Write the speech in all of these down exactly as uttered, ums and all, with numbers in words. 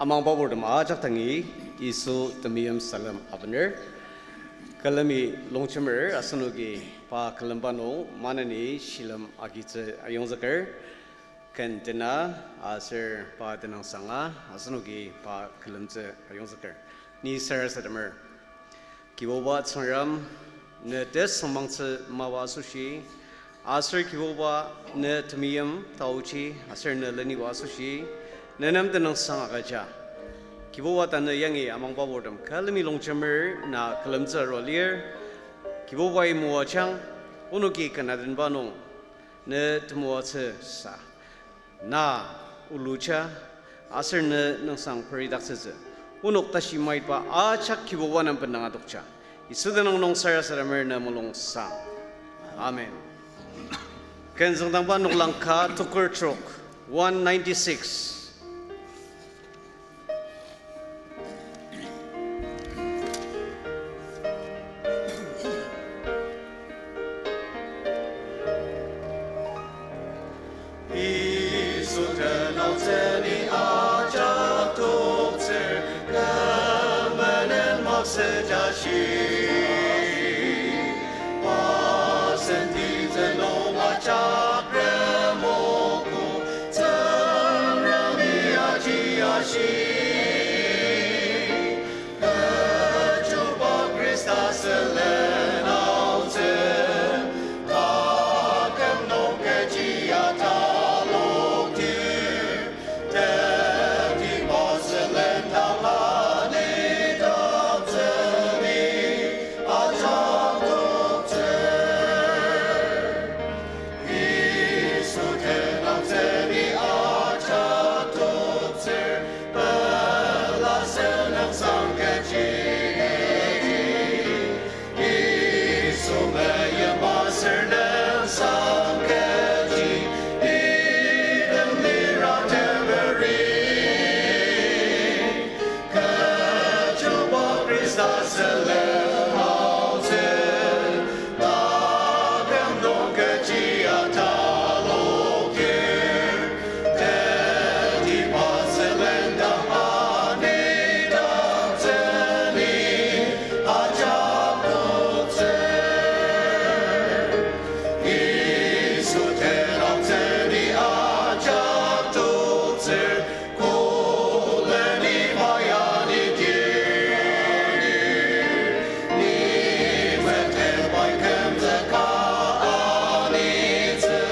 Amangba purtem ajak dangi Yisu temeim salem abener. Külemi longjemer asenoki pa külemba nung maneni shilem agitsü ayongzüker. Ken tena aser pa tenüngsanga asenoki pa külemtsü ayongzüker. Ni sarasademer. Kibuba Tsüngrem, ne tesüngmangtsü mapa asoshi, aser Kibuba ne temeim taochi, aser ne leniba asoshi, ne nem tenüngsang agüja. Kibuba tanü yangi amangba purtem külemi longjemer na külemtsü arua lir, Kibubai moajang, onoki ken adenba nung, ne temoatsü sa. Na uluja, aser ne nüngsang peridaktsütsü. Onok tashi maitba ajak Kibuba nem bendang adokja. Yisu tenüng nung sarasademer ne mulungsang. Amen. Ken züngdangba noklang ka tokur trok, one ninety-six. Yisu tenangtsüni ajak toktsür, kü menen maksüja shi. Pasenti tenung ajak remogo, Tsüngremi aji ashi. Kechuba Khrista sülen aotsü, taküm nung kechi ataloktir, tetiba sülen dang anidaktsüni ajak toktsür. Yisu tenangtsüni ajak toktsür, pela sününgsang kechi. Yisu meyima ser nüngsang kechi, item lira teberi. Kechuba Khrista sülen aotsü, taküm nung kechi ataloktir, tetiba sülen dang anidaktsüni ajak toktsür. Yisu tenangtsüni ajak toktsür, koleni pai anidir. Ni metet pai kümzüka anitsü,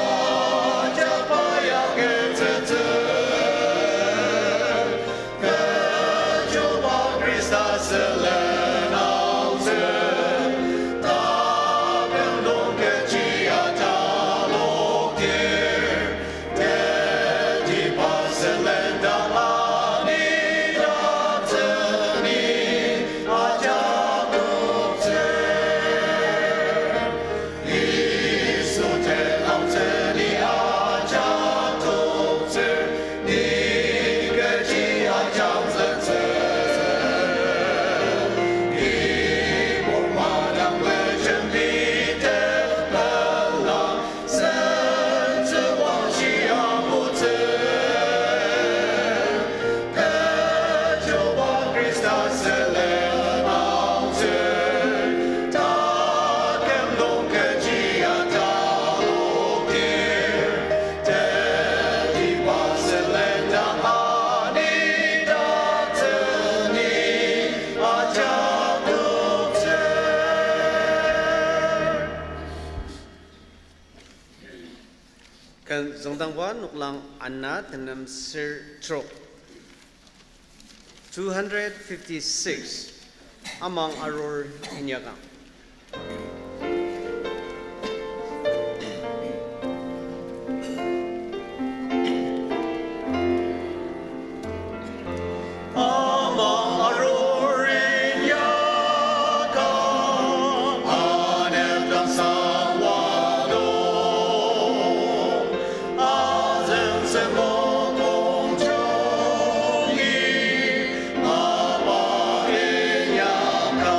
ajak pai agütsütsü. Kechuba Khrista sülen aotsü, taküm nung kechi ataloktir, tetiba sülen dang anidaktsüni ajak toktsür. Yisu tenangtsüni ajak toktsür, ni kechi ajangzüktsü. Ibur madang mejembi tepela, sentsü wangshi angutsü. Kechuba Khrista sülen aotsü, taküm nung kechi ataloktir, tetiba sülen dang anidaktsüni ajak toktsür. Ken züngdangba noklang ana tenem ser trok. Two hundred fifty-six. Amang arur inyakang. Amang arurin yaka, anepdang sangwa do, asen semo kongchongi, mapa inyaka.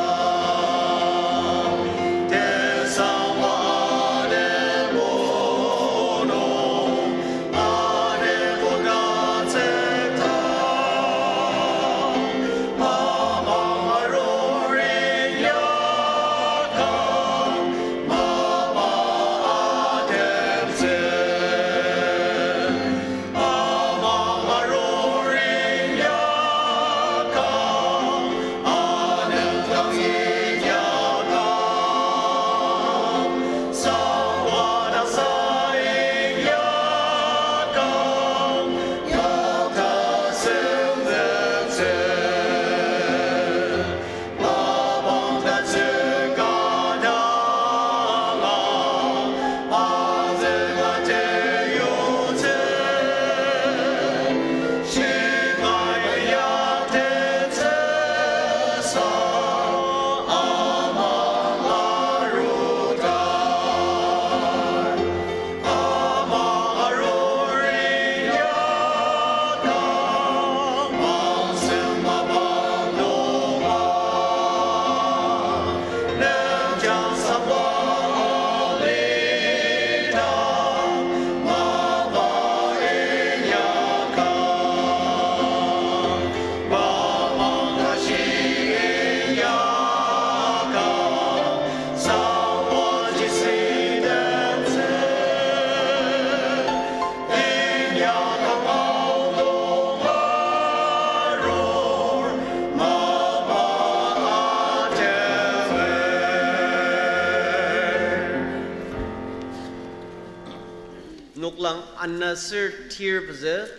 Nasir tir pezü,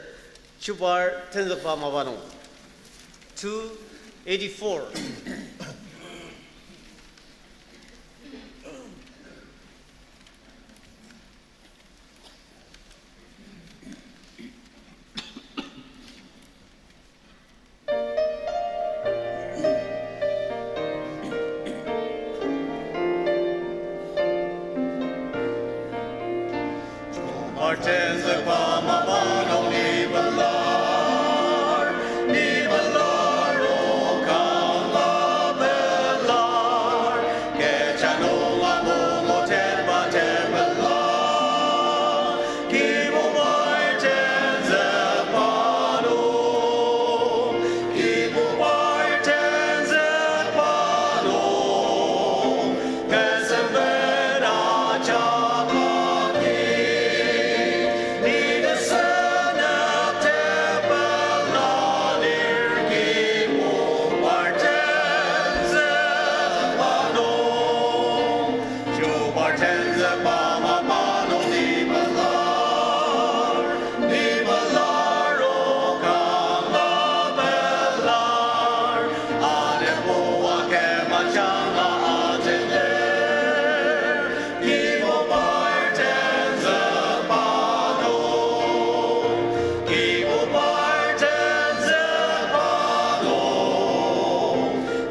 chubar tenzükba mapa nung. Two eighty-four. Martin the Pama Bano ni pelar, ni pelar o kanga pelar, kecha nung amongo tenba tepelar. Kibu parten zübano, kibu parten zübano, kesemben ajak agi, ni tesünep tepela lir kibu parten zübano. Chubar tenzükba mapa nung ni pelar, ni pelar o kanga pelar, anepua kema janga ajener, kibu parten zübano, kibu parten zübano.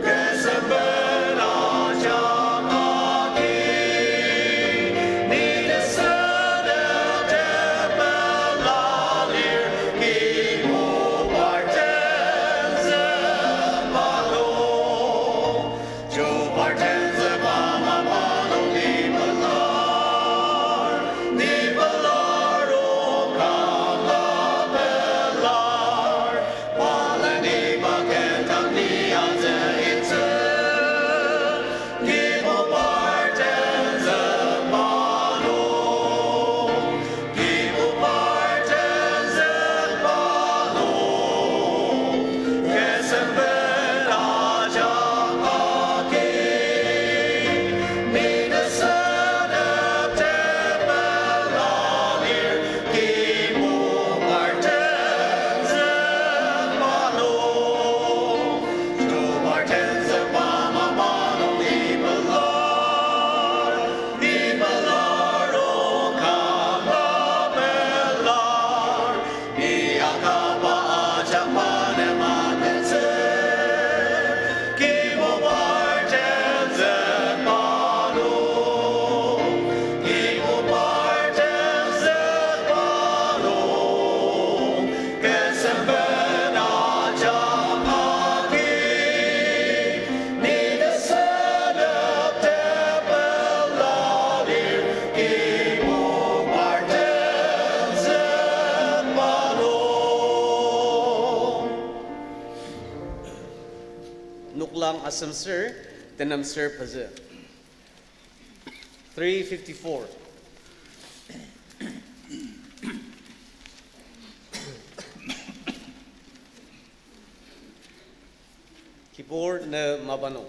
Kesemben ajak agi, ni tesünep tepela lir kibu parten zübano. Chubar tenzükba mapa nung ni pelar, ni pelar o kanga pelar, Palaniba kentang ni azü itsü, kibu parten zübano, kibu parten zübano, kesemben ajak agi, ni tesünep tepela lir kibu parten zübano. Chubar tenzükba mapa nung ni pelar, ni pelar o kanga pelar, ni akaba ajak manema tenzük, kibu parten zübano, kibu parten zübano. Kesemben ajak agi, ni tesünep tepela lir kibu parten zübano. Noklang asemser, tenemser pezü. Three fifty-four. Kibur ne mapa nung.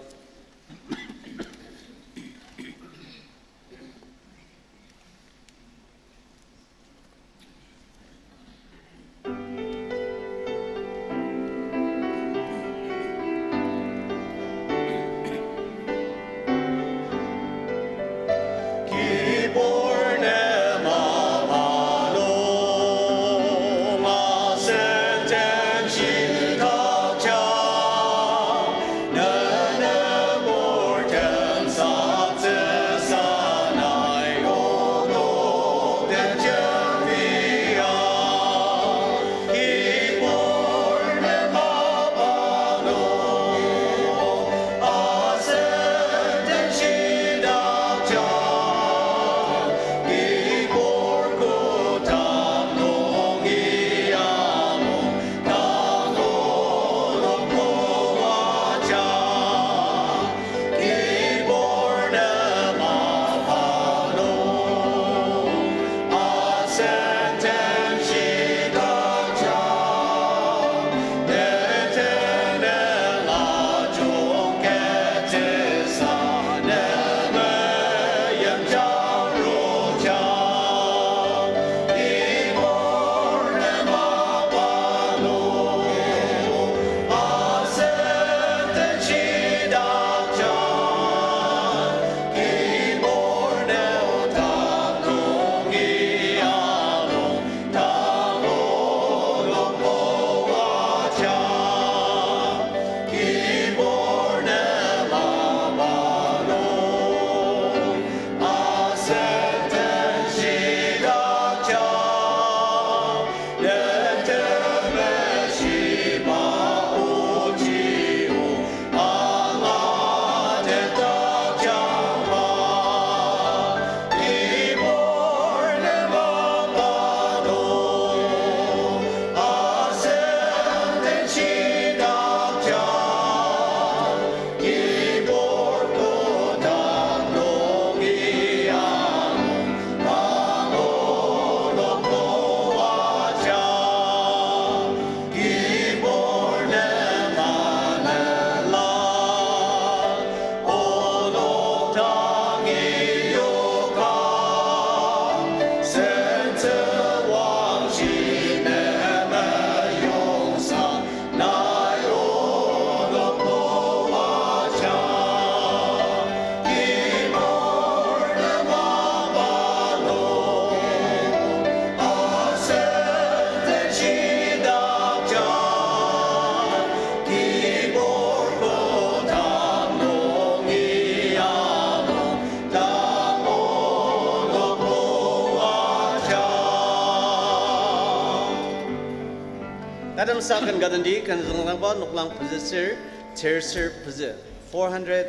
Tatem sa ken ka tendi, ken züngdangba noklang pezü ser, ter ser pezü, four hundred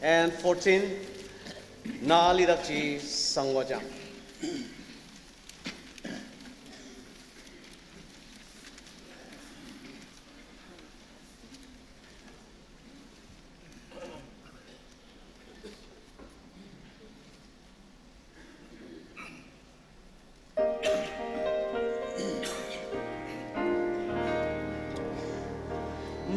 and fourteen, Na lidakji sangwajang.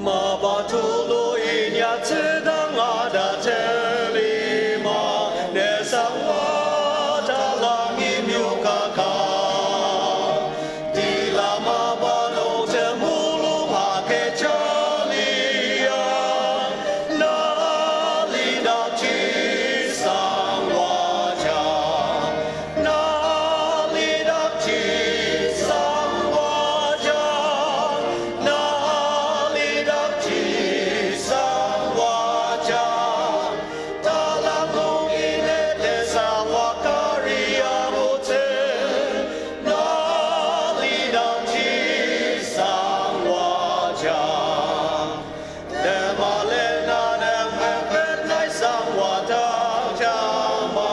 Mapa tulu inyatsü dang ata teli ma, ne sangwa talang imyokaka. Tila mapa nung temulung akecha lia, na lidakji sangwajang. Na lidakji sangwajang, na lidakji sangwajang, talang nung inete sangwa kari angutsü, na lidakji sangwajang. Temalen na nem mepet nai sangwatakjangma,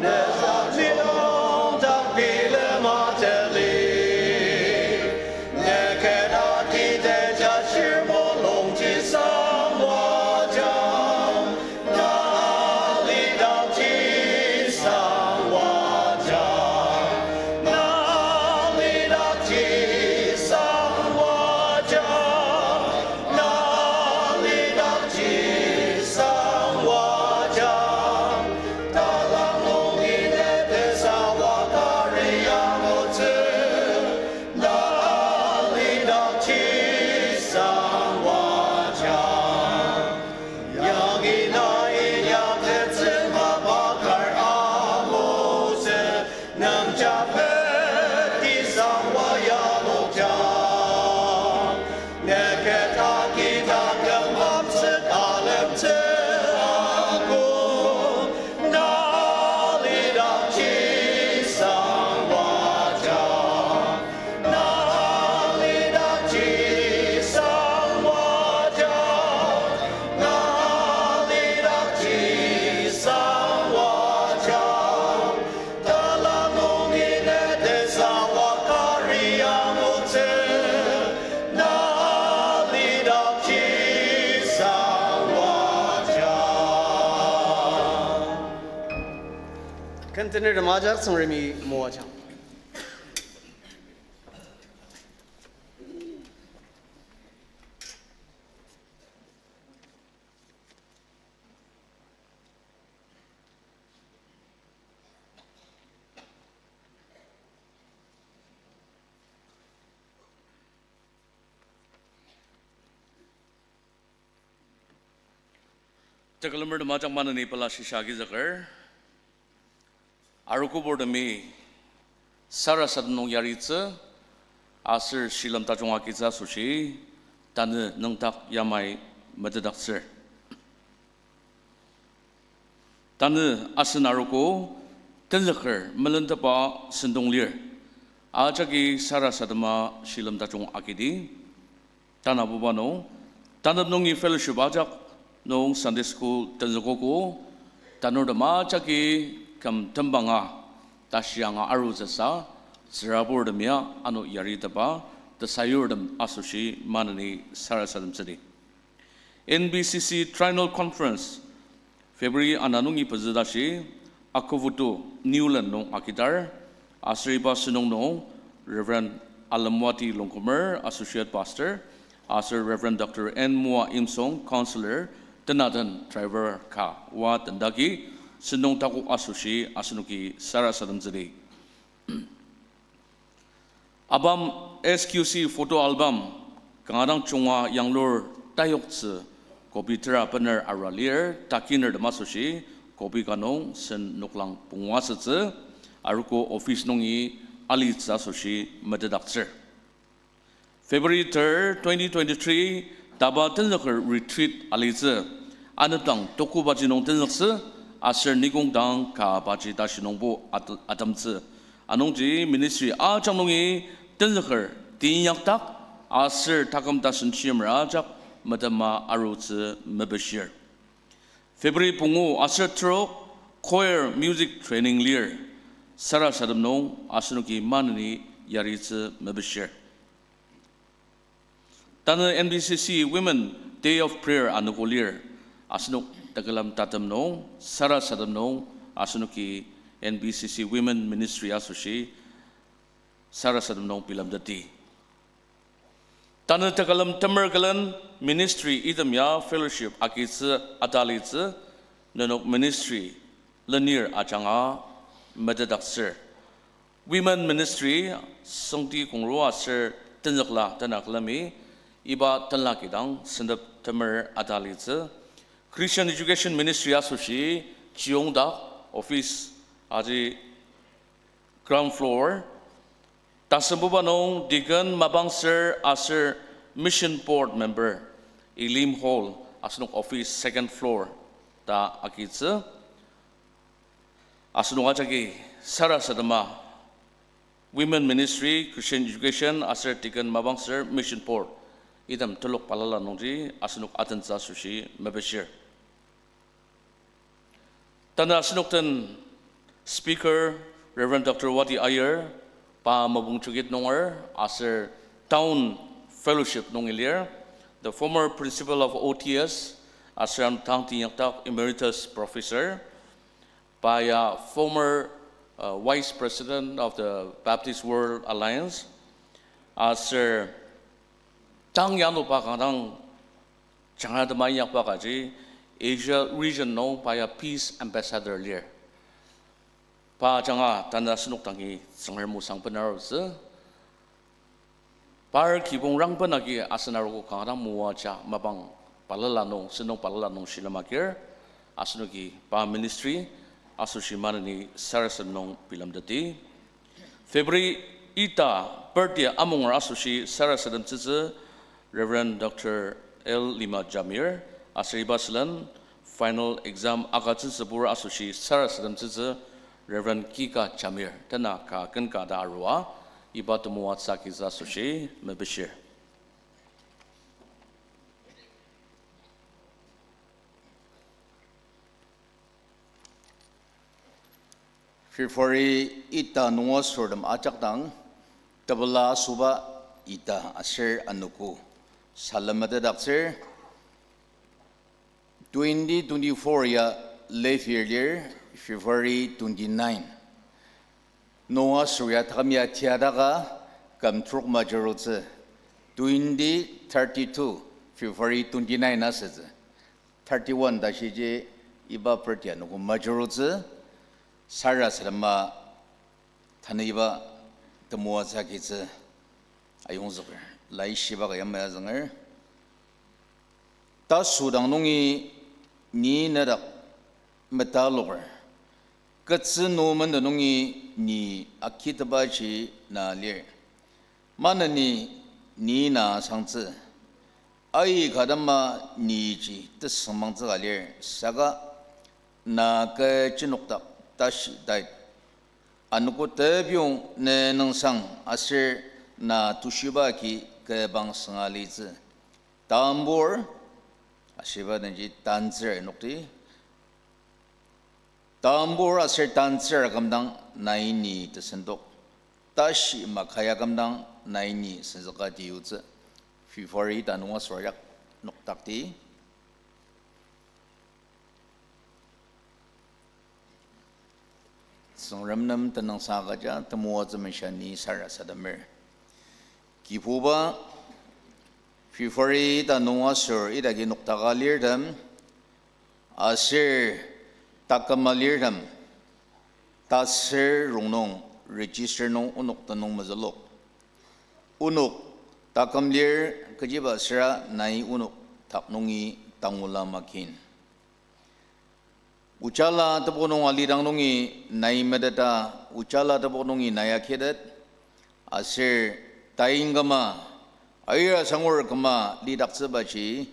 ne sangwa nung dang bilema teli. Ne kena kite jashir mulungji sangwajang, na lidakji sangwajang, na lidakji sangwajang. Na lidakji sangwajang, talang nung inete sangwa kari angutsü, na lidakji sangwajang. Yangi na inyaktetsü mapa kar angutsü, nang japeti sangwa yalokjang. Neket aki taküm amtsü talemtsü akung, na lidakji sangwajang. Na lidakji sangwajang, na lidakji sangwajang, talang nung inete sangwa kari angutsü, na lidakji sangwajang. Ken tener tem ajak Tsüngremi moajang. Tekülemer tem ajak maneni pela shisa agizüker. Arogoburtemi sarasadem nung yaritsü aser shilem tajung agitsü asoshi, tanü nüngdak yamai metetdaktsür. Tanü asen arogo tenzüker melentepa sentong lir. Ajaki sarasadema shilem tajung agidi. Tanabuba nung, tanep nungi fellowship ajak nung Sunday school tenzükogo, tanurtem ajaki küm tembanga tashi anga arutsüsa, tsüraburtem ya ano yaritepa, tesayurtem asoshi maneni sarasademtsüdi. N B C C Triennial Conference, February ana nungi pezü tashi, Akovoto, Newland nung agidar, aser iba sentong nung Reverend Alemwati Longkumer, Associate Pastor, aser Reverend Doctor N Moa Imsong, Counselor, tenaden driver ka oa tendaki, sentong takok asoshi asenoki sarasademtsüdi. Abam S Q C photo album kanga dang junga yanglur tayoktsü copy tera bener arua lir, takinertem asoshi copy ka nung sen noklang pungu asütsü, arogo office nungi alitsü asoshi metetdaktsür. February third, twenty twenty-three, taba tenzüker retreat alitsü. Anepdang tokobaji nung tenzüktsü, aser nikongdang kabaji tashi nungbo at-, atemtsü. Anungji ministry ajak nungi tenzüker teinyakdak, aser taküm tasen shimer ajak metema arutsü mepishir. February pungu aser trok choir music training lir. Sarasadem nung asenoki maneni yaritsü mepishir. Tanü N B C C Women Day of Prayer anogo lir. Asenok tekülem tatem nung sarasadem nung asenoki N B C C Women Ministry asoshi sarasadem nung bilemteti. Tanü tekülem temer külen ministry item ya fellowship agitsü atalitsü, nenok ministry lenir ajanga metetdaktsür. Women Ministry, Süngti Kongro aser Tenzükla tena külemi, iba tenla kidang sentep temer atalitsü. Christian Education Ministry asoshi chiyongdak office aji ground floor. Tasembuba nung deacon mapang ser aser mission board member, Elim Hall, asenok office second floor ta agitsü. Asenok ajaki sarasadema Women Ministry, Christian Education aser deacon mapang ser mission board item telok balala nungji asenok atentsü asoshi mepishir. Tanü asenok den speaker Reverend Doctor Wati Aier, pa Mopung Chokit nunger aser Town Fellowship nungi lir, the former principal of O T S, aser ano tang teinyakdak emeritus professor, pa ya former, uh, vice president of the Baptist World Alliance, aser tang yano pa kanga dang jangratem inyakba kaji Asia region nung pa ya peace ambassador lir. Pa ajanga tanü asenok dangi Tsüngrem osang benarutsü. Par kibong rangben agi asen arogo kanga dang moaja mapang balala nung, sentong balala nung shilem agir, asenoki pa ministry asoshi maneni sarasadem nung bilemteti. February ita birthday amunger asoshi sarasademtsütsü Reverend Doctor L Lima Jamir, aser iba sülen final exam agütsütsübur asoshi sarasademtsütsü Reverend Kika Jamir, tena ka ken ka ta arua, iba temoatsü agitsü asoshi mepishir. February ita nunga sürtem ajak dang, tepela asüba ita aser anogo salem metetdaktsür. Twenty twenty-four ya leap year lir February twenty-nine. Nunga sür ya taküm ya tiadaka küm trok majurutsü, twenty thirty-two February twenty-nine asütsü. Thirty-one ta shiji iba birthday anogo majurutsü, sarasadema tanü iba temoatsü agitsü ayongzüker. Laishiba ka yamai azünger. Tasüdang nungi ni nedak metaloker. Ketsü nü menden nungi ni akitepaji na lir. Maneni ni na asangtsü. Aika dema niji tesüngmangtsü ka lir. Saka na kü jenokdak tashi tait Anogo tepyong ne nüngsang aser na tushiba ki kebang sünga litsü. Tambur, ashiba denji tantsür nokti. Tambur aser tantsür akümdang nai ni tesendok. Tashi makaya akümdang nai ni senzüka tiyutsü. February ta nunga sorjak noktakti. Tsüngrem nem tenüngsang agüja temoatsü meshia ni sarasademer. Kibuba, February ta nung asür idaki noktaka lirtem, aser taküma lirtem, taser rongnung register nung onok tenüng mezülok. Onok taküm lir kechiba süra nai onok tak nungi tangula makin. Ojala tebok nung alidang nungi nai meteta, ojala tebok nungi nai akhitet, aser tain küma, aira sangur küma lidaktsübaji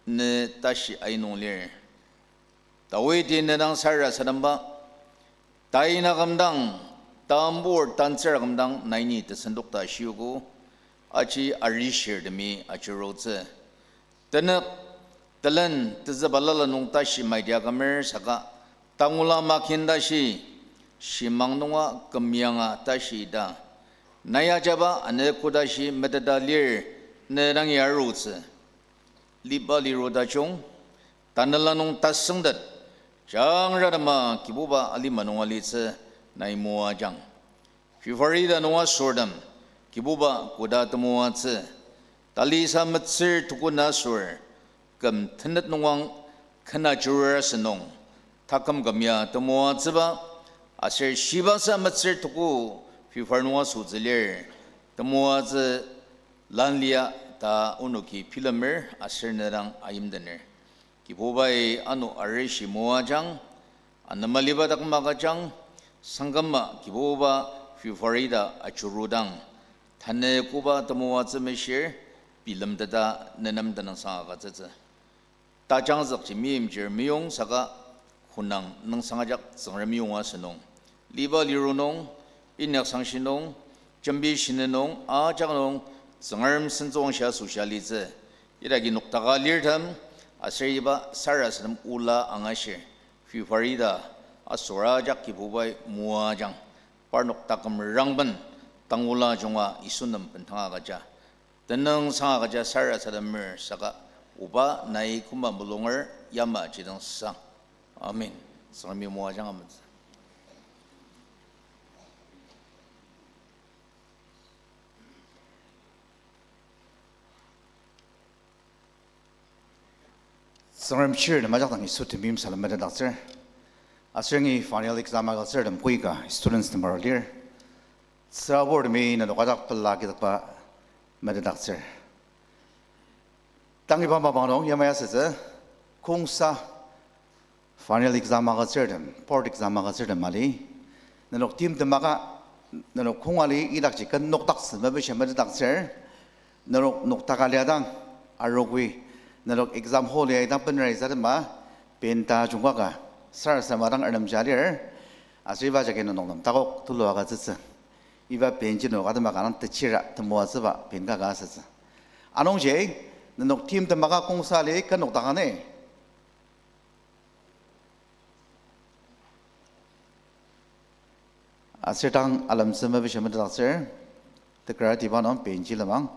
ne tashi ainung lir. Dawidi ne dang sarasademba, tain akümdang, tambur tantsür akümdang nai ni tesendok ta shiogo, aji arishirtemi ajurutsü. Tenük, telen, tezü balala nung tashi maidi akümer saka, tangula makin tashi, shimang nunga kümyanga tashi ta. Nai ajaba ane kodashi meteta lir, ne dangi arutsü. Liba liru tajung, tanela nung tasüngtet, jangratema Kibuba alima nung alitsü nai moajang. February ta nung asürtem, Kibuba koda temoatsü. Talisa metsür tuku na asür, küm tenet nungang kena jurur asünung, taküm küm ya temoatsüba, aser shibasa metsür tuku February nung asütsü lir, temoatsü lan lia ta onoki bilemer aser ne dang ayimdener. Kibubai ano arishi moajang, anema liba dak magüjang, sangküma Kibuba February ta ajurudang, tanü koba temoatsü meshir, bilemteta nenem tenüngsang agütsütsü. Tajangzükji meimchir meyong saka konang nüngsang ajak Tsüngrem meyong asünung. Liba liru nung, inyak sangshi nung, jembi shini nung, ajak nung, Tsüngrem sentsüwangshi asoshi alitsü. Idaki noktaka lirtem, aser iba sarasadem ola angashir. February ta asür ajak Kibubai moajang. Parnok taküm rangben, tangula junga Yisu nem bendanga agüja. Tenüngsang agüja sarasademer saka, oba nai küma mulunger yamaji dang sang. Amen. Tsüngremi moajang amentsü. Tsüngrem chir nem ajak dang Yisu temeim salem metetdaktsür. Aser yangi final exam agütsürtem koika students tem aru lir. Tsüraburtemi nenok ajak pela kidakba metetdaktsür. Tang iba mapang nung yamai asütsü, kongsa final exam agütsürtem, board exam agütsürtem ali. Nenok timtem maka, nenok kong ali idakji ken nokdaktsü mepishia metetdaktsür. Nenok noktaka liadang, arogoi, nenok exam hall ya idang benrai sadema, pen tajungkaka, sarasadema dang arnemji alir, aser iba jagi nenok nem takok tulu agütsütsü. Iba penji nenok atema ka dang techira temoatsüba pen kaka asütsü. Anungji, nenok timtem maka kongsa ali ken nokdaka ni. Aser tang alemtsü mepishia metetdaktsür, tekrartiba nung penji lenmang.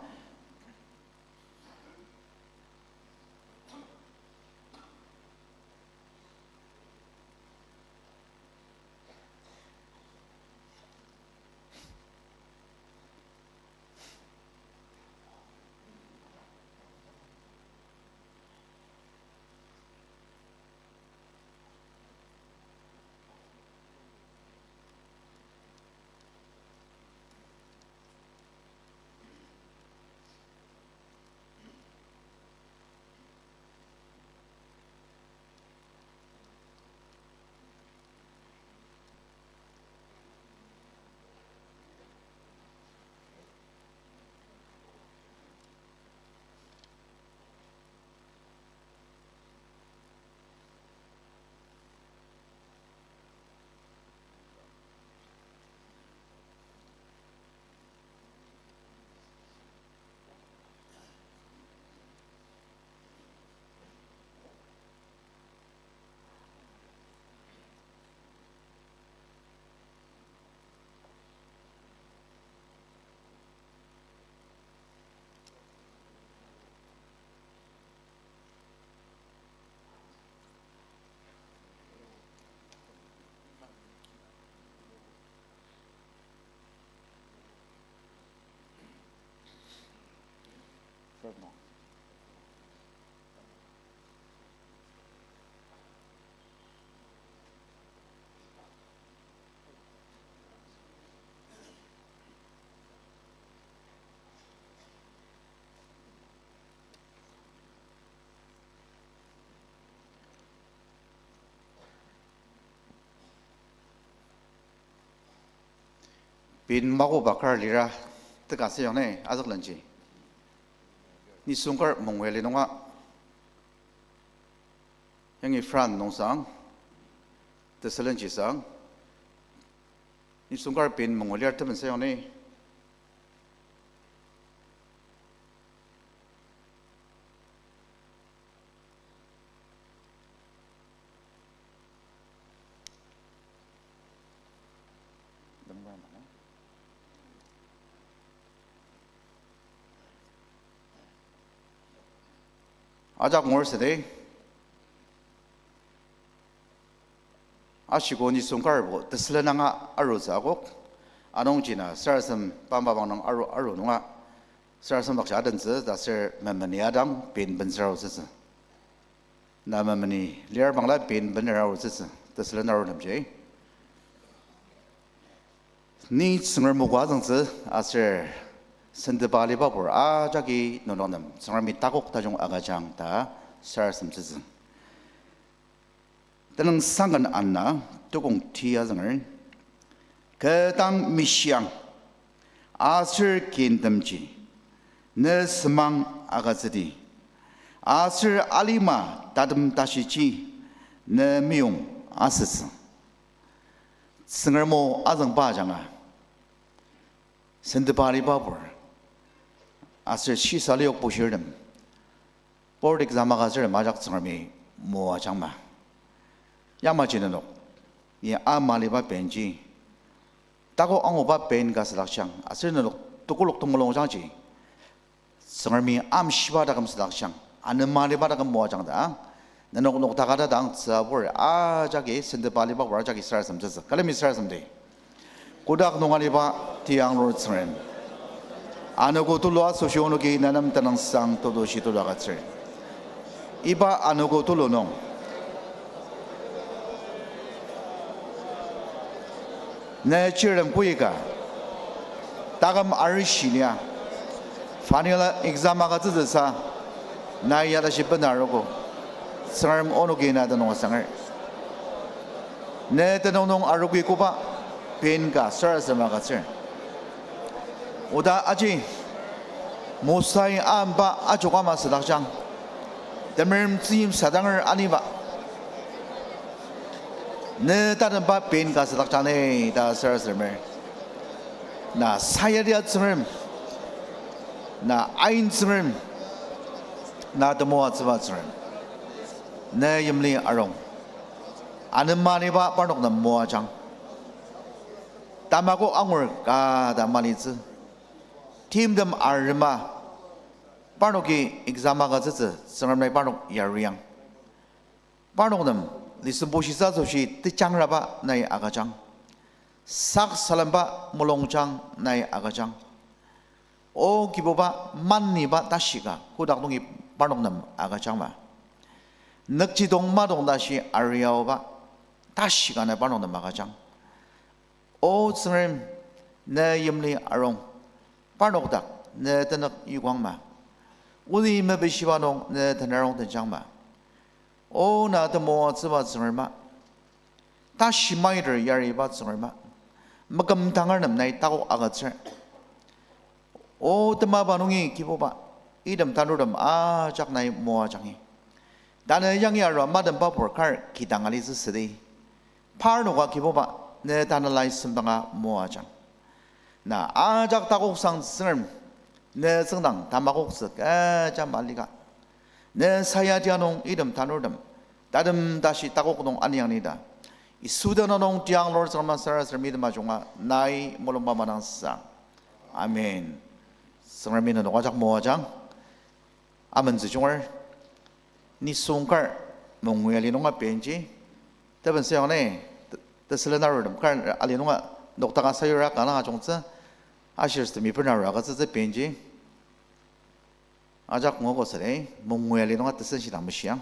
Pin makoba kar lira, teka seyong ne, azüklenji. Nisung kar mongwe li nunga, yangi front nung sang, tesülenji sang, nisung kar pin mongwe lir temen seyong ne. Ajak ngur südi. Ashiko nisung karbo tesülen anga arutsü akok. Anungji na sarasadem pa mapang nung aru, aru nunga sarasadem dakji adentsü ta ser memeni adang pin benzüraotsütsü. Na memeni lir bangla pin benzüraotsütsü. Tesülen arutemji. Ni Tsüngrem o ka azüngtsü aser sentepa aliba pur ajaki nenok nem Tsüngremi takok tajung agüjang ta sarasademtsütsü. Tenüngsang ken ana tukong ti azünger, kü dang mishiang, aser kintemji ne semang agütsüdi, aser alima tatem tashiji ne meyong asütsü. Tsüngrem o azüngba ajanga sentepa aliba pur, aser shisa liok bushirtem, board exam agütsürtem ajak Tsüngremi moajangma. Yamaji nenok, ni amaliba benji, takok anguba ben ka südaktsüang, aser nenok tekolak temulungjangji Tsüngremi amshiba taküm südaktsüang, anemaliba taküm moajang dang, nenok nokdaka tadang tsübur ajaki sentepa aliba pur ajaki sarasademtsütsü. Külemi sarasademdi. Kotak nung aliba tiyanglur Tsüngrem, anogo tulu asoshi onoki ne nem tenüngsang tetushi tulu agütsür. Iba anogo tulu nung ne chirtem koika taküm arishi lia final exam agütsütsüsa nai ya tashi bena arogo. Tsüngrem onoki na tenüng asanger. Ne tenüng nung arogi koba ben ka sarasadem agütsür. Oda aji Mosai amba ajok ama südaktsüang, temerem tsüyim sadanger aniba ne tatemba ben ka südaktsüang ne ta sarasademer. Na sayadia Tsüngrem, na ain Tsüngrem, na temoatsüba Tsüngrem, ne yimli arung. Anemaliba parnok nem moajang. Tamakok angur ka ta malitsü. Timtem arema parnoki exam agütsütsü Tsüngrem nai parnok yariang. Parnok nem lisembushisa asoshi tejangraba nai agüjang. Sak salemba mulungjang nai agüjang. O Kibuba, maniba tashi ka kotak nungi parnok nem agüjangma. Nükjidong madong tashi ariaoba tashi ka nai parnok nem agüjang. O Tsüngrem, ne yimli arung. Parnok dak ne tenük yokangma. Odi mepeshiba nung ne tenarong tenjangma. O na temoatsüba Tsüngrema, tashi maiter yariba Tsüngrema, mekümdanger nem nai takok agütsür. O temaba nungi Kibuba, item tanurtem ajak nai moajangi. Tanü yangi arua matemba pur kar kidang alitsü südi, parnoka Kibuba, ne tanü lai sempanga moajang. Na ajak takoksang Tsüngrem, ne tsüngdang tamakoktsü kecha malika, ne sayadia nung item tanurtem tatem tashi takok nung aniang ni ta, Yisu tenüng nung tiyanglur Tsüngrem sarasademdi temajunga nai mulungba madangsang. Amen. Tsüngremi nenok ajak moajang. Amentsü junger. Nisung kar mongwe ali nunga benji. Teben süyang ne, te-, tesülen arurtem kar ali nunga noktaka sayura kanga ajungtsü, ushers temi bena arua agütsütsü benji. Ajak ngogo süre, mungui ali nunga tesenshidang meshiang.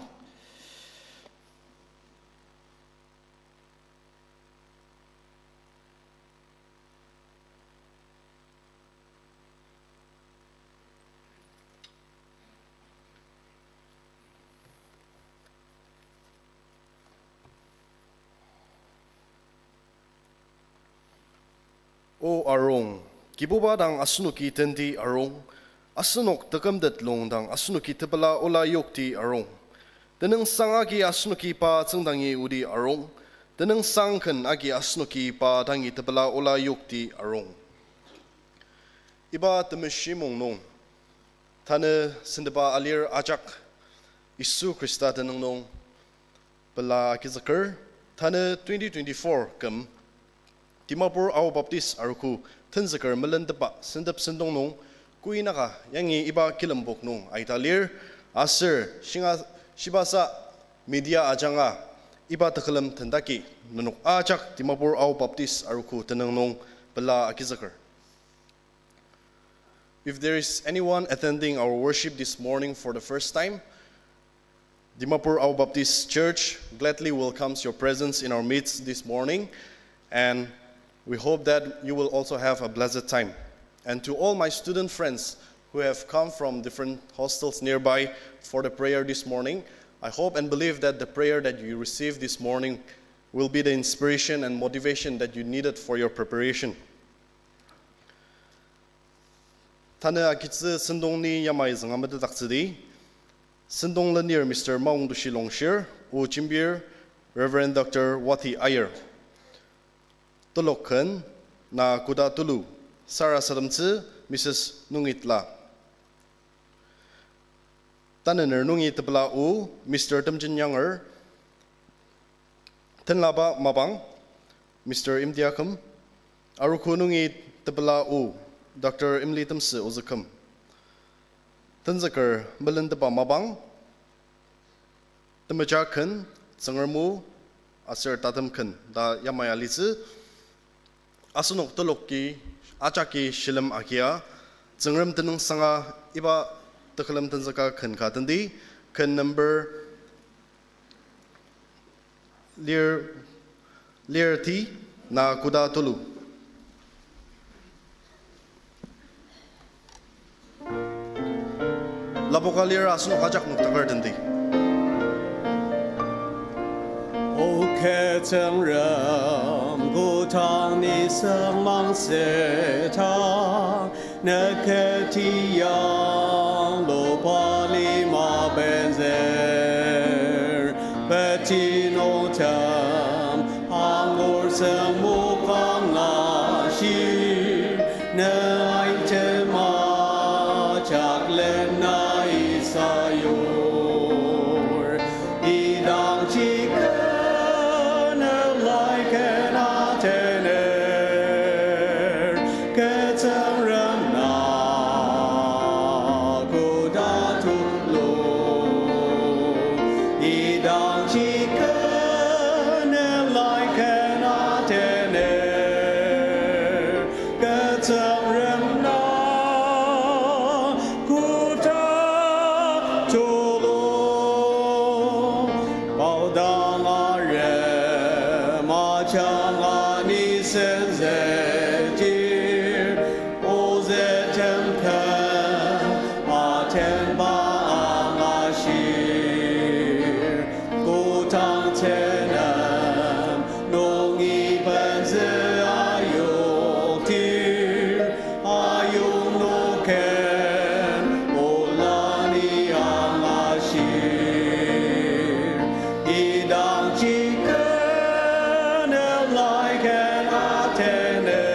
O arung, Kibuba dang asenoki tenti arung, asenok tekümtet lung dang asenoki tepela ola yokti arung. Tenüngsang agi asenoki pa tsüngdangi odi arung, tenüngsang ken agi asenoki pa dangi tepela ola yokti arung. Iba temeshi mung nung, tanü sentepa alir ajak Yisu Khrista tenüng nung pela agizüker, tanü twenty twenty-four küm Dimapur Ao Baptist Arogo tenzüker melentepa sentep sentong nung, koinaka yangi iba kilembok nung aita lir, aser shinga shibasa media ajanga iba tekülem tendaki nenok ajak Dimapur Ao Baptist Arogo tenüng nung pela agizüker. If there is anyone attending our worship this morning for the first time, Dimapur Ao Baptist Church gladly welcomes your presence in our midst this morning, and we hope that you will also have a blessed time. And to all my student friends who have come from different hostels nearby for the prayer this morning, I hope and believe that the prayer that you received this morning will be the inspiration and motivation that you needed for your preparation. Tanü agitsü sentong ni yamai zünga metetdaktsüdi. Sentong lenir Mister Maongtoshi Longshir, o jembir Reverend Doctor Wati Aier. Telok ken, na koda tulu, sarasademtsü Missus Nungitla. Tanü ner nungi tepela o Mister Temjen Yanger, tenlaba mapang Mister Imtiakem, arogo nungi tepela o Doctor Imlitemsü ozükem. Tenzüker melentepa mapang, temeja ken, Tsüngrem o, aser tatem ken ta yamai alitsü. Asenok teloki, ajaki shilem agia, Tsüngrem tenüngsanga iba tekülem tenzüka ken ka tendi, ken number lir, lir ti, na koda tulu. Lapoka lira asenok ajak noktaker tendi. O kü Tsüngrem, kodang nisung mangtsüta, ne kü tiang luba lima benzer, peti nungtem angur sengmokang ashir, ne aitema jaklen na isayur. Idangji kü ne lai ken atener, kü Tsüngrem na koda tulu. Idangji kü ne lai ken atener, kü Tsüngrem na koda tulu. Paodang arem ajanga ni senzetir, ozü temken atenba angashir, kodang tenem nungi benzü ayoktir, ayong noken ola ni angashir. Idangji kü ne lai ken atener,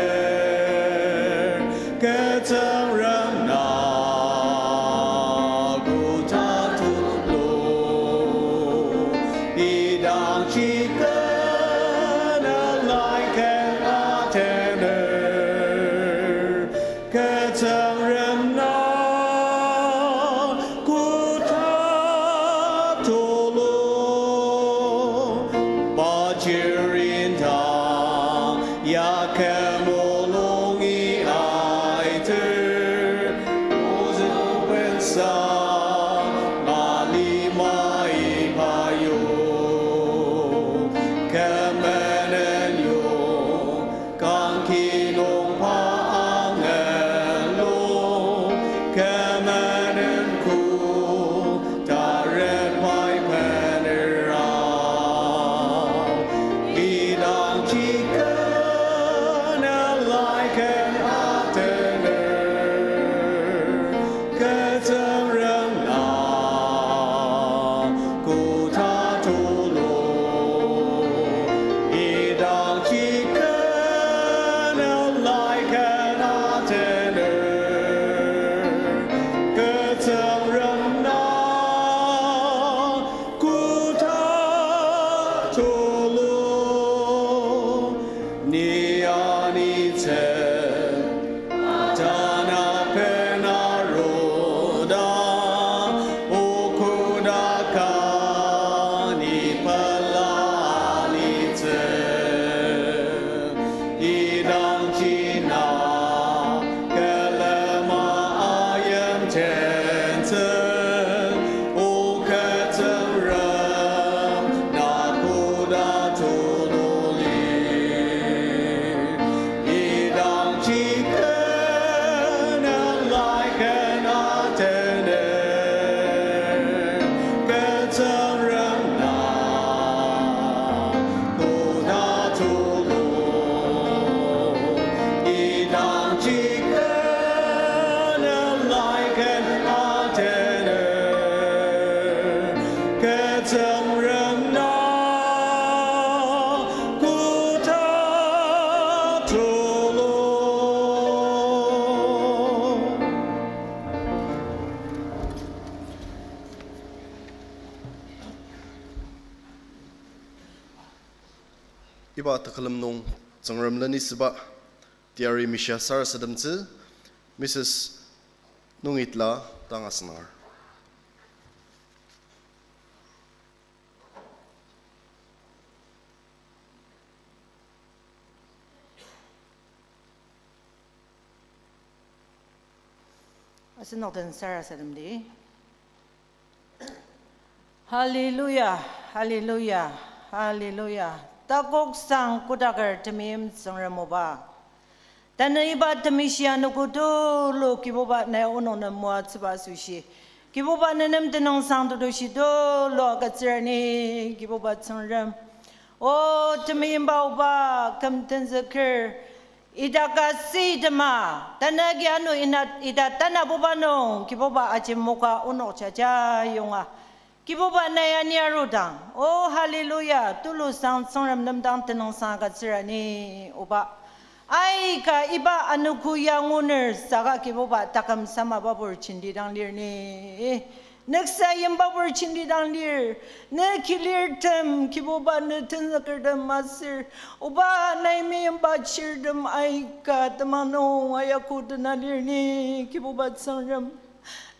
kü Tsüngrem na koda tulu. Idangji kü ne lai ken atener, kü Tsüngrem na koda tulu. Pajir indang ya kü mulungi aiter, ozü pensa Kenzen, O kü Tsüngrem, na koda tulu lir, idangji kü nung lai ken atener, kü Tsüngrem na koda tulu, idangji kü nung lai ken atener, kü Tsüngrem na koda tulu. Iba tekülem nung Tsüngrem lenisüba teyari mishia sarasademtsü Mrs. Nungitla dang asünger. Asenok den sarasademdi. Hallelujah, hallelujah, hallelujah. Takoksang kodaker temeim Tsüngrem oba. Tanü iba temeshi anogo tulu Kibuba nai onok nem moatsüba asoshi, Kibuba nenem tenüngsang tetushi tulu agütsür ni Kibuba Tsüngrem. O temeimba oba, küm tenzüker, ita ka süitema, tanü agi ano ina ita tanabuba nung Kibuba ajimoka onok jaja yonga. Kibuba nai ani arudang, o hallelujah, tulusang Tsüngrem nem dang tenüngsang agütsür ni oba. Aika iba anogo ya nguner saka Kibuba taküm samababur jenti dang lir ni. Nüksa yimbabur jenti dang lir. Ne kilirtem Kibuba ne tenzükertem masür, oba nai meimba chirtem aika temang nung ayakutena lir ni Kibuba Tsüngrem.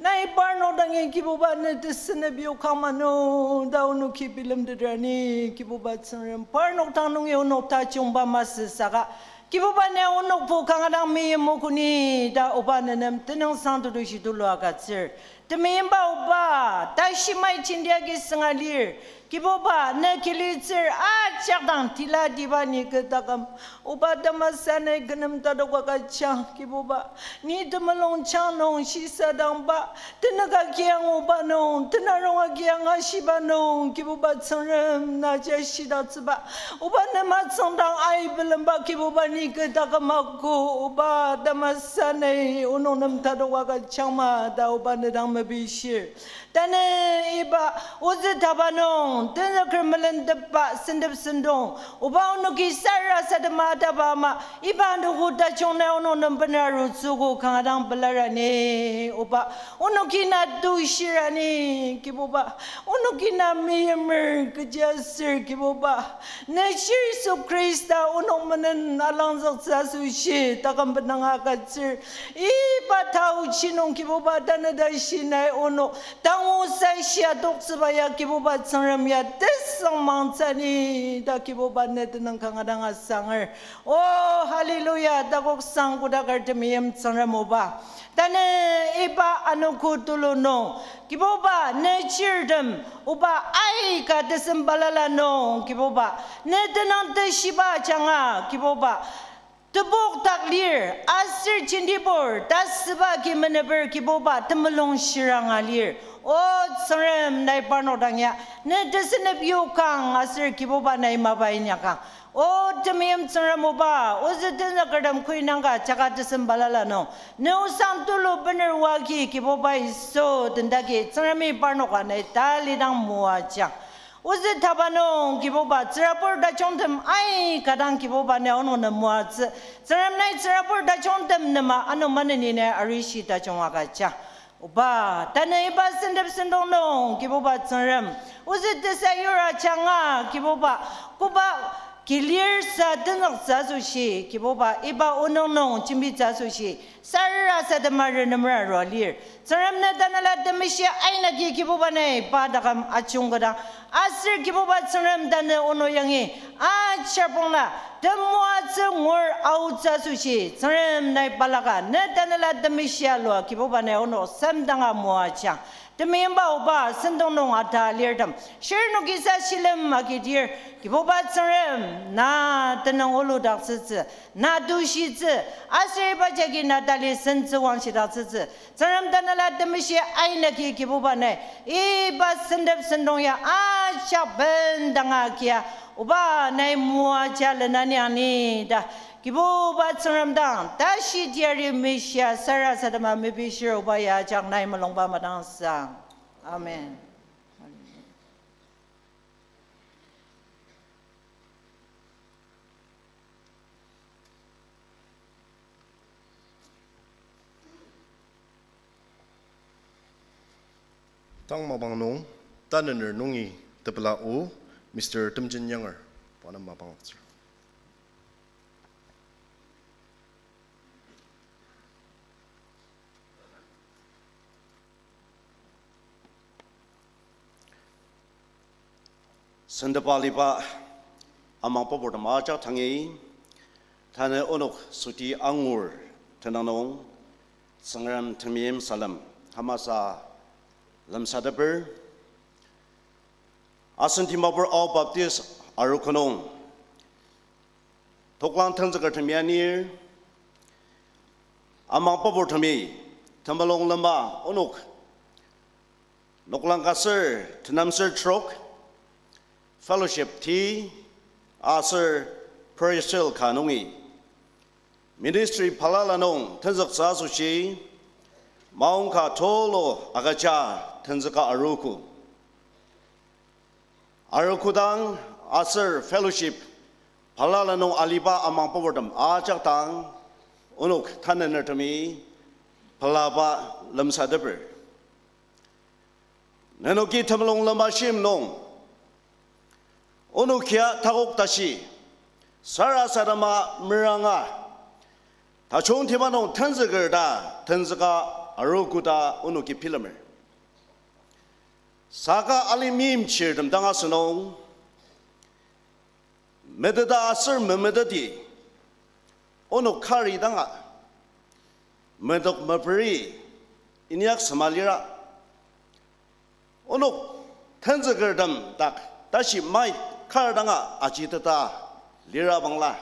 Nai parnok dangi Kibuba ne tesünep yokang ma nung ta onoki bilemtetra ni Kibuba Tsüngrem. Parnok dang nungi onok tajungba masü saka Kibuba ne onokbo kanga dang meimogo ni ta oba nenem tenüngsang tetushi tulu agütsür. Temeimba oba, tashi mai jenti agi sünga lir. Kibuba ne kilitsür ajak dang tila tiba ni kü taküm. Oba tamasa nai kü nem tatok agüjang Kibuba. Ni temulungjang nung shisadangba, tenük agi anguba nung, tenarong agi angashiba nung Kibuba Tsüngrem na ja shidatsüba. Oba nem atsüngdang aibelemba Kibuba ni kü taküm ako, oba tamasa nai onok nem tatok agüjangma ta oba ne dang mepishir. Tanü iba ozü taba nung tenzüker melentepba sentep sentong, oba onoki sarasadema taba ama, iba anogo tajung nai onok nem bena arutsüogo kanga dang pelar ni oba, onoki na tushir ni Kibuba, onoki na meimer kechiaser Kibuba, ne Yisu Khrista onok menen alangzüktsü asoshi taküm benanga agütsür. Iba taochi nung Kibuba tanü tashi nai onok tangu sa shia toktsüba ya Kibuba Tsüngrem ya tesüngmangtsü ni ta Kibuba ne tenüng kanga dang asanger. O hallelujah, takoksang kodaker temeim Tsüngrem oba. Tanü iba anogo tulu nung Kibuba ne chirtem oba aika tesem balala nung Kibuba ne tenüng teshiba ajanga Kibuba tebok dak lir, aser jentibur, tasüba agi meneper Kibuba temulung shiranga lir. O Tsüngrem nai parnok dang ya, ne tesünep yokang aser Kibuba nai mapa inyakang. O temeim Tsüngrem oba, ozü tenzükertem kuinangka jaka tesem balala nung, ne osang tulu bener oa agi Kibuba Yisu tendaki Tsüngremi parnoka nai talidang moajang. Ozü taba nung Kibuba tsürabur tajungtem aika dang Kibuba nai onok nem moatsü. Tsüngrem nai tsürabur tajungtem nema ano maneni nai arishi tajung agüjang. Oba, tanü iba sentep sentong nung Kibuba Tsüngrem, ozü tesayur ajanga Kibuba, koba kilir sa tenzüktsü asoshi Kibuba iba onok nung jembitsü asoshi sarasadema renemra arua lir. Tsüngrem ne tanela temeshi aina agi Kibuba nai pa taküm ajungketang. Aser Kibuba Tsüngrem tanü onok yangi a Ajak pongla, temoatsü ngur aotsü asoshi, Tsüngrem nai balaka, ne tanela temeshia lua, Kibuba nai onok semdanga moajang. Temeimba oba sentong nung ata lirtem, shirnokisa shilem agidir, Kibuba Tsüngrem, na tenüng oludaktsütsü, na tushitsü, aser iba jagi na tali sentsüwangshidaktsütsü, Tsüngrem tanela temeshi ainaki Kibuba nai, iba sentep sentong ya ajak bendanga kia, oba nai moaja lenani ani ta, Kibuba Tsüngrem dang, tashi tiari mishia sarasadema mepishir oba ya ajak nai mulungba madangsang. Amen. Tang mapang nung, tanüner nungi tepela o, Mister Temjen Yanger, pa nem mapang agütsür. Sentepa aliba amangba purtem ajak tangi, tanü onok süti angur tenüng nung, Tsüngrem temeim salem tamasa lemsateper, asen Dimapur Ao Baptist arogo nung toklang tenzükertemi anir, amangba purtemi temulung lema onok noklang ka ser tenem ser trok, fellowship ti aser prayer cell ka nungi ministry balala nung tenzüktsü asoshi maongka tulu agüja tenzüka arogo. Arogo dang aser fellowship balala nung aliba amangba purtem ajak dang onok tanünertemi pelaba lemsateper. Nenoki temulung lema shim nung, onokia takok tashi sarasadema meranga tajungtiba nung tenzüker ta tenzüka arogo ta onoki bilemer. Saka alima meimchirtem dang asünung, meteta aser memeteti onok kari danga, medok meperi inyak sema lira, onok tenzükertem dak tashi mait kar danga ajiteta lira bangla,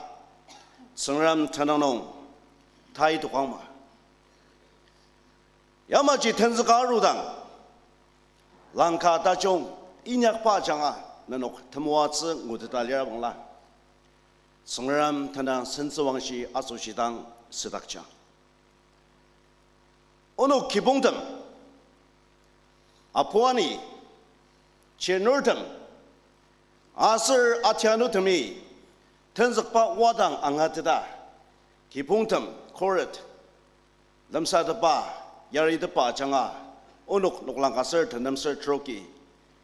Tsüngrem tenüng nung tai tokangma. Yamaji tenzüka arudang, langka tajung inyakba ajanga nenok temoatsü nguteta lira bangla, Tsüngrem tenüng sentsüwangshi asoshidang südakjang. Onok kibongtem, apuani, chinurtem, aser atianutemi tenzükba wadang angateta, kibongtem, koret, lemsatepa, yaritepa ajanga, onok noklang ka ser tenem ser troki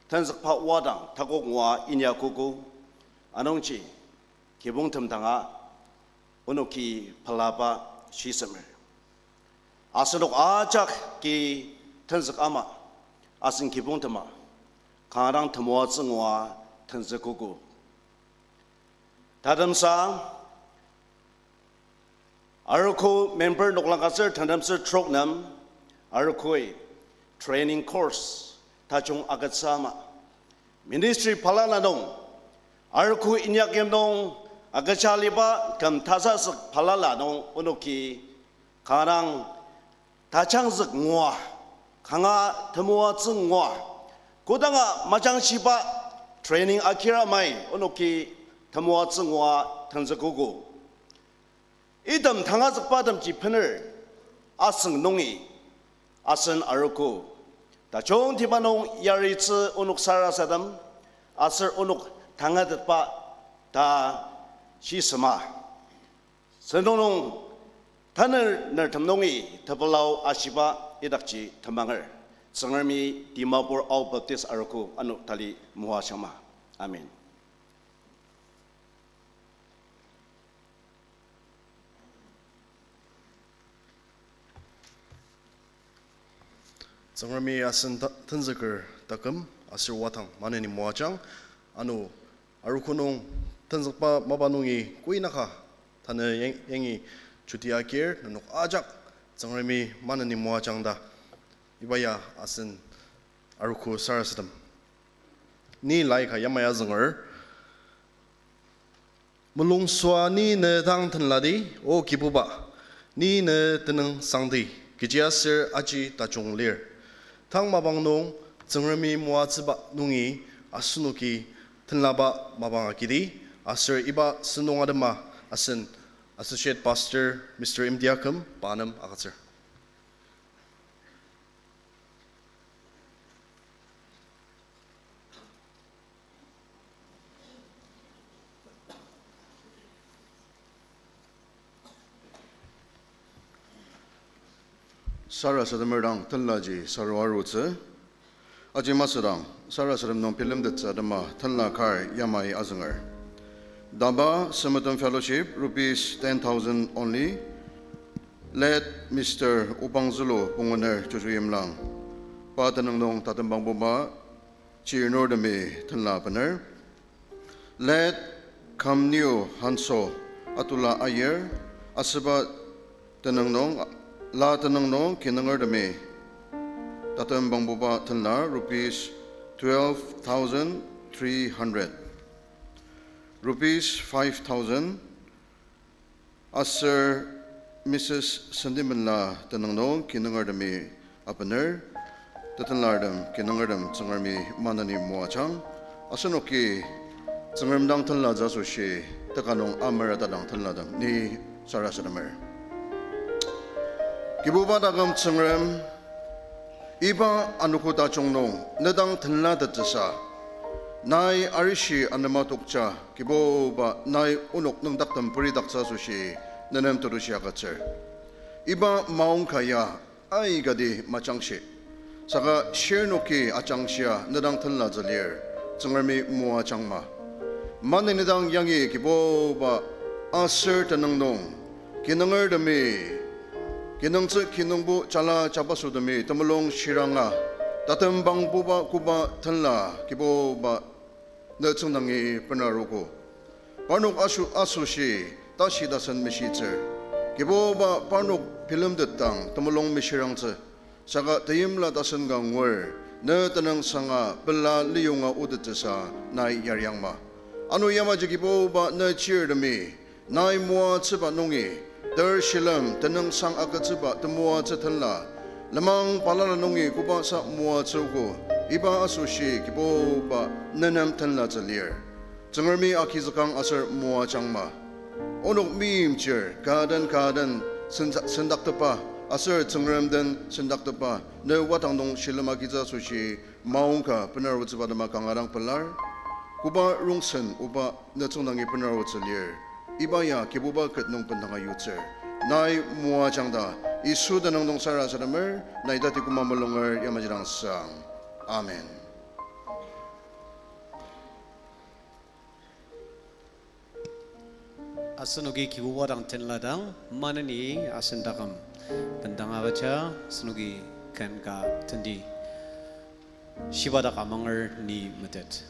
tenzükba wadang takok ngua inyakogo, anungji kibongtem danga onoki pelaba shisemer. Asenok ajaki tenzük ama, asen kibongtema kanga dang temoatsü ngua tenzükogo. Tatemsa, arogo member noklang ka ser tenem ser trok nem, arogoi training course tajung agütsü ama, ministry balala nung, arogo inyak yim nung agüja aliba küm tasasük balala nung onoki kanga dang tajangzük ngua, kanga temoatsü ngua, kodanga majangshiba training akira mai onoki temoatsü ngua tenzükogo. Item tangazükbatemji bener asüng nungi asen arogo tajungtiba nung yaritsü onok sarasadem aser onok tangatetba ta shisema. Sentong nung tanü nertem nungi tepelau ashiba idakji temanger. Tsüngremi Dimapur Ao Baptist Arogo ano tali moajangma. Amen. Tsüngremi asen ta-, tenzüker taküm aser wadang maneni moajang, ano arogo nung tenzükba mapa nungi kuinaka tanü yang-, yangi chuti agir nenok ajak Tsüngremi maneni moajang ta. Iba ya asen arogo sarasadem. Ni lai ka yamai azünger. Mulungsua ni ne dang tenladi, O Kibuba, ni ne tenüngsangdi, kechiaser aji tajung lir. Tang mapang nung Tsüngremi moatsüba nungi asenoki tenlaba mapang agidi, aser iba sentong atema asen Associate Pastor Mister Imtiakum pa nem agütsür. Sarasademer dang tenlaji saru arutsü. Aji masüdang, sarasadem nung bilemtettsü atema tenla kar yamai azünger. DABA Semetem Fellowship, rupees ten thousand only. Late Mister Opangzülu Punguner Jojo Yimlang, pa tenüng nung tatembangbuba chirnurtemi tenla bener. Late Kamnio Hanso, atula ayir, asüba tenüng nung, la tenüng nung kinungertemi tatembangbuba tenla rupees twelve thousand three hundred. Rupees five thousand, aser Missus Sentimenla tenüng nung kinungertemi abener, tetenlartem kinungertem Tsüngremi maneni moajang, asenoki Tsüngrem dang tenlatsü asoshi, teka nung amera tadang tenlatem ni sarasademer. Kibuba taküm Tsüngrem, iba anogo tajung nung ne dang tenlatettsüsa, nai arishi anema tokja, Kibuba nai onok nüngdaktem peridaktsü asoshi, ne nem tetushi agütsür. Iba maongka ya aikati majangshi. Saka shirnoki ajangshia ne dang tenlatsü lir, Tsüngremi moajangma. Maneni dang yangi Kibuba aser tenüng nung kinungertemi, kinungtsü kinungbo jala jabasotemi temulung shiranga, tatembangbuba koba tenla Kibuba ne tsüngdangi benarogo. Parnok aso-, asoshi tashi tasen meshitsür. Kibuba parnok bilemtetdang temulung meshirangtsü. Saka teimla tasen ka ngur, ne tenüngsanga pela liyonga otettsüsa nai yariangma. Ano yamaji Kibuba ne chirtemi, nai moatsüba nungi, ter shilem tenüngsang agütsüba temoatsü tenla, lenmang balala nungi kobasa moatsüogo, iba asoshi Kibuba ne nem tenlatsü lir. Tsüngremi agizükang aser moajangma. Onok meimchir, ka den ka den sen-, sendaktepa, aser Tsüngrem den sendaktepa, ne wadang nung shilem agitsü asoshi maongka benarutsüba tema kanga dang pelar. Koba rongsen oba ne tsüngdangi benarutsü lir. Iba ya Kibuba ket nung bendanga yutsür. Nai moajang ta, Yisu tenüng nung sarasademer, nai tati koma mulunger yamaji dang sang. Amen. Asenoki Kibuba dang tenladang, maneni asen taküm bendang agüja, asenoki ken ka tendi. Shiba dak amanger ni metet.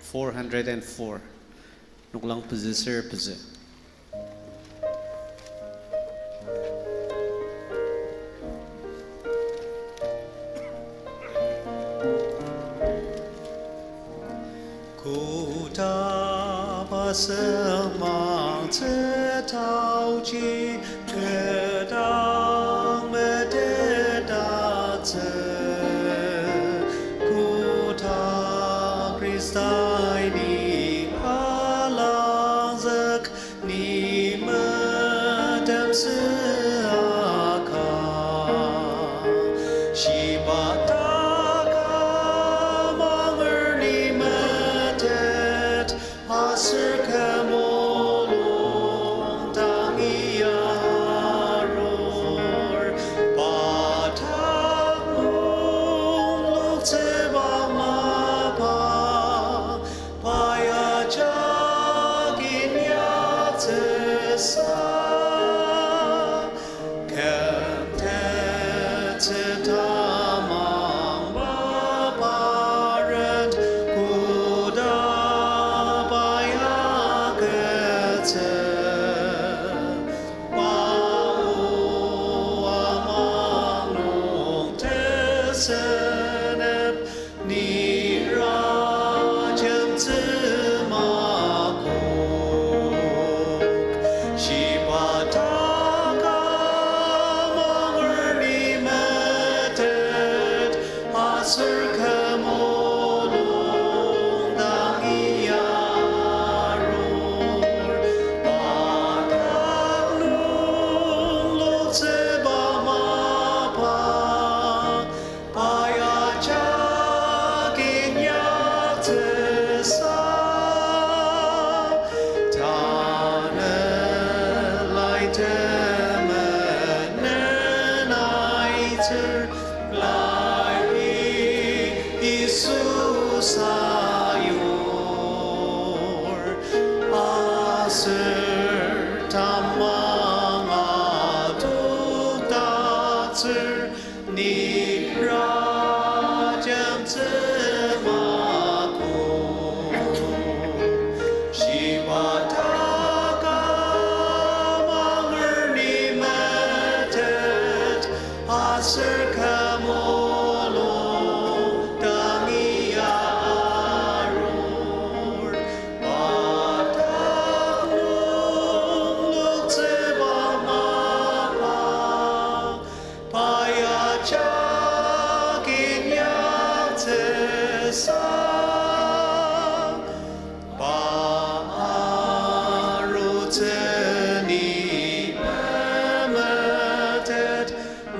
Four hundred and four. Noklang pezü ser pezü. Kodaba semang tsütaoji kedang metetdaktsü, koda Khristai ni alangzük ni metemsü aka, shiba dak amanger ni metet, aser kü mulung dangi arur, pa dak mulung tsübang mapa, pa ya jagi inyaktsüsa, kümtettsü tama sünep, ni rajemtsü makok. Shiba taküm anger ni metet, aser küm olung dangi arur. Pa dak nung loktsüba mapang, pa ajak inyaktsüsa, tanü lai temenen aitsür, lai Yisu sayur, aser tamang adokdaktsür, ni rajemtsü makok. Shiba taküm anger ni metet, aser küm olung dangi arur. Pa dak nung loktsüba mapang, pa ajak inyaktsüsa, pa arutsü ni memetet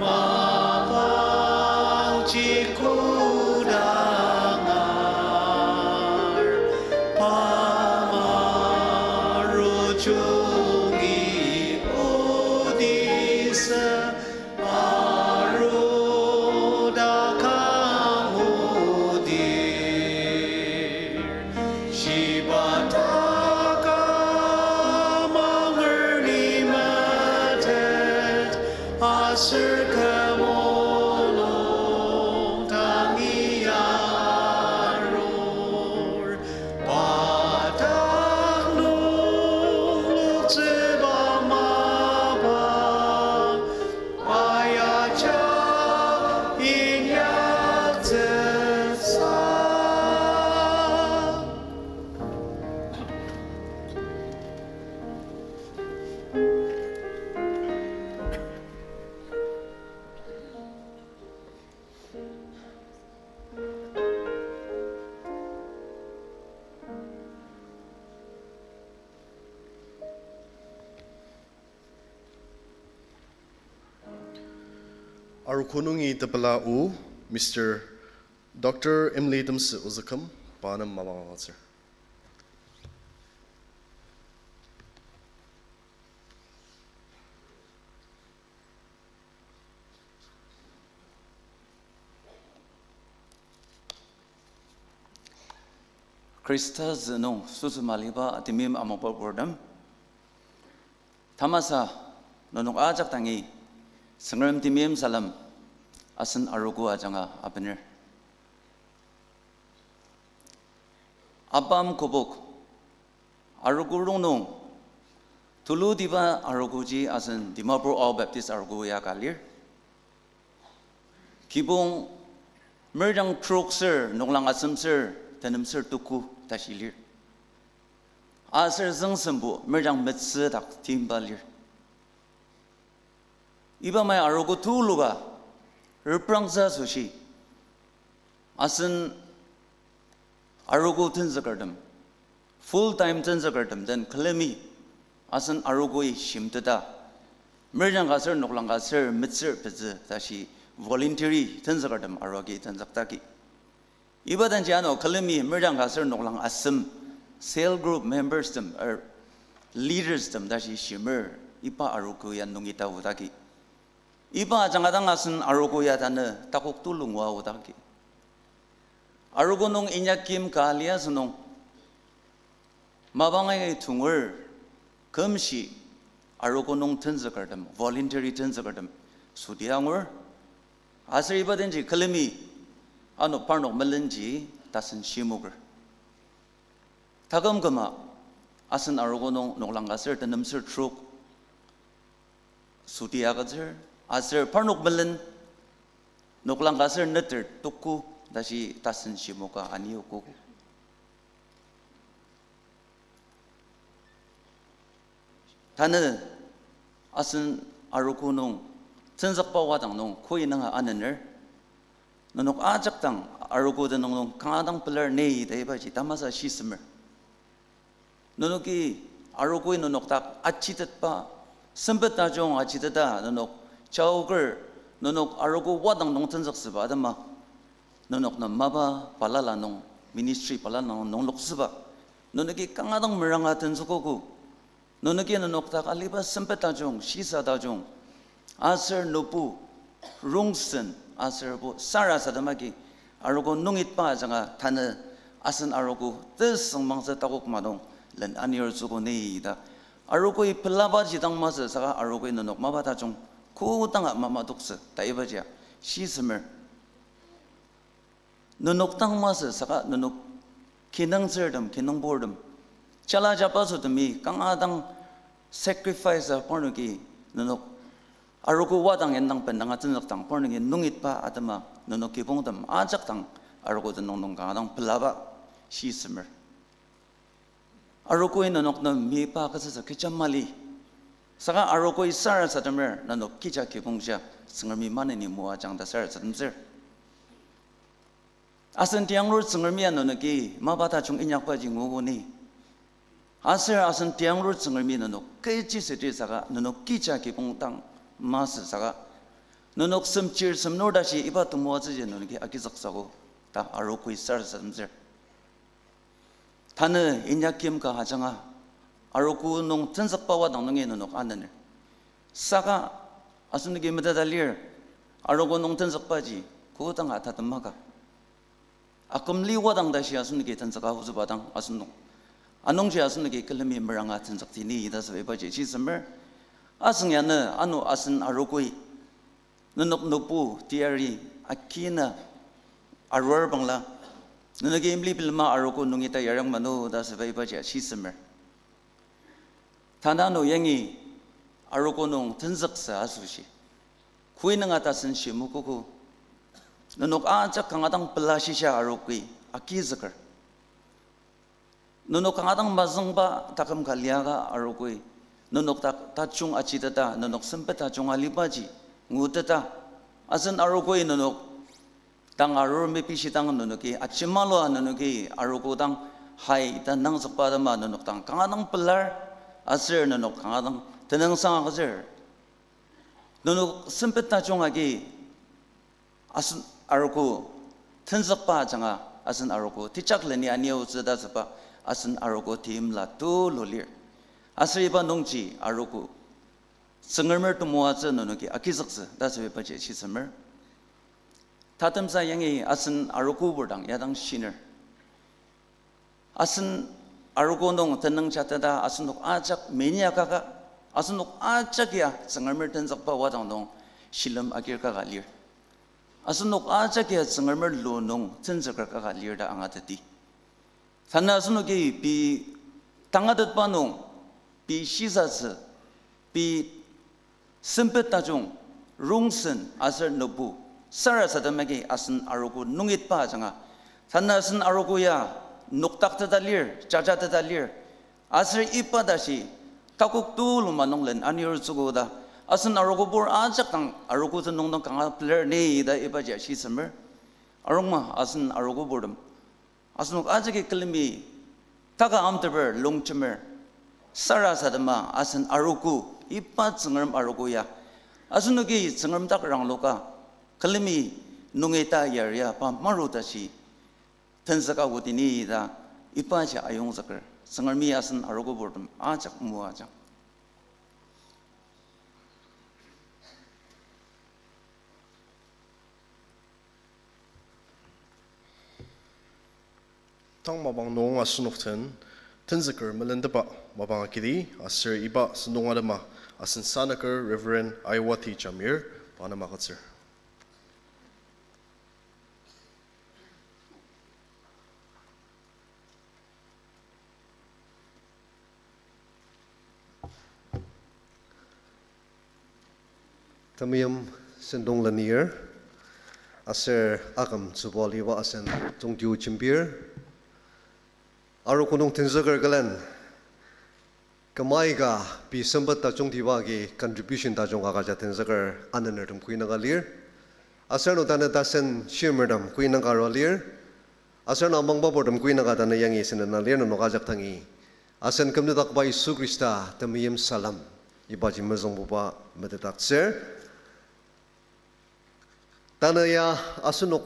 mapangji kodang ar, pa maru jungi otisü aru dakang odir. Shiba taküm anger ni metet, aser küm olung dangi arur. Pa dak nung loktsüba mapang, pa ajak inyaktsüsa. Arogo nungi tepela o, Mister Doctor Emily Temsü ozüküm, pa nem mapang agütsür. Khrista zü nung süsü maliba temeim amokba purtem. Tamasa nenok ajak dangi Tsüngrem temeim salem asen arogo ajanga abener. Abam kübok arogo rongnung tulutiba arogoji asen Dimapur Ao Baptist Arogo ya ka lir. Kibong merjang trok ser, noklang asem ser, tenem ser tuku tashi lir. Aser züngsembo merjang metsü dak timba lir. Iba mai arogo tuluka reprangtsü asoshi asen arogo tenzükertem, full time tenzükertem den külemi asen arogoi shimteta, merjang ka ser noklang ka ser metsür pezü tashi voluntary tenzükertem arogi tenzüktaki. Iba denji ano külemi merjang ka ser noklang asem cell group members tem, er, leaders tem tashi shimer iba arogo ya nungi taotaki. Iba ajanga dang asen arogo ya tanü takok tulu ngua aodaki. Arogo nung inyakim ka lia asünung, mapang agi tonger kümshi arogo nung tenzükertem, voluntary tenzükertem südi angur. Aser iba denji külemi ano parnok melenji tasen shimoker. Taküm küma asen arogo nung noklang ka ser tenem ser trok südi agütsür, aser parnok melen Noklang ka aser neter tuku tashi tasen shimoka aniogo. Tanü asen arogo nung tenzükba wadang nung koi nunga anener. Nenok ajak dang arogo tenüng nung kanga dang pelar ni ta ibaji tamasa shisemer. Nenoki arogoi nenok dak achitetba, sempet tajung achiteta nenok jaoker, nenok arogo wadang nung tenzüksüba atema, nenok nem mapa balala nung, ministry balala nung nungloktsüba, nenoki kanga dang meranga tenzükogo. Nenoki nenok dak aliba sempet tajung, shisa tajung, aser nübu, rongsen, aser bo sarasadem agi arogo nungitba ajanga tanü asen arogo tesüngmangtsü takok madong len anir tsüko ni ta. Arogoi pelabaji dang masü saka arogoi nenok mapa tajung kodanga mamadoktsü ta ibajia shisemer. Nenok dang masü saka nenok kinungtsürtem, kinungburtem, jala jabaso temi kanga dang sacrifice a parnoki nenok arogo wadang indang bendanga tenzükdang parnoki nungitba atema nenok kibongtem ajak dang arogo tenüng nung kanga dang pelaba shisemer. Arogoi nenok nem mipa ketsütsü kecha mali. Saka arogoi sarasademer nenok kija kibongshia Tsüngremi maneni moajang ta sarasademtsür. Asen tianglur Tsüngremi ya nenoki mapa tajung inyakbaji nguogo ni. Aser asen tianglur Tsüngremi nenok kechi südi saka nenok kija kibong dang masü saka nenok semchir semnur tashi iba temoatsüji nenoki agizüksago ta arogoi sarasademtsür. Tanü inyakim ka ajanga arogo nung tenzükba wadang nungi nenok anener. Saka asenoki meteta lir, arogo nung tenzükbaji kodanga tatem maka. Akümli wadang tashi asenoki tenzüka aotsüba dang asenok. Anungji asenoki külemi meranga tenzükti ni ta süba ibaji shisemer. Asüng ya ne ano asen arogoi nenok nübu teyari akina arur bangla, nenoki imli bilema arogo nungi ta yarang mano ta süba ibaji shisemer. Tanü ano yangi arogo nung tenzüksa asoshi koi nunga tasen shimokogo. Nenok ajak kanga dang pela shisa arogoi agizüker. Nenok kanga dang mazüngba taküm ka liaka arogoi, nenok dak tajung achiteta, nenok sempet tajung alibaji nguteta, asen arogoi nenok dang arur mepishidang nenoki ajemalua nenoki arogo dang hai ta nangzükba atema nenok dang kanga dang pelar, aser nenok kanga dang tenüngsang agütsür. Nenok sempet tajung agi asen arogo tenzükba ajanga asen arogo tejakleni aniotsü ta süba asen arogo teimla tulu lir. Aser iba nungji arogo Tsüngremer temoatsü nenoki agizüktsü ta süba ibaji shisemer. Tatemsa yangi asen arogobur dang ya dang shiner. Asen arogo nung tenüng jateta asenok ajak menia kaka, asenok ajak ya Tsüngremer tenzükba wadang nung shilem agir kaka lir. Asenok ajak ya Tsüngremer lu nung tenzüker kaka lir ta angateti. Tanü asenoki pei tangatetba nung, pei shisatsü, pei sempet tajung, rongsen aser nübu sarasadem agi asen arogo nungitba ajanga, tanü asen arogo ya nokdakteta lir, jajateta lir, aser iba tashi takok tulu manung len anir tsüko ta, asen arogobur ajak dang arogo tenüng nung kanga pelar ni ta ibaji shisemer. Arungma asen arogoburtem, asenok ajaki külemi taka amteper longjemer sarasadema asen arogo, iba Tsüngrem arogo ya asenoki Tsüngrem dak rangloka külemi nungi ta yaria pa maru tashi tenzüka kotini ta ibaji ayongzüker. Tsüngremi asen arogoburtem ajak moajang. Tang mapang nung asenok den tenzüker melenteba mapang agidi aser iba sentong atema asen sanaker Reverend Aiwati Jamir pa nem agütsür. Temeim sentong lenir, Aser aküm tsübua aliba asen tongtio jembir. Arogo nung tenzüker külen, kümai ka pei sempet tajungtiba agi contribution tajung ka agüja tenzüker anenertem koinaka lir. Aser ano tanü tasen shimertem koinaka arua lir. Aser ano amangbaburtem koinaka tanü yangi senena lir, nenok ajak dangi asen kümnüdakba Yisu Khrista temeim salem ibaji mezüngbuba metetdaktsür. Tanü ya asenok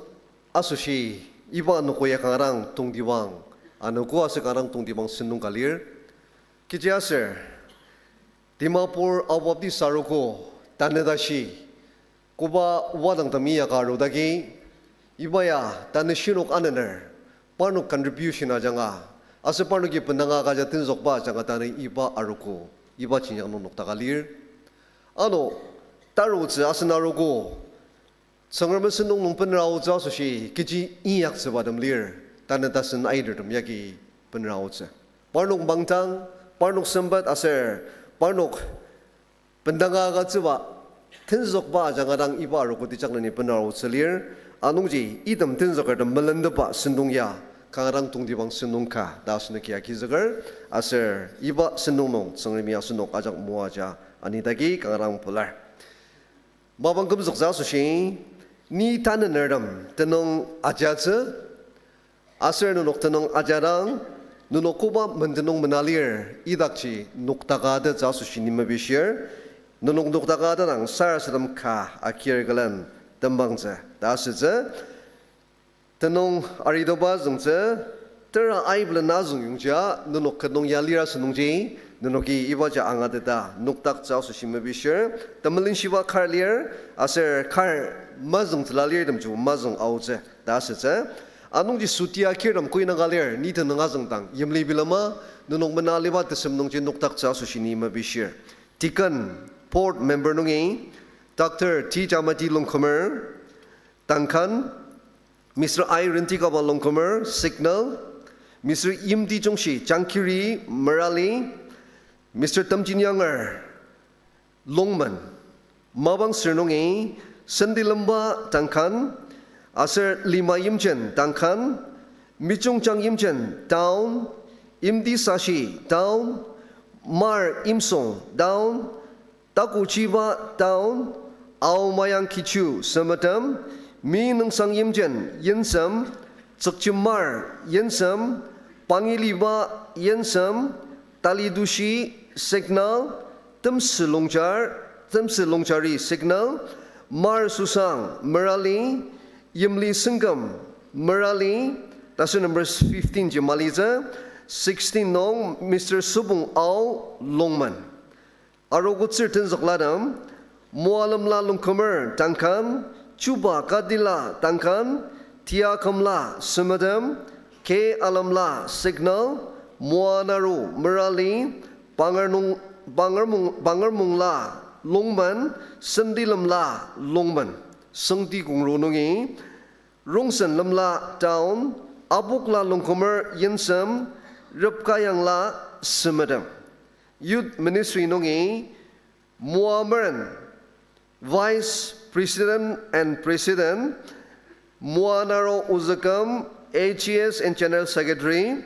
asoshi iba anogo ya kanga dang tongtibang, anogo aser kanga dang tongtibang sentong ka lir. Kechiaser Dimapur Ao Baptist Arogo tanü tashi koba wadang temi ya ka arudagi, iba ya tanü shinok anener, parnok contribution ajanga, aser parnoki bendanga agüja tenzükba ajanga tanü iba arogo, iba jenjang nung noktaka lir. Ano, tarutsü asen arogo, Tsüngrem sentong nung benra aotsü asoshi kechi inyaktsübatem lir, tanü tasen aitertem yagi benra aotsü. Parnok mangdang, parnok sempet aser parnok bendanga agütsüba tenzükba ajanga dang iba arogo tejakleni benra aotsü lir, anungji item tenzükertem melenteba sentong ya kanga dang tongtibang sentong ka ta asenoki agizüker, aser iba sentong nung Tsüngremi asenok ajak moaja anidagi kanga dang pelar. Mapang kümzüktsü asoshi, ni tanenertem tenüng ajatsü, aser nenok tenüng ajadang, nenok koba mentenüng mena lir, idakji noktaka atettsü asoshi ni mepishir, nenok noktaka atetang sarasadem ka akir külen tembangtsü ta asütsü. Tenüng aritoba azüngtsü, tera aibelen azüng yongja, nenok ket nung ya lir asünungji, nenoki ibaji angateta nokdaktsü asoshi mepishir, temelenshiba kar lir, aser kar mazüngtsüla lirtemji mazüng aotsü ta asütsü. Anungji sütia kirtem koinaka lir, ni tenüng azüngdang yimli bilema, nenok mena aliba tesem nungji nokdaktsü asoshi ni mepishir. Deacon, board member nungi, Doctor T Jamati Longkumer, Tangkan, Mister I Rentikaba Longkumer, Signal, Mister Yimti Chungshi, Changkiri, Merali, Mister Temjinyanger, Longmen, mapang sür nungi, Sendilemba, Tangkan, aser Lima Yimchen, Tangkan, Michungjang Yimchen, down, Imti Sashi, down, Mar Imsong, down, Takuchiba, down, Aomayang Kichu, Semetem, Mi Nüngsang Yimchen, Yensem, Tsükchimar, Yensem, Pangiliba, Yensem, Talitushi, Signal, Temsü Longchar, Temsü Longchari, Signal, Mar Susang, Merali, Yimli Sengkem, Merali, ta aser number fifteen ji malitsü, sixteen nung Mister Subung Ao, Longmen. Arogo tsür tenzüklatem, Moalemla Longkumer, Tangkan, Chuba Kadila, Tangkan, Tiakümla, Semetem, K Alemla, Signal, Moanaru, Merali, Bangar nung, Bangar mung, Bangar mungla, Longmen, Sendilemla, Longmen, Sengti Kongru nungi, Rongsen Lemla, down, Apokla Longkumer, Yensem, Repkayangla, Semetem. Youth Ministry nungi, Moameren, Vice President and President, Moanaro Ozükem, A G S and General Secretary,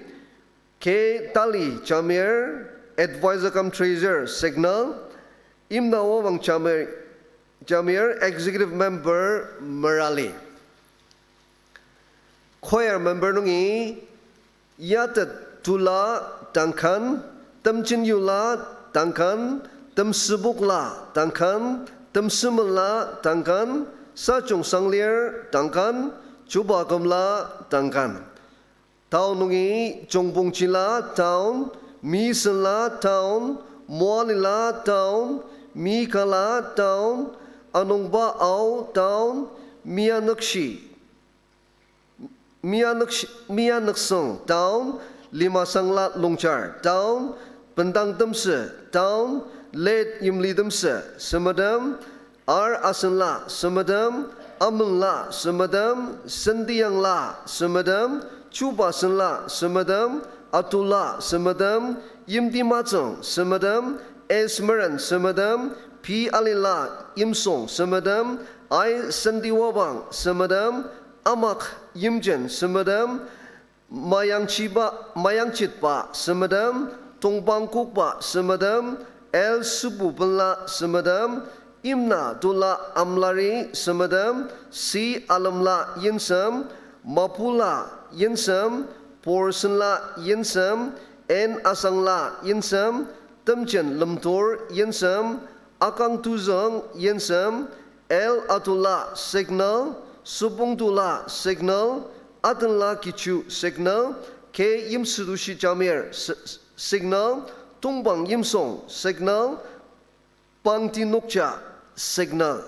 K Tali Jamir, Advisor cum Treasurer, Signal, Imnawawang Jamir, Jamir, Executive Member, Merali. Choir member nungi, Yatet Tula, Tangkan, Temjinyula, Tangkan, Temsübokla, Tangkan, Temsümela, Tangkan, Sajung Sanglir, Tangkan, Chuba Kümla, Tangkan. Tao nungi Chongbongchila, down, Misenla, down, Moalila, down, Mikala, down, Anungba Ao, down, Mianükshi, Mianükshi, Mianüksüng, down, Limasangla Longchar, down, Bendang Temsü, down, Late Yimli Temsü, Semetem, R Asenla, Semetem, Amenla, Semetem, Sendiyangla, Semetem, Chuba Senla, Semetem, Atula, Semetem, Yimti Matsüng, Semetem, S Meren, Semetem, P Alila, Imsong, Semetem, Ai Senti Wabang Semedem, Amak Yimjen Semedem, Mayangchiba, Mayangchitba Semedem, Tongpang Kokba Semedem, L Sübubenla Semedem, Imna Tula Amlari Semedem, C Alemla Yinsem, Mapula Yinsem, Porsenla Yinsem, N Asangla Yinsem, Temjen Lemtur Yinsem, Akang Tuzüng Yinsem, L Atula Signal, Süpongtula Signal, Atenla Kichu Signal, K Yimsütushi Jamir S-, Signal, Tongpang Yimsong Signal, Pangti Nokja Signal,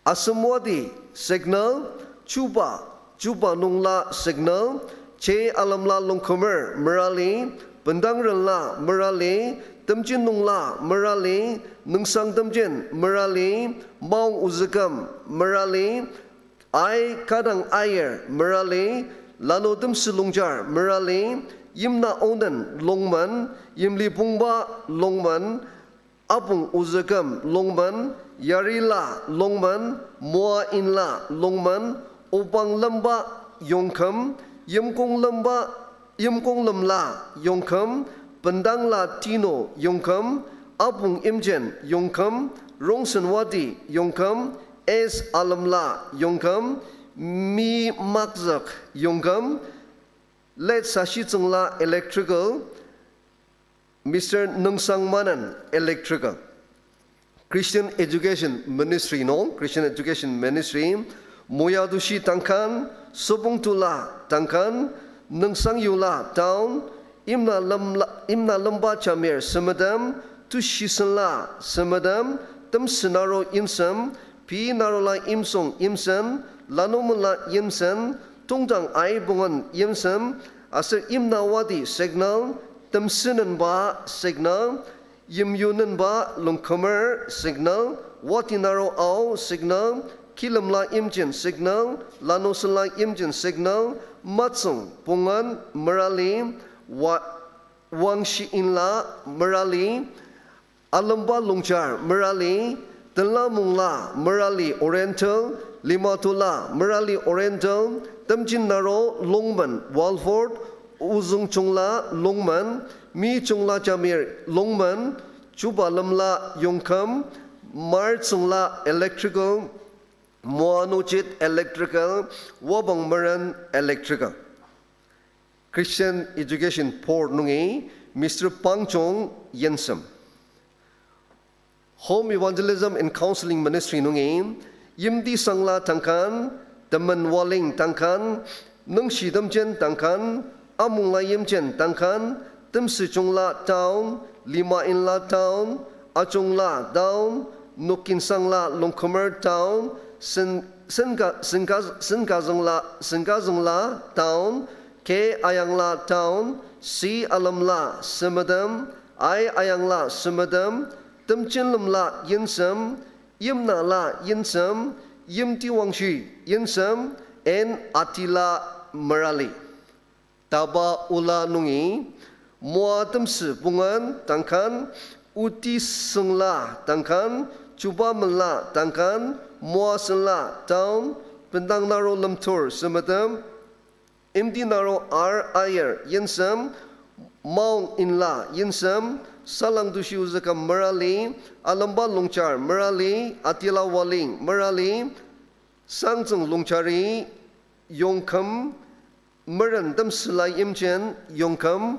Asemwadi Signal, Chuba, Chuba Nungla Signal, Che Alemla Longkümer Merali, Bendangrenla Merali, Temjin Nungla Merali, Nüngsang Temjin Merali, Maong Ozüküm Merali, Ai Kadang Aier Merali, Lano Temsü Longjar Merali, Yimna Onen Longmen, Yimli Pongba Longmen, Apong Ozüküm Longmen, Yarila Longmen, Moa Inla Longmen, Opang Lemba Yongküm, Yimkong Lemba, Yimkong Lemla Yongküm, Bendangla Tino Yongküm, Apong Imjen Yongküm, Rongsen Wadi Yongküm, S Alemla Yongküm, Mi Makzük Yongküm, Late Sashitsüngla Electrical, Mister Nüngsang Manen Electrical. Christian Education Ministry nung, Christian Education Ministry, Moyatushi Tangkan, Süpongtula Tangkan, Nüngsang Yula Town, Imna Lemla-, Imna Lemba Jamir Semedem, Tushisenla Semedem, Temsü Naro Yinsem, Pi Narola Yimsong Yimsen, Lanomenla Yimsen, Tongtang Aibongen Yimsem, aser Imna Wadi Signal, Temsünenba Signal, Yimyunenba Longkümer Signal, Wati Naro Ao Signal, Kilemla Yimjen Signal, Lanosenla Yimjen Signal, Matsüng Pongen Merali, Wa-, Wangshi Inla Merali, Alemba Longjar Merali, Tenlamongla Merali Oriental, Limatula Merali Oriental, Temjin Naro Longmen Walford, Ozüngchungla Longmen, Mijungla Jamir Longmen, Chubalemla Yongküm, Martsüngla Electrical, Moanochit Electrical, Wabang Meren Electrical. Christian Education Board nungi Mister Pangchong Yensem. Home Evangelism and Counseling Ministry nungi Yimtisangla Tangkan, Temen Waling Tangkan, Nüngshitemjen Tangkan, Amungla Yimjen Tangkan, Temsüchungla Town, Lima Inla Town, Achungla Town, Nokinsangla Longkümer Town, Sen-, Senka-, Senka-, Senkazüngla, Senkazüngla Town, K Ayangla Town, C Alemla Semedem, I Ayangla Semedem, Temjinlemla Yensem, Yimnala Yensem, Yimtiwangshi Yensem, N Atila Merali. Taba ola nungi, Moa Temsü Pongen Tangkan, Uti Süngla Tangkan, Chuba Menla Tangkan, Moa Senla Town, Bendang Naro Lemtur Semedem, Imti Naro R Ayer Yensem, Maong Inla Yensem, Salangtushi Ozüküm Merali, Alemba Longchar Merali, Atila Waling Merali, Sangtsüng Longchari Yongküm, Meren Temsüla Yimjen Yongküm,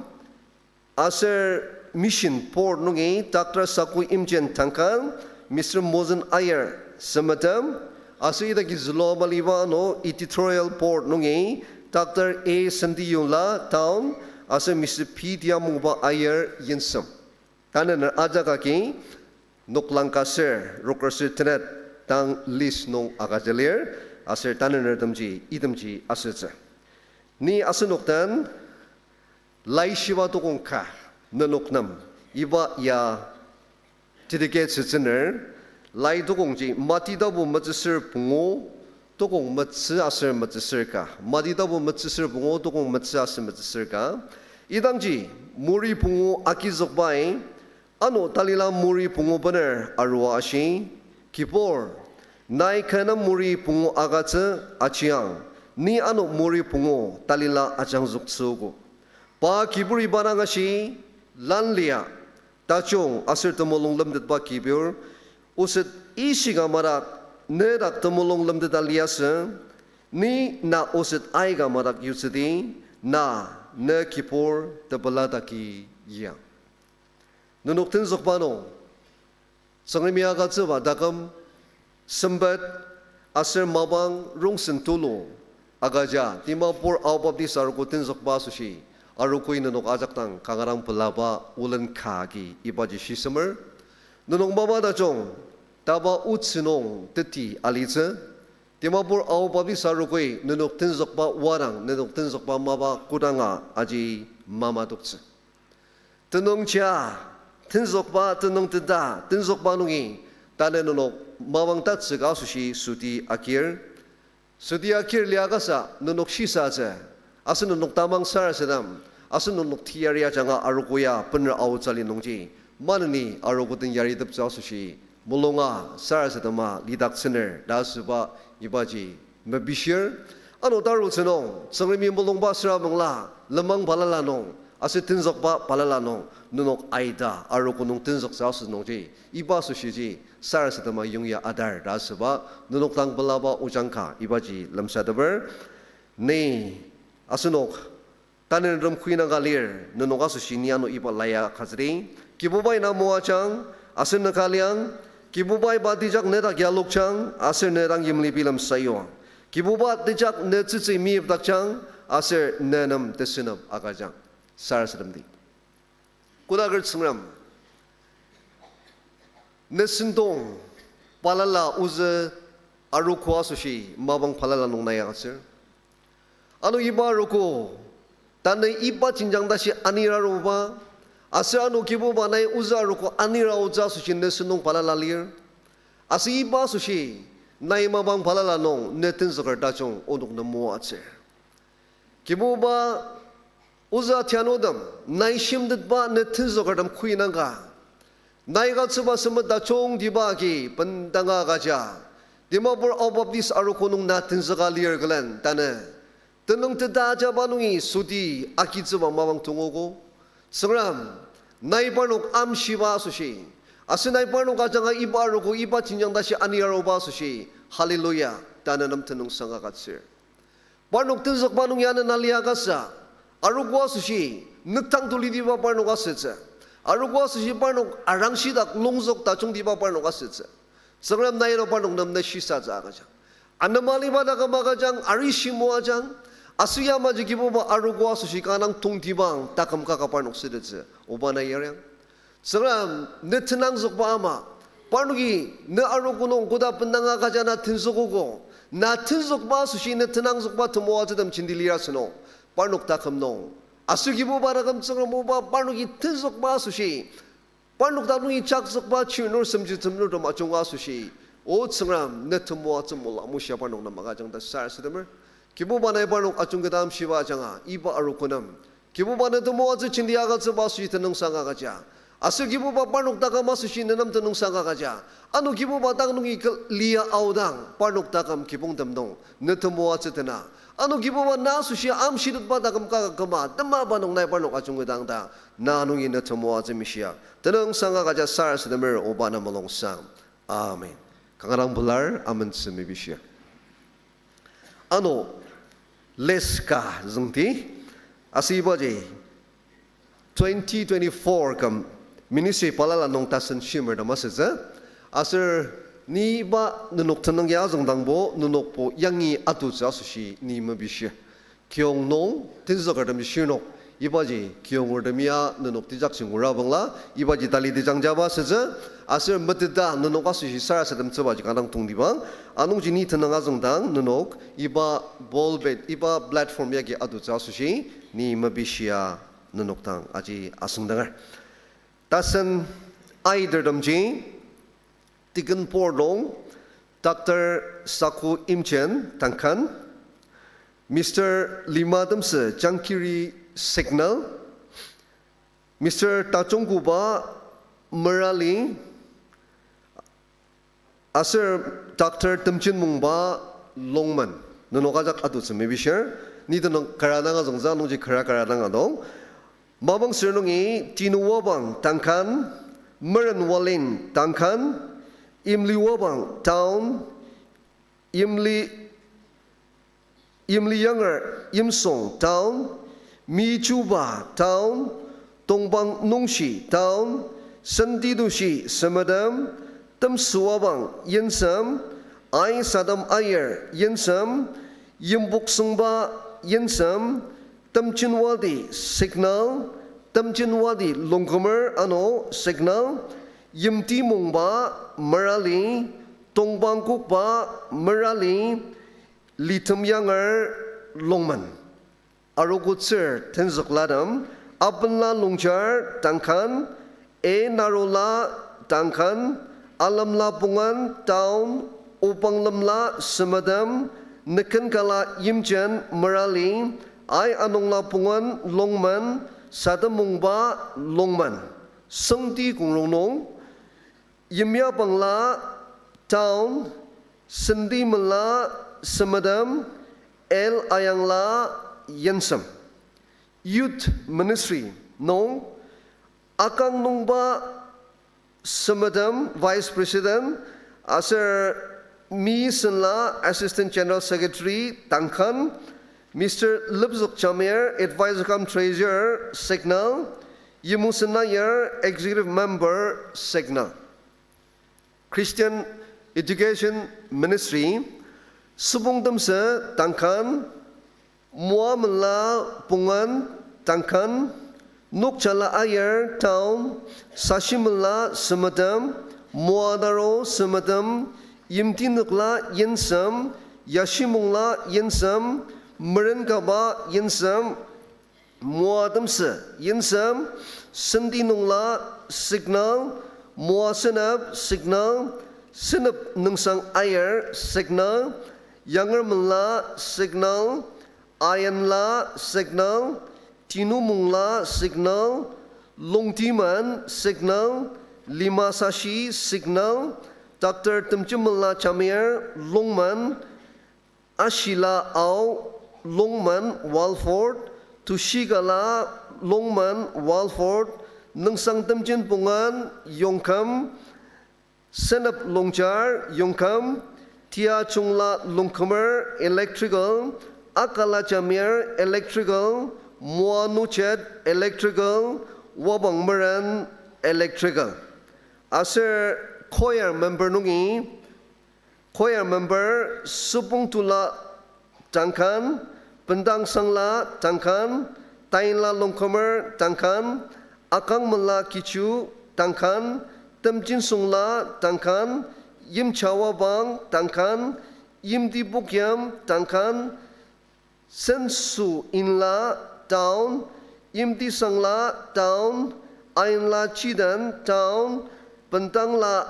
aser Mission Board nungi Doctor Saku Yimjen Tangkan, Mister Mosen Ayer Semedem, aser idaki zülua maliba ano Editorial Board nungi Doctor A Sentiyula Town, aser Mister P Tiamungba Ayer Yensem. Tanüner ajak agi noklang ka ser, roker ser tenet dang list nung agüja lir, aser tanünertemji itemji asütsü. Ni asenok den laishiba tokong ka nenok nem iba ya dedicate asütsüner, lai tokongji Mati tapu metsüsür pungu, tokong metsü aser metsüsür ka. Mati tapu metsüsür pungu, tokong metsü aser metsüsür ka. Idangji muri pungu agizükbai, ano talila muri pungu bener arua ashi, Kibur, Nai kü nem muri pungu agütsü ajiang, ni ano muri pungu talila ajangzüktsüogo. Pa kibur iba dang ashi, lan lia, tajung aser temulung lemtetba kibur, oset ishika madak, nedak temulung lemteta liasü, ni na oset aika madak yutsüdi, na ne kibur tepelataki yiang. Nenok tenzükba nung, Tsüngremi agütsüba taküm, sempet, aser mapang rongsen tulu, agüja, Dimapur Ao Baptist arogo tenzükba asoshi, arogoi nenok ajak dang kanga dang pelaba olen ka agi ibaji shisemer. Nenok mapa tajung, taba otsü nung teti alitsü. Dimapur Ao Baptist arogoi nenok tenzükba wadang, nenok tenzükba mapa kodanga aji mamatoktsü. Tenüngja, tenzükba, tenüngteta, tenzükba nungi, tanü nenok mapang tatsüka asoshi süti akir. Süti akir liakasa nenok shisatsü, aser nenok tamang sarasadem, aser nenok teyari ajanga arogo ya bener aotsüli nungji, maneni arogo den yariteptsü asoshi, mulunga sarasadema lidaktsüner ta asüba ibaji mepishir. Ano tarutsü nung, Tsüngremi mulungba süra mangla, lenmang balala nung, aser tenzükba balala nung, nenok aita arogo nung tenzüktsü asü nungji, iba asoshiji sarasadema yongya adar ta asüba, nenok dang pelaba ojang ka ibaji lemsateper. Ni, asenok, tanü nem koinangka lir, nenok asoshi ni ano iba laia katsüdi. Kibubai na moajang, aser ne ka liang, Kibubai pa tejak nedak yalokjang, aser ne dang yimli bilem sayuang. Kibuba tejak ne tsütsü meyipdakjang, aser ne nem tesünep agüjang. Sarasademdi. Kodaker Tsüngrem, ne sentong balala ozü arogo asoshi mapang balala nung nai agütsür. Ano iba arogo, tanü iba jenjang tashi anir aruba, aser ano Kibuba nai ozü arogo anir aotsü asoshi ne sentong balala lir. Aser iba asoshi, nai mapang balala nung ne tenzüker tajung onok nem moatsür. Kibuba, ozü tianudem, nai shimtetba ne tenzükertem koinangka, nai agütsüba sempet tajungtiba agi bendanga agüja, Dimapur Ao Baptist arogo nung na tenzüka lir külen tanü, tenüngteta ajaba nungi süti agitsüba mapang tongogo. Tsüngrem, nai parnok amshiba asoshi, aser nai parnok ajanga iba arogo iba jenjang tashi anir aruba asoshi, hallelujah, tanü nem tenüngsang agütsür. Parnok tenzükba nung ya ne na lia kasa, arogo asoshi, nüktang tulitiba parnok asütsü. Arogo asoshi parnok arangshi dak longzük tajungtiba parnok asütsü. Tsüngrem nai ano parnok nem ne shisatsü agüjang. Anema aliba taküm agüjang, arishi moajang, aser yamaji Kibuba arogo asoshi kanga dang tongtibang taküm kaka parnok sütettsü, oba na yariang. Tsüngrem, ne tenangzükba ama, parnoki ne arogo nung koda bendanga agüja na tenzükogo, na tenzükba asoshi ne tenangzükba temoatsütem jenti lir asünung, parnok taküm nung. Aser Kibuba taküm Tsüngrem oba parnoki tenzükba asoshi, parnok dak nungi jakzükba chirnur semji temnurtem ajunga asoshi, O Tsüngrem, ne temoatsü mula mushia parnok nem agüjang ta sarasademer. Kibuba nai parnok ajungketa amshiba ajanga, iba arogo nem Kibuba ne temoatsü jenti agütsüba asoshi tenüngsang agüja. Aser Kibuba parnok taküm asoshi ne nem tenüngsang agüja. Ano Kibuba dak nungi kü-, lia aodang parnok taküm kibongtem nung ne temoatsü tena. Ano Kibuba na asoshi amshitetba taküm kaka küma temaba nung nai parnok ajungketang ta na nungi ne temoatsü mishia tenüngsang agüja sarasademer oba na mulungsang. Amen. Kanga dang pelar, amentsü mepishir. Ano, leska züngdi, aser ibaji twenty twenty-four küm ministry balala nung tasen shimer ta masütsü, aser ni iba nenok tenüng ya züngdangbo nenokbo yangi atutsü asoshi ni mepishir. Kiyong nung tenzükertem shirnok, ibaji kiyongertem ya nenok tejakji ngura bangla, ibaji tali tejangjaba sütsü, aser meteta nenok asoshi sarasademtsübaji kanga dang tongtibang, anungji ni tenüng azüngdang nenok iba pulpit, iba platform yagi atutsü asoshi ni mepishia nenok dang aji asüngdanger. Tasen aitertemji, Deacon Board nung, Doctor Saku Imchen, Tangkhul, Mister Lima Temsü, Changkiri Signal, Mister Tajungkuba, Merali, Aser Doctor Temjinmongba Longman, nenok ajak atutsü mepishir, ni tenüng kara dang azüngtsü, nungji kara kara dang adong. Mapang sür nungi Tinu Wabang Tangkan, Meren Walin Tangkan, Imli Wabang Town, Imli Imli Yanger Imsong Town, Mi Chuba Town, Tongpang Nungshi Town, Senti Tushi Semetem, Temsü Wabang Yensem, Ai Sadam Aier Yensem, Yimbok Sengba Yensem, Temjinwadi Signal, Temjinwadi Longkumer ano Signal, Yimti Mongba Merali, Tongpang Kokba Merali, Litem Yanger Longman. Arogo tsür tenzüklatem, Abenla Longchar Tangkan, E Narula Tangkan, Alemla Pungan Town, Opanglemla Semetem, Nekenkala Yimchen Merali, Ai Anungla Pungan Longman, Sademongba Longman. Senti Kongrong nung, Yimyabangla Town, Senti Mela Semetem, L Ayangla Yensem. Youth Ministry nung, Akang Nungba Semetem, Vice President, aser Mi Senla, Assistant General Secretary, Tangkan, Mister Lepzük Jamir, Advisor cum Treasurer, Signal, Yimu Senayar, Executive Member, Signal. Christian Education Ministry, Süpong Temsü Tangkan, Moa Mela Pungan Tangkan, Nokjala Aier Town, Sashi Mela Semetem, Moa Naro Semetem, Yimti Nükla Yensem, Yashi Mungla Yensem, Meren Kaba Yensem, Moa Temsü Yensem, Senti Nungla Signal, Moa Senep Signal, Senep Nüngsang Aier Signal, Yanger Mela Signal, Ayanla Signal, Tinu Mungla Signal, Longtiman Signal, Lima Sashi Signal, Doctor Temjimela Jamir Longman, Ashila Ao Longman Walford, Tushikala Longman Walford, Nüngsang Temjin Pungan Yongkam, Senep Longchar Yongkam, Tiajungla Longkumer Electrical, Akala Jamir Electrical, Moa Nuchet Electrical, Wabang Meren Electrical. Aser choir member nungi, choir member Süpong Tula Tangkan, Bendang Sangla Tangkan, Tainla Longkumer Tangkan, Akang Mela Kichu Tangkan, Temjin Sungla Tangkan, Yimchawabang Tangkan, Yimti Pukyam Tangkan, Senso Inla Town, Yimti Sangla Town, Ainla Chidan Town, Bendangla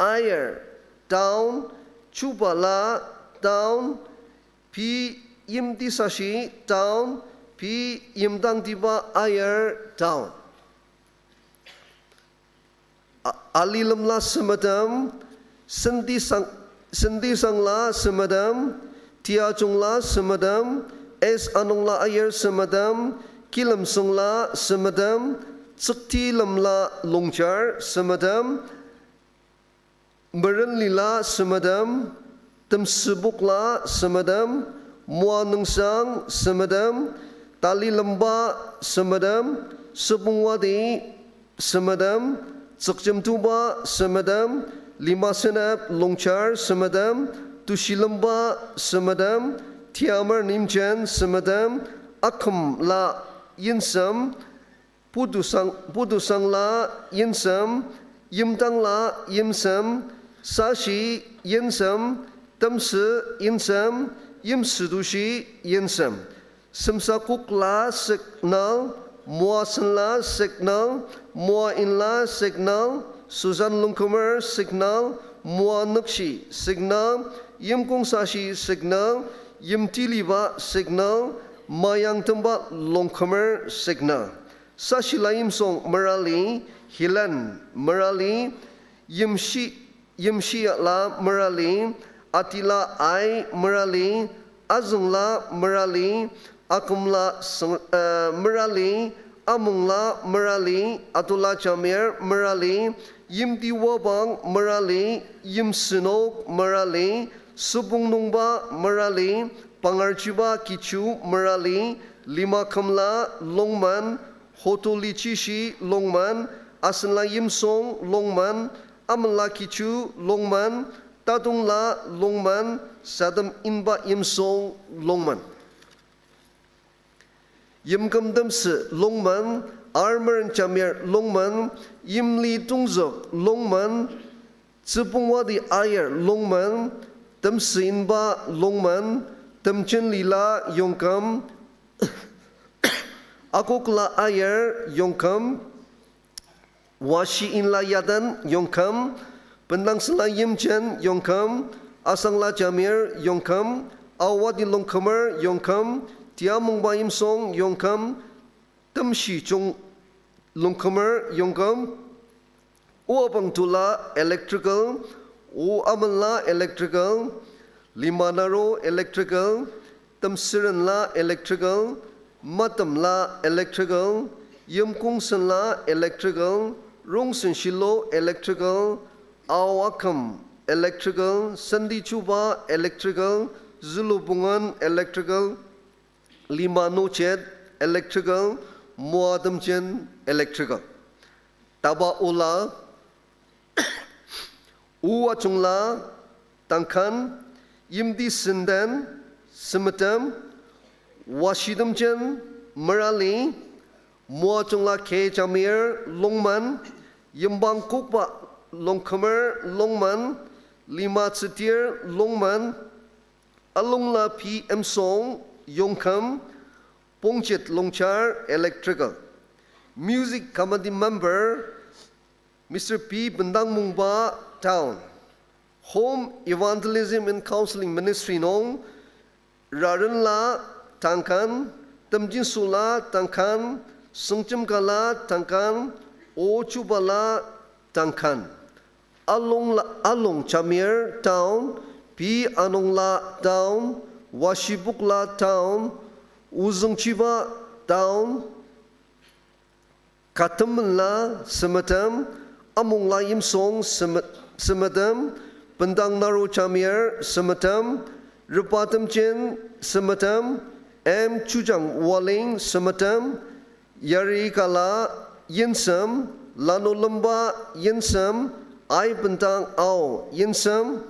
Aier Town, Chubala Town, P Yimti Sashi Town, P Yimdangtiba Aier Town. A-, Alilemla Semetem, Senti Sang-, Senti Sangla Semetem, Tiajungla Semetem, S Anungla Aier Semetem, Kilemsungla Semetem, Tsüktilemla Longchar Semetem, Merenlila Semetem, Temsübokla Semetem, Moa Nüngsang Semetem, Talilemba Semetem, Süpongwadi Semetem, Tsükjemtuba Semetem, Lima Senep Longchar Semetem, Tushilemba Semetem, Tiamer Nimchen Semetem, Akümla Yensem, Pudusang, Pudusangla Yensem, Yimdangla Yensem, Sashi Yensem, Temsü Yensem, Yimsütushi Yensem. Semsakokla Signal, Moa Senla Signal, Moa Inla Signal, Susan Longkumer Signal, Moa Nükshi Signal, Yimkong Sashi Signal, Yimtiliba Signal, Mayang Temba Longkumer Signal. Sashila Yimsong Merali, Hilen Merali, Yimshi Yimshiyala merali, atila ai merali, azüngla merali, akümla seng-, eh, merali, amungla merali, atula jamir merali, yimti wabang merali, yimsünok merali, süpong nungba merali, pangarchiba kichu merali, lima kümla longman, hoto lichishi longman, asenla yimsong longman, amela kichu longman, tatongla longman, sadem inba yimsong longman. Yimkümtemsü longman, armeren jamir longman, yimli tongzük longman, tsüpongwadi ayar longman, temsü inba longman, temjen lila yongküm, akokla ayar yongküm, washi inla yaden yongküm, bendangsüla yimjen yongküm, asangla jamir yongküm, awadi longkümer yongküm, tiamungba yimsong yongküm, temshi jung longkümer yongküm, o abang tula electrical, o amela electrical, lima naro electrical, temsürenla electrical, matemla electrical, yimkongsenla electrical, rongsen shilo electrical, ao aküm electrical, sendi chuba electrical, zülubongan electrical, lima nochet electrical, moa temjen electrical. Taba ola, o ajungla tangkan, yimti senden semetem, washi temjen merali, moa ajungla ke jamir longman, yimbang kokba longkümer longman, lima tsütir longman, alongla P M Song yongküm, pongjet longchar electrical. Music committee member Mister P Bendangmungba, Town. Home Evangelism and Counseling Ministry nung Rarenla tangkan, Temjinsula tangkan, Süngjemkala tangkan, Ochubala tangkan. Alongla, Along Jamir, Town, P Anongla, Town, Washibokla, Town, Ozüngchiba, Town, Katemenla semetem, Amongla Yimsong seme-, semetem, Bendang Naro Jamir semetem, Repa Temjen semetem, M Chujang Waling semetem, Yarikala Yinsem, Lanu Lemba Yinsem, Ai Bendang Ao Yinsem,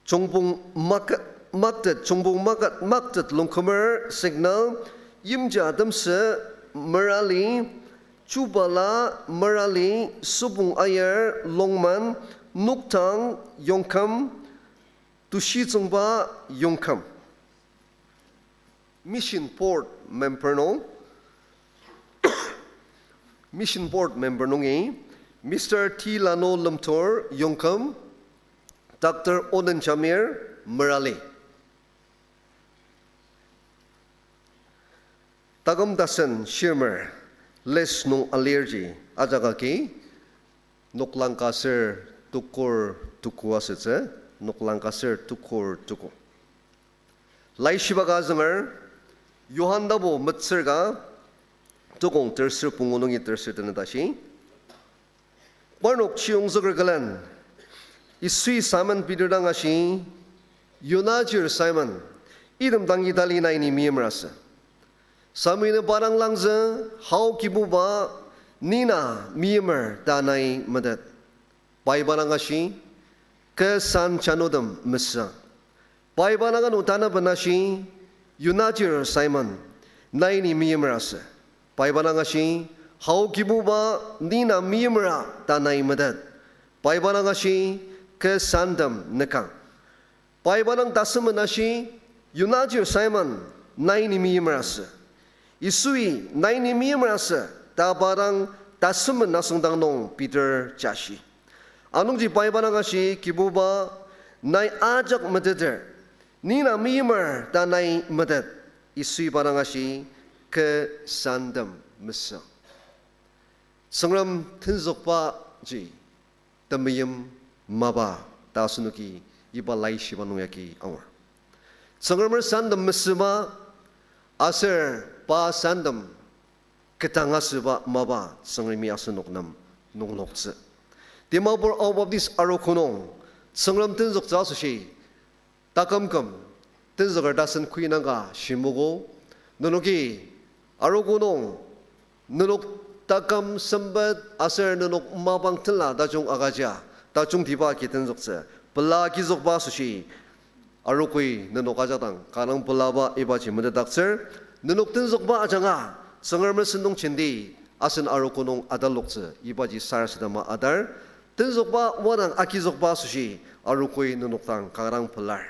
Chongpong Maket, Maktet, Chongpong Maket, Maktet Longkümer Signal, Yimja Temsü Merali, Chubala Merali, Süpong Ayar Longman, Noktang Yongküm, Tushitsüngba Yongküm. Mission Board Member nung, Mission Board Member nungi, Mister T Lano Lemtur Yongküm, Doctor Onen Jamir Merali. Taküm tasen shimer, list nung alirji, ajak agi, noklang ka ser tukur tuku asütsü, noklang ka ser tukur tuku. Laishiba ka zünger, Johan tapu metsür ka, tukong terser pungu nungi terser tenet tashi. Parnok chiyongzüker külen, Yisui Simon Peter dang ashi, Yonajir Simon, item dang Itali nai ni meimer asü. Simon-i pa dang langzü, Hao Kibuba, ni na meimer ta nai metet. Pai pa dang ashi, kü san chanudem mesü. Pai pa dang ano tanaben ashi, Yonajir Simon, nai ni meimer asü. Pai pa dang ashi, Hao Kibuba, ni na meimera ta nai metet. Pai pa dang ashi, kü santem nükang. Pai pa dang tasemben ashi, Yonajir Simon, nai ni meimer asü. Yisui, nai ni meimer asü, ta pa dang tasemben asüngdang nung Peter jashi. Anungji pai pa dang ashi, Kibuba, nai ajak meteter, ni na meimer ta nai metet. Yisui pa dang ashi, kü santem mesü. Tsüngrem tenzükba ji temeim mapa ta asenoki iba laishiba nung yagi angur. Tsüngremer sandem mesüma aser pa sandem ketang asüba mapa Tsüngremi asenok nem nungloktsü. Dimapur Ao Baptist arogo nung Tsüngrem tenzüktsü asoshi taküm küm tenzüker tasen kuinangka shimogo, nenoki arogo nung nenok taküm sempet aser nenok mapang tenla tajung agüja, tajungtiba agi tenzüktsü, pela agizükba asoshi arogoi nenok ajak dang kanga pelaba ibaji metetdaktsür. Nenok tenzükba ajanga Tsüngremer sentong jenti asen arogo nung ataloktsü ibaji sarasadema adar, tenzükba wadang agizükba asoshi arogoi nenok dang kanga pelar.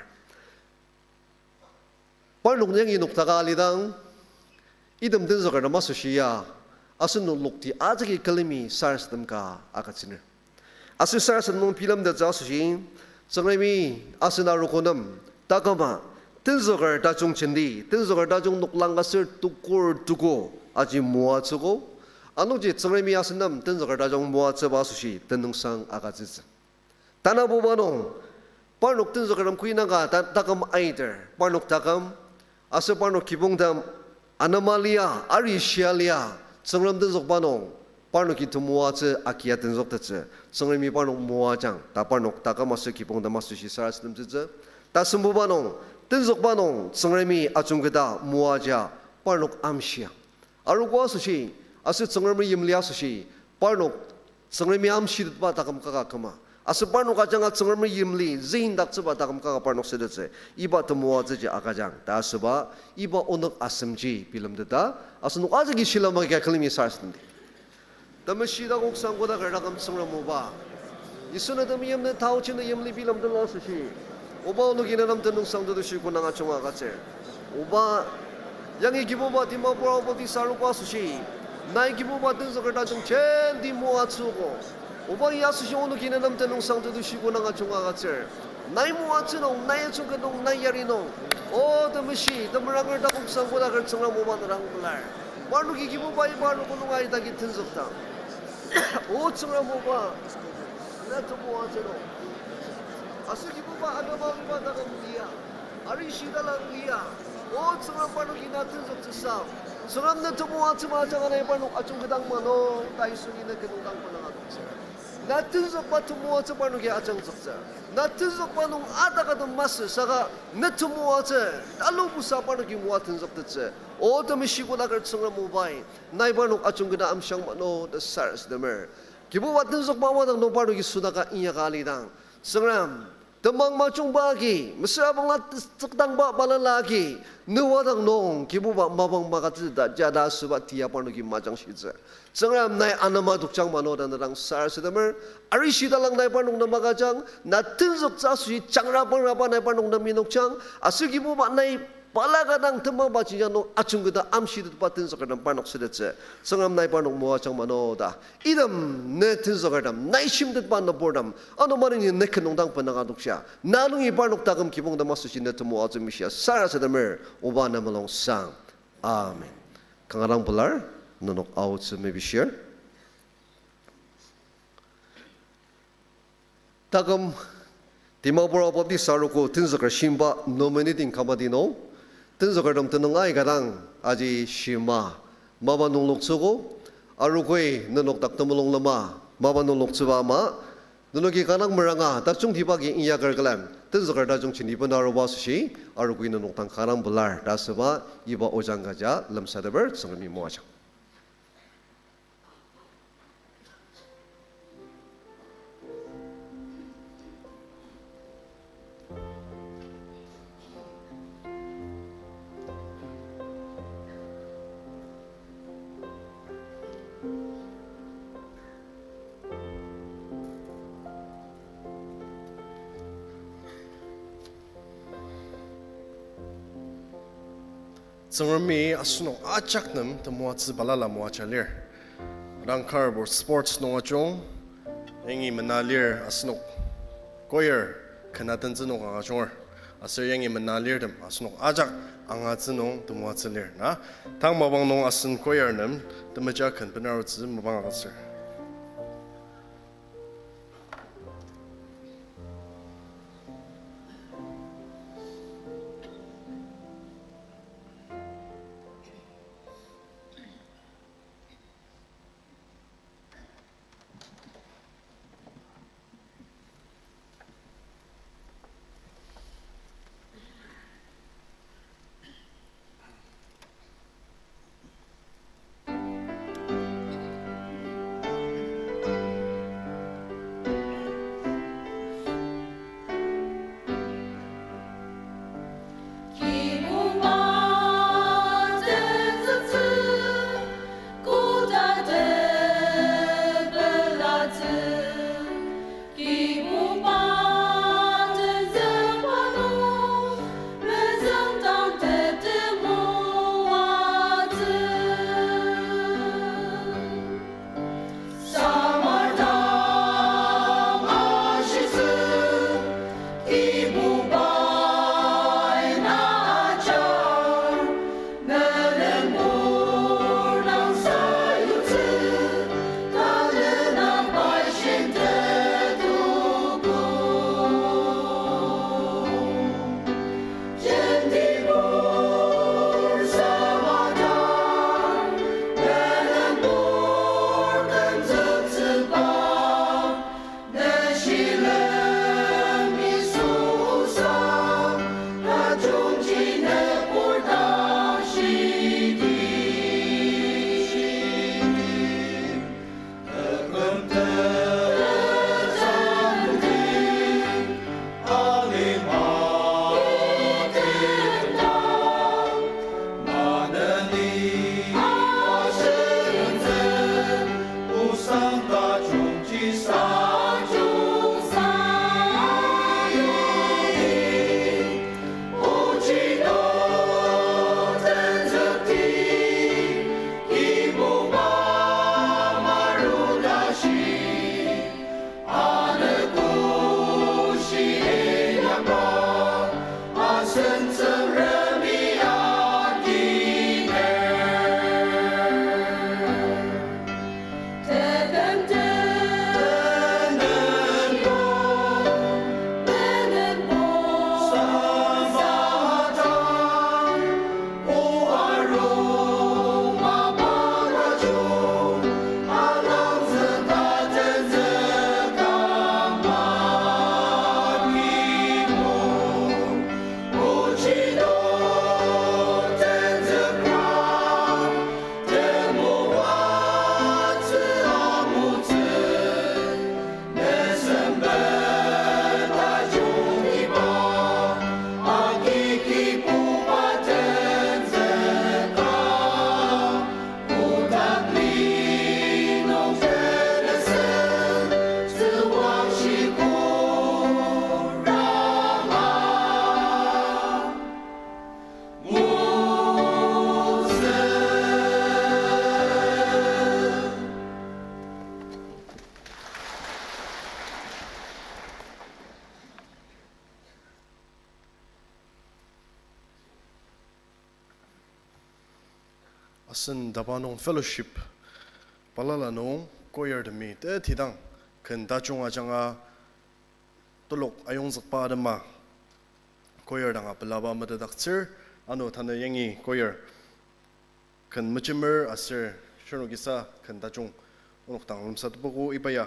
Parnok yangi noktaka alidang, item tenzükertem asoshi ya, asenok lokti ajaki külemi sarasadem ka agütsüner. Aser sarasadem nung bilemtettsü asoshi, Tsüngremi asen arogo nem taküma tenzüker tajung jenti, tenzüker tajung noklang aser tukur tuko aji moatsüogo. Anungji Tsüngremi asen nem tenzüker tajung moatsüba asoshi tenüngsang agütsütsü. Tanabuba nung, parnok tenzükertem kuinangka ta-, taküm aiter, parnok taküm, aser parnok kibongtem anema lia, arishia lia, Tsüngrem tenzükba nung, parnoki temoatsü agia tenzüktettsü, Tsüngremi parnok moajang ta parnok taküm aser kibongtem asoshi sarasademtsütsü. Tasembuba nung, tenzükba nung Tsüngremi ajungketa moaja parnok amshia. Arogo asoshi, aser Tsüngremer yimli asoshi, parnok Tsüngremi amshitetba taküm kaka küma, aser parnok ajanga Tsüngremer yimli züngdaktsüba taküm kaka parnok sütettsü, iba temoatsüji agüjang ta asüba, iba onük asemji bilemteta, asenok ajaki shilem agi külemi sarasademdi. Temeshi takoksang kodaker taküm Tsüngrem oba, Yisu ne temeim ne taochi ne yimli bilemtela asoshi, oba onoki ne nem tenüngsang tetushi konang ajunga agütsür. Oba, yangi Kibuba Dimapur Ao Baptist arogo asoshi, nai Kibuba tenzüker tajung jenti moatsüogo. Oba ya asoshi onoki ne nem tenüngsang tetushi konang ajunga agütsür. Nai moatsü nung, nai ajungket nung, nai yari nung, O temeshi, temeranger takoksang kodaker Tsüngrem oba ne dang pelar. Parnoki Kibuba iba arogo nung aidagi tenzükdang, O Tsüngrem oba, na temoatsü nung, aser Kibuba anema iba taküm lia, arishi talang lia, O Tsüngrem parnoki na tenzüktsüsa, Tsüngrem ne temoatsüba ajanga nai parnok ajungketang mano ta Yisu ni ne kenungdang penang adoktsür. Na tenzükba temoatsü parnoki ajangzüktsü. Na tenzükba nung ataka tem masü saka ne temoatsü, talubusa parnoki moa tenzüktettsü. O temeshi kodaker Tsüngrem obai, nai parnok ajungketa amshiang mano ta sarasademer. Kibuba tenzükba wadang nung parnoki südaka inyaka alidang, Tsüngrem, temang majungba agi, mesüra bangla tsükdangba balala agi, ne wadang nung Kibuba mapang magütsü ta jada asüba tia parnoki majangshitsü. Tsüngrem nai anema tokjang mano ta ne dang sarasademer, arishi talang nai parnok nem agüjang, na tenzüktsü asoshi jangra pangraba nai parnok nem minokjang, aser Kibuba nai balaka dang temangba jenjang nung ajungketa amshitetba tenzükertem parnok sütettsü. Tsüngrem nai parnok moajang mano ta. Item ne tenzükertem, nai shimtetba nüburtem, ano maneni ne kenungdang penang adokshia, na nungi parnok taküm kibongtem asoshi ne temoatsü mishia sarasademer, oba ne mulung sang. Amen. Kanga dang pelar, nenok aotsü mepishir. Taküm Dimapur Ao Baptist arogo tenzüker shimba nominating committee nung tenzükertem tenüng aika dang aji shima mapa nungloktsüogo, arogoi nenok dak temulung lema mapa nungloktsüba ama, nenoki kanga meranga tajungtiba agi inyaker külen tenzüker tajung jenti bena aruba asoshi, arogoi nenok dang kanga pelar ta asüba, iba ojang kaja lemsateper Tsüngremi moajang. Tsüngremi asenok ajak nem temoatsü balala moaja lir. Rangkarbur sports nung ajung, yangi mena lir asenok choir ken atentsü nung kanga ajunger. Aser yangi mena lirtem asenok ajak angatsü nung temoatsü lir na. Tang mapang nung asen choir nem temeja ken benarutsü mapang agütsür. Asen taba nung fellowship balala nung choir temi tetidang ken tajung ajanga telok ayongzükba atema choir danga pelaba metetdaktsür. Ano tanü yangi choir ken mejemer aser shirnokisa ken tajung onok dang lemsatepoko iba ya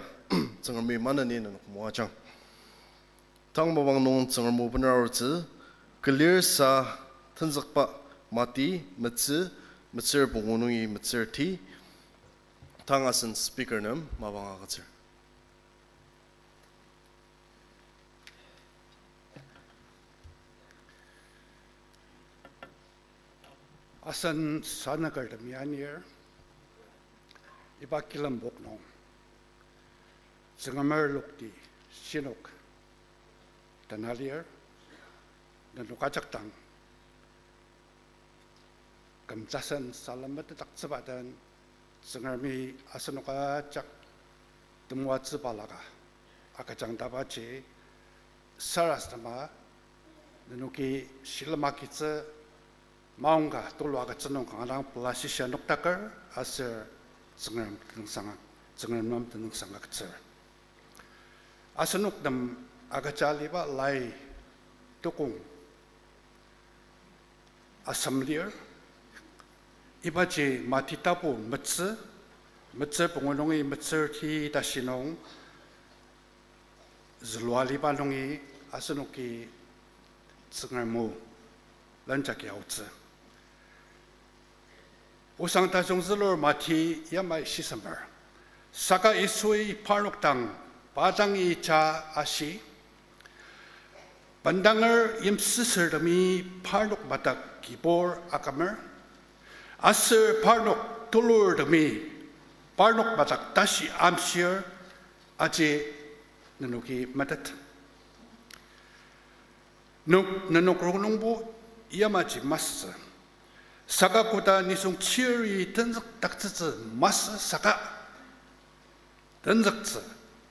Tsüngremi maneni nenok moajang. Tang mapang nung Tsüngrem o bener arutsü, kelir sa tenzükba Mati metsü, metsür pungu nungi metsür ti. Tang asen speaker nem mapang agütsür. Asen sanaker temi anir, iba kilembok nung Tsüngremer lokti shinok tena lir, nenok ajak dang küm tasen salem metetdaktsüba den Tsüngremi asenok ajak temoatsüba laka agüjang tabaji sarasadema nenoki shilem agitsü maongka tulu agütsü nung kanga dang pela shisa noktaker aser Tsüngrem tenüngsang, Tsüngrem nem tenüngsang agütsür. Asenok nem agüja aliba lai tukong asem lir. Ibaji Mati tapu metsü, metsür pungu nungi metsür ti tashi nung zülua aliba nungi asenoki Tsüngrem o lanjagi aotsü. Osang tajung zülur Mati yamai shisemer. Saka Yisui parnok dang pa dangi ja ashi, bendanger yimsüsürtemi parnok madak kibur akümer, aser parnok tulurtemi parnok madak tashi amshir, aji nenoki metet. Nok, nenok rongnungbo yamaji masü. Saka koda nisung chiri tenzükdaktsütsü masü saka tenzüktsü,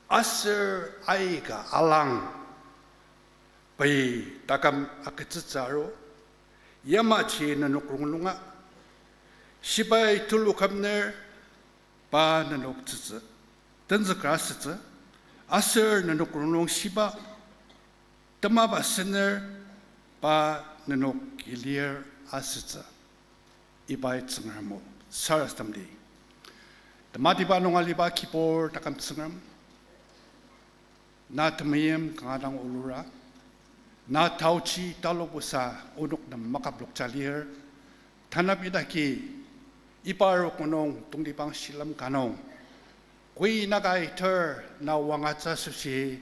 aser aika alang pai taküm agütsütsü aru, yamaji nenok rongnunga shibai tulu kümner pa nenok tsütsü, tenzüker asütsü, aser nenok rongnung shiba temaba sener pa nenok kilir asütsü. Ibai Tsüngrem o sarasademdi. Tematiba nung aliba kibur taküm Tsüngrem, na temeim kanga dang olura, na taochi talubusa onok nem makaplokja lir, tanap idaki iba rok nung tongtibang shilem ka nung, koi naka iter na wangatsü asoshi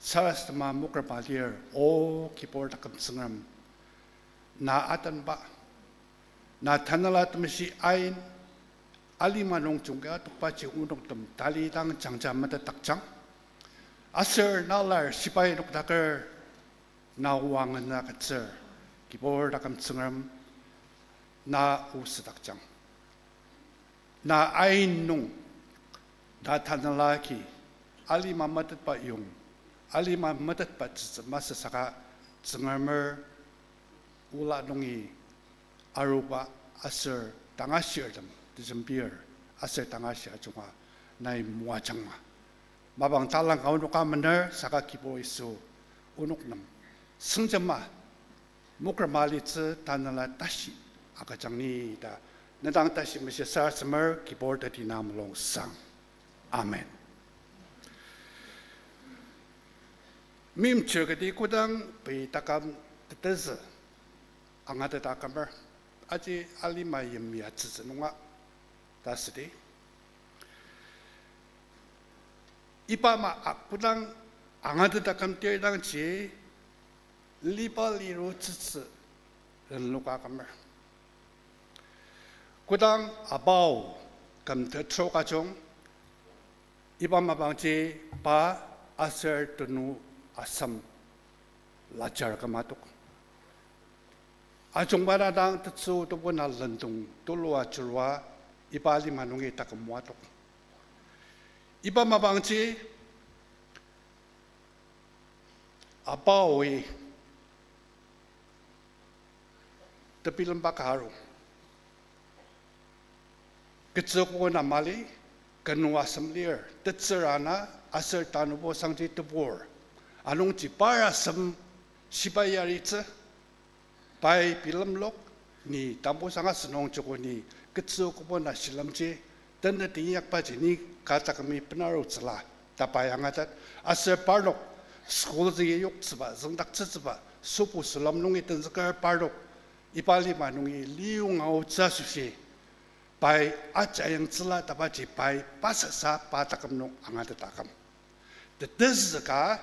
sarasadema mokerba lir, O kibur taküm Tsüngrem, na atenba, na Tanela Temeshi ain, alima nung jungka tokbaji onoktem talidang jangja metetdakjang. Aser na lar shibai nokdaker na wangen agütsür, kibur taküm Tsüngrem, na osüdakjang. Na ain nung, na Tanela agi, alima metetba yong, alima metetba tsütsü masü saka Tsüngremer ola nungi aruba aser tangashirtem tejembir aser tangashi ajunga nai moajangma. Mapang talang ka onoka mener saka Kibur Yisu onok nem sengjema mokrema alitsü tanela tashi agüjang ni ta, nedang tashi meshiser semer Kibur teti na mulung sang. Amen. Meimchir kati kodang pei taküm tetezü angateta kümer, aji alima yimya tsütsü nunga ta südi. Iba ama a- kodang angateta kümtir dangji liba liru tsütsü renloka kümer. Kodang abao küm tetrok ajung, iba mapangji pa aser tenu asem lajar kümatok. Ajungba na dang tetsü tebuna lendong tulua chirua iba lima nungi taküm moatok. Iba mapangji abaoi tebilemba ka aru. Ketsü kona mali, kenu asem lir, tetsür ana, aser tanubo sangji tebur. Anungji par asem shiba yaritsü, pai bilemlok, ni tambusang asünung joko ni ketsü kobona shilemji, teneti inyakbaji ni ka takümi benarutsüla, ta pai angatet, aser parnok, school zügi yoktsüba, züngdaktsütsüba, sübu sülam nungi tenzüker parnok, iba lima nungi liyonga aotsü asoshi, pai ajayangtsüla tabaji pai pasasa pa taküm nung angatet aküm. Tetezü ka,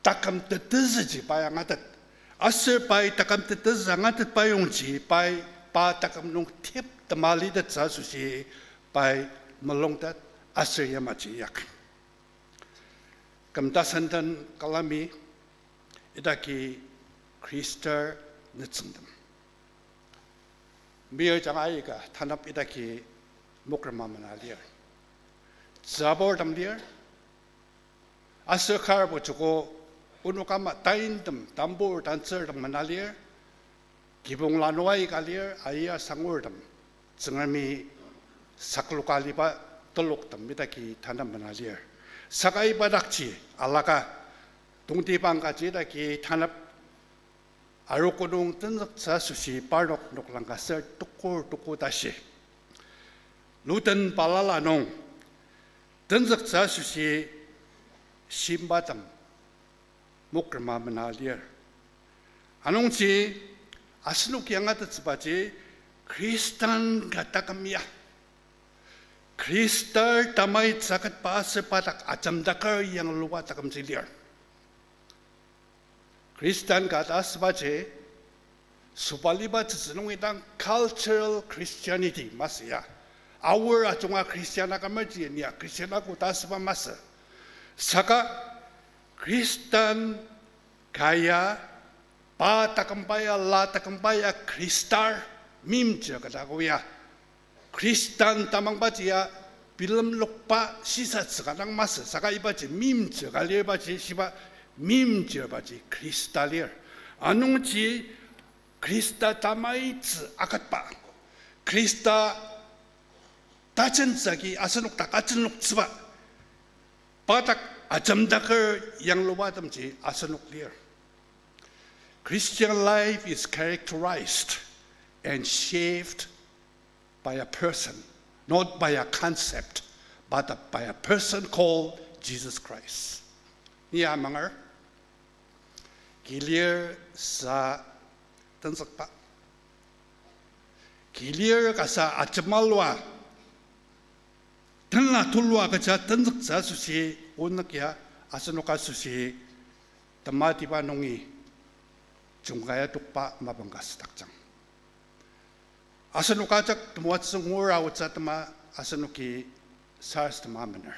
taküm tetezüji pai angatet. Aser pai taküm tetezü angatetba yongji pai pa taküm nung tep tema litettsü asoshi pai mulungtet aser yamaji yak. Küm tasen den kalami idaki Khristan nütsüngtem. Mir jang aika tanap idaki mokrema mena lir. Tsüburtem lir. Aser karbo joko onok ama taintem, tambur tantsürtem mena lir. Kibong lanua aika lir, aia sangurtem. Tsüngremi sakloka liba teloktem idaki tanap mena lir. Saka iba dakji alaka tongtibang kaji idaki tanap arogo nung tenzüktsü asoshi parnok noklang ka ser tukur tuku tashi. Luden balala nung tenzüktsü asoshi shimbatem mokrema mena lir. Anungji asenok angatettsübaji Khristan ka taküm ya. Khristar tamai tsüketba aser pa dak ajemdaker yangluba takümji lir. Khristan ka ta asübaji, sobaliba tsütsü nungi dang cultural Christianity masü ya. Aor ajunga Christian akümerji nia Christian ako ta asüba masü. Saka Khristan ka ya, pa takümba ya, la takümba ya Khristar meimchir ka ta ako ya. Khristan tamangbaji ya bilemlokba shisatsü ka dang masü, saka ibaji meimchir ka lir, ibaji shiba meimchirbaji Khrista lir. Anungji Khrista tamaitsü aketba, Khrista tajentsü agi asenok dak ajenloktsüba, pa dak ajemdaker yanglubatemji asenok lir. Christian life is characterized and shaped by a person, not by a concept, but by a person called Jesus Christ. Ni amanger, kilir sa tenzükba. Kilir kasa ajemalua, tenla tulua kecha tenzüktsü asoshi, onük ya asenok asoshi, tematiba nungi jungkaya tokba mapang ka südakjang. Asenok ajak temoatsü ngura otsü tema asenoki sarasadema mener.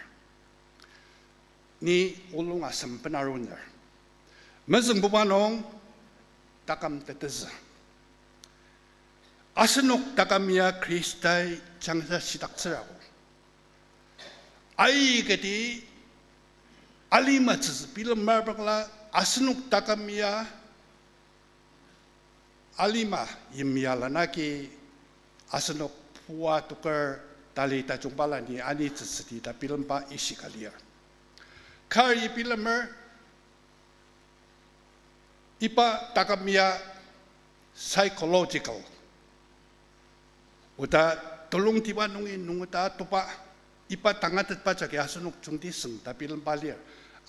Ni olung asem benaruner. Mezüngbuba nung taküm tetezü. Asenok taküm ya Khristai jangja shidaktsürago. Aikati alima tsütsü bilem marbakla asenok taküm ya Alima yimya lanagi asenok pua toker tali tajungba lani ani tsütsüti ta bilemba ishika lir. Kar i bilemer, iba taküm ya psychological oda telongtiba nungi nungoda toba, iba tangatetba jagi asenok jungti süng ta bilemba lir.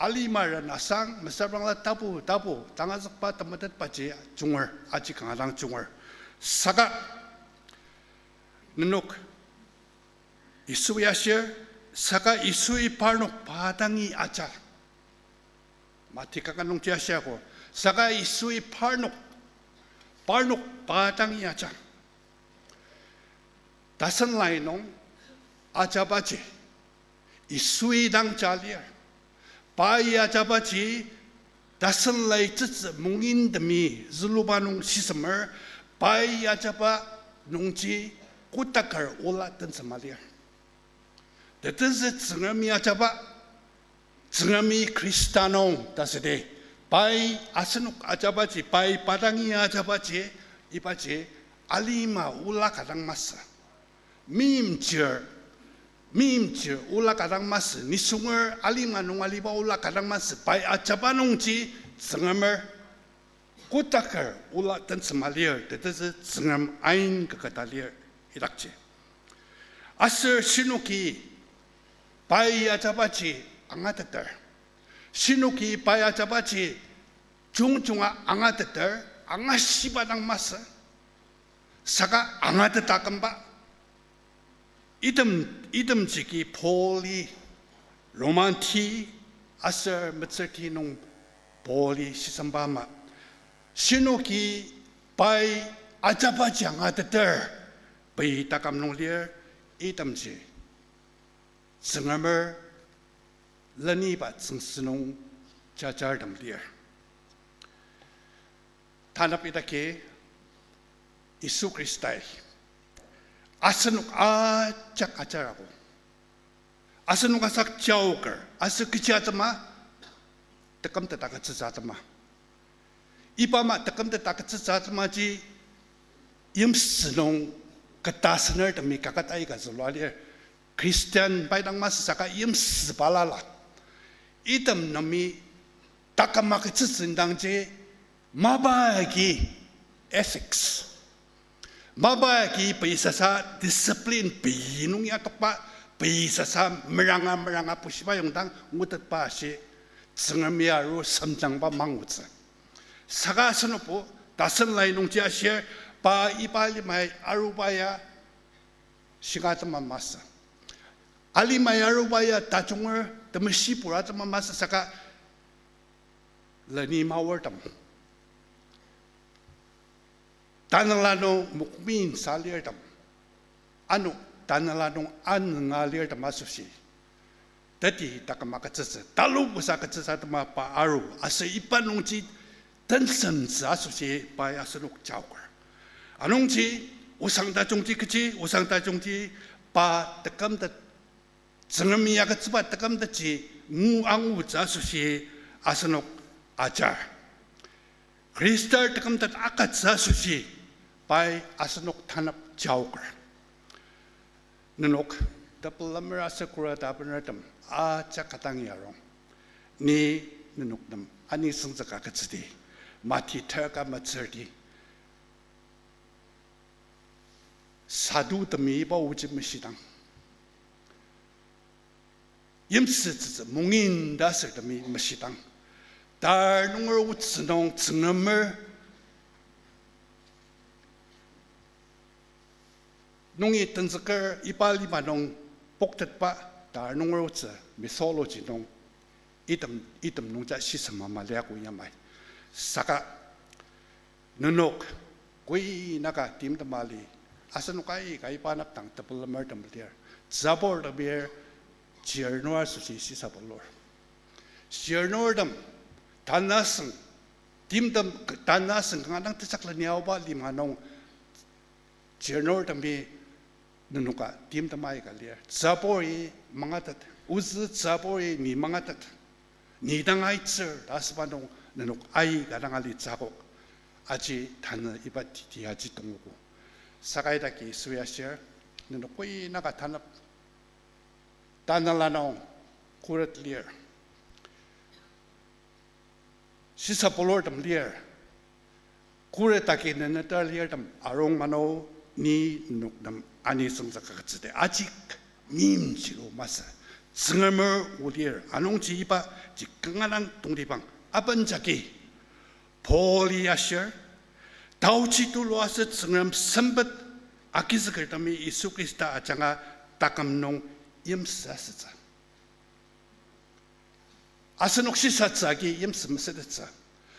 Alima ren asang mesüra bangla tapu tapu tangazükba temetetbaji junger, aji kanga dang junger. Saka nenok Yisu ya ashir, saka Yisui parnok pa dangi aja. Mati kaka nungji ashir ako, saka Yisui parnok, parnok pa dangi aja. Tasen lai nung ajabaji Yisui dang ja lir. Pai ajabaji tasen lai tsütsü mungin temi züluba nung shisemer, pai ajaba nungji kotaker ola tensema lir. Tetezü Tsüngremi ajaba, Tsüngremi Khrista nung ta südi, pai asenok ajabaji, pai pa dangi ajabaji, ibaji alima ola ka dang masü. Meimchir, meimchir ola ka dang masü, nisunger alima nung aliba ola ka dang masü, pai ajaba nungji Tsüngremer kotaker ola tensema lir, tetezü Tsüngrem ain kaketa lir idakji. Aser shinoki pai ajabaji angateter, shinoki pai ajabaji jungjunga angateter, angashiba dang masü, saka angateta kümba. Item, itemjiki Pauli, Romanti aser metsürti nung Pauli shisemba ama, shinoki pai ajabaji angateter, pei taküm nung lir, itemji Tsüngremer leniba tsüngsü nung jajartem lir. Tanap idaki Yisu Khristai asenok ajak ajar ako. Asenok asak jaoker, aser kechi atema, tekümtet agütsütsü atema. Iba ama tekümtet agütsütsü atemaji yimsü nung ketasenertemi kaket aika zülua lir. Christian pai dang masü saka yimsü balala, item nungi taküm agütsütsü indangji mapa agi ethics, mapa agi pei sasa discipline pei nung ya tokba, pei sasa meranga meranga pushiba yongdang ngutetba ashi Tsüngremi aru semjangba mangutsü. Saka asenokbo tasen lai nungji ashir, pa iba alimai aruba ya shinga atema masü. Alimai aruba ya tajunger temeshibur atema masü saka leni maortem, tanela nung mokmin salirtem, ano tanela nung anenga lirtem asoshi teti taküm agütsütsü, talubusa agütsütsü atema pa aru, aser iba nungji tensemtsü asoshi pai asenok jaoker. Anungji osang tajungji kechi, osang tajungji pa tekümtet, Tsüngremi agütsüba tekümtetji ngu angutsü asoshi asenok ajar. Khrista tekümtet agütsü asoshi pai asenok tanap jaoker. Nenok tepelemer aser kura ta benertem ajak ka dang yarong, ni nenok nem ani süngzük agütsüdi, Mati terka metsürdi, Sadutemi iba oji meshidang, yimsütsütsü mungin ta asürtemi meshidang, tar nunger otsü nung Tsüngremer nungi tenzüker iba lima nung poktetba, tar nunger otsü mythology nung item, item nungja shisema maliago yamai. Saka nenok koi naka timtem ali, asenok aika iba nükdang tepelemertem lir, tsübortem lir, chirnur asoshi shisabulur. Chirnurtem tanasüng, timtem tanasüng kanga dang tejakleni aoba lima nung chirnurtemi nenoka timtem aika lir. Tsüburi mangatet, ozü tsüburi ni mangatet, ni dang aitsür ta asüba nung nenok aika dang alitsü akok. Aji tanü iba teti aji tongogo. Saka idaki Yisu ya ashir, nenok koi naka tanap. Tanela nung khuret lir. Shisa pulurtem lir. Khuret agi neneter lirtem arung mano, ni nenok nem ani süngzük agütsüdi. Ajik meimchir masü. Tsüngremer o lir. Anungji ibaji kanga dang tongtibang. Aben jagi Paul-i ashir, taochi tulu aser Tsüngrem sempet agizükertemi Yisu Khrista ajanga taküm nung yimsü asütsü. Asenok shisatsü agi yimsü mesütettsü.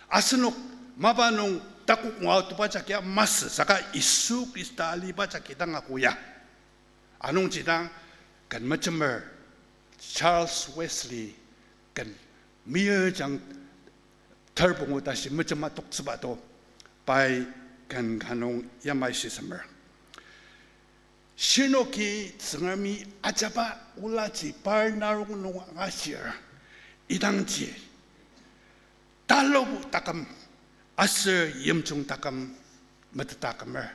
Asenok mapa nung takok ngua tuba jagi masü, saka Yisu Khrista aliba jagi dang ako ya. Anungji dang ken mejemer Charles Wesley ken meyirjang ter pungu tashi mejema toktsüba to, pai ken ka nung yamai shisemer. Shinoki Tsüngremi ajaba olaji par narong nung angashir, idangji talubo taküm aser yimjung taküm meteta kümer.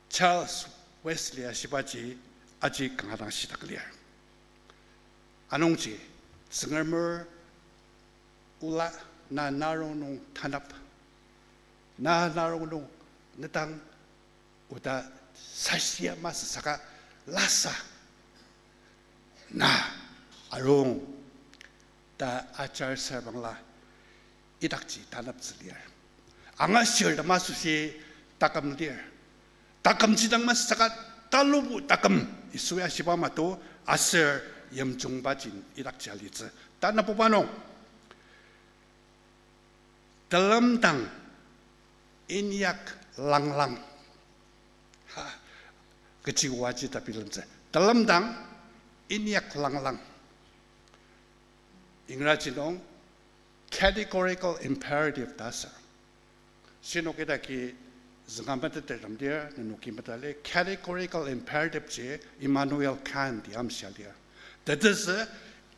Charles Wesley ashibaji aji kanga dang shitak lir. Anungji, Tsüngremer ola na narong nung tanap, na narong nung nedang oda sashia masü saka lasa na arung ta ajar serbangla idakji tanaptsü lir. Angashirtem asoshi taküm lir. Takümji dang masü saka talubo taküm Yisui ashiba mato aser yimjungbaji idakji alitsü. Tanabuba nung telemdang inyak langlang. Ha, kechi oaji ta bilemtsü. Telemdang inyak langlang. Ingraji nung categorical imperative ta asü. Shinoki idaki zünga metetertem lir, nenoki meteta lir, categorical imperative ji Immanuel Kant-i amshia lir. Tetezü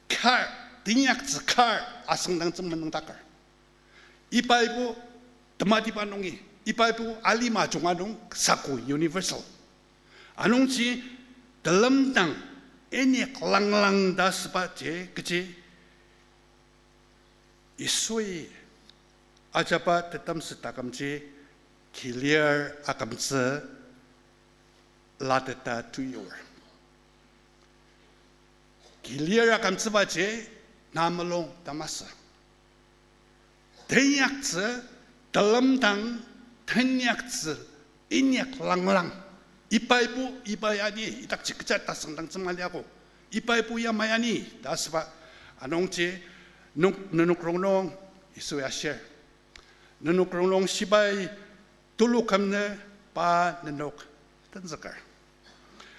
kar, teinyaktsü kar asüngdangtsü menüngdaker. Iba ibo tematiba nungi, iba ibo alima junga nung sako universal. Anungji telemdang inyak langlang ta asübaji kechi Yisui ajaba tetemsü takümji kilir akümtsü lateta teyur. Kilir akümtsübaji na mulung ta masü. Teinyaktsü, telemdang, teinyaktsü, inyak langlang. Iba ibo, iba ya ni, idakji kecha tasüngdangtsü maliago. Iba ibo yamai ya ni, ta asüba. Anungji, nuk, nenok rongnung, Yisui ashir. Nenok rongnung shibai tulu kümner pa nenok tenzüker.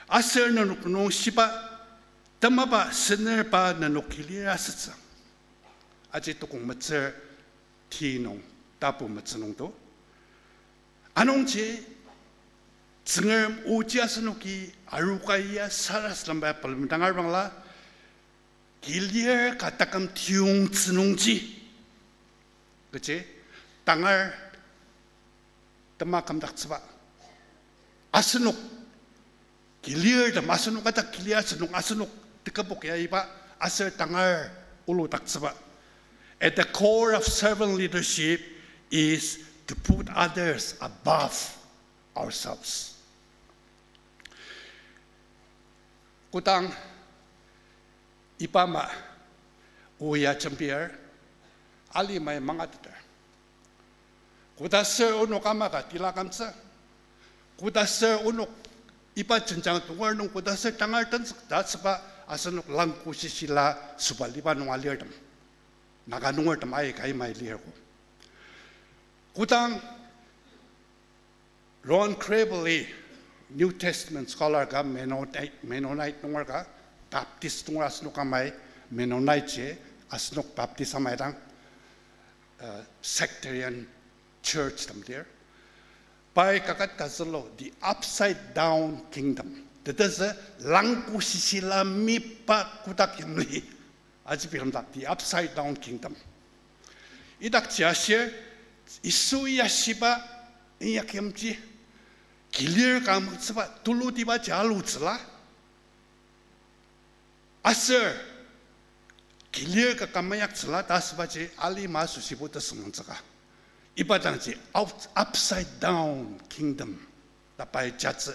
Aser nenok rongnung shiba temaba sener pa nenok kilir asütsü. Aji tukong metsür ti nung tapu metsü nung to. Anungji Tsüngrem oji asenoki aroka ya sarasademba bilemdang arangla, kilir ka taküm tiyongtsü nungji, kechi tangar tema kümdaktsüba. Asenok kilirtem, asenok ajak kilir asünung asenok tekübok ya iba aser tangar oludaktsüba. At the core of servant leadership is to put others above ourselves. Kodang iba ama oya jembir, alimai mangateter. Kodaser onok ama ka tila kümtsü. Kodaser onok iba jenjang tonger nung kodaser tangar tenzük ta asüba asenok langko shishila sobaliba nung alirtem. Naga nungertem aika imai lirko. Kodang Ron Krabel-i New Testament scholar ka Mennonite, Mennonite nunger ka Baptist nunger asenok amai Mennonite ji asenok Baptist amai dang, uh, sectarian church tem lir. Pai kaket ka zülu the upside down kingdom. Tetezü langko shishila mipa kotak yimli. Aji bilemdak the upside down kingdom. Idakji ashir, Yisu yashiba inyakyimji, kilir ka amoktsüba tulutibaji alutsüla. Aser kilir ka kamaiyaktsüla ta asübaji alima asoshibo tesüngmangtsüka. Iba dangji out-, upside down kingdom ta pai jatsü.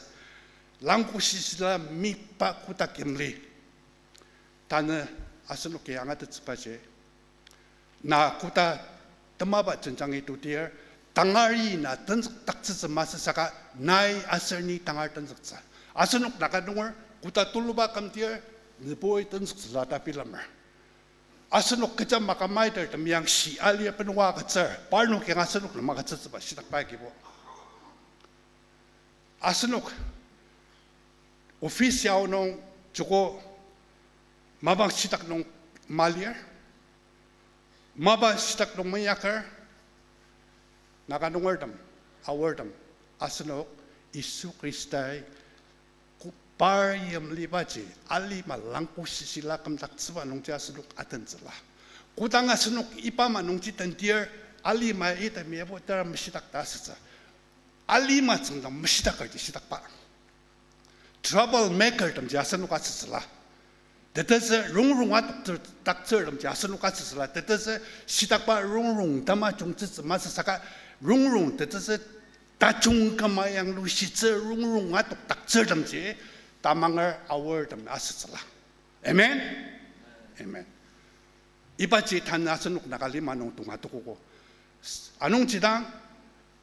Langko shishila mipa kotak yimli. Tanü asenoki angatettsübaji, na koda temaba jenjangi tutir, tangari na tenzükdaktsütsü masü saka nai aser ni tangar tenzüktsü. Asenok Naga nunger koda tuluba kümtir, nübui tenzüktsüla ta bilemer. Asenok kecha makamaidertem yang shi alir penua agütsür, parnok yang asenok nem agütsütsüba shitakba agibo. Asenok office yao nung joko mapang shitak nung malir, mapa shitak nung meinyaker, Naga nungertem, aortem, asenok Yisu Khristai ko-, par yimlibaji alima langko shishila kümdaktsüba nungji asenok atentsüla. Kodang asenok iba ama nungji tendir, alima itemi abo tera meshidak ta asütsü. Alima tsüngdang meshidakaji shitakba. Trouble makertemji asenok asütsüla. Tetezü rongrong adoktsür-, daktsürtemji asenok asütsüla. Tetezü shitakba rongrong tama jungtsütsü masü saka rongrong tetezü tajung küma yanglushitsü rongrong adokdaktsürtemji tamanger aortem asütsüla. Amen? Amen. Ibaji tanü asenok Naga lima nung tonga tokogo. Anungji dang,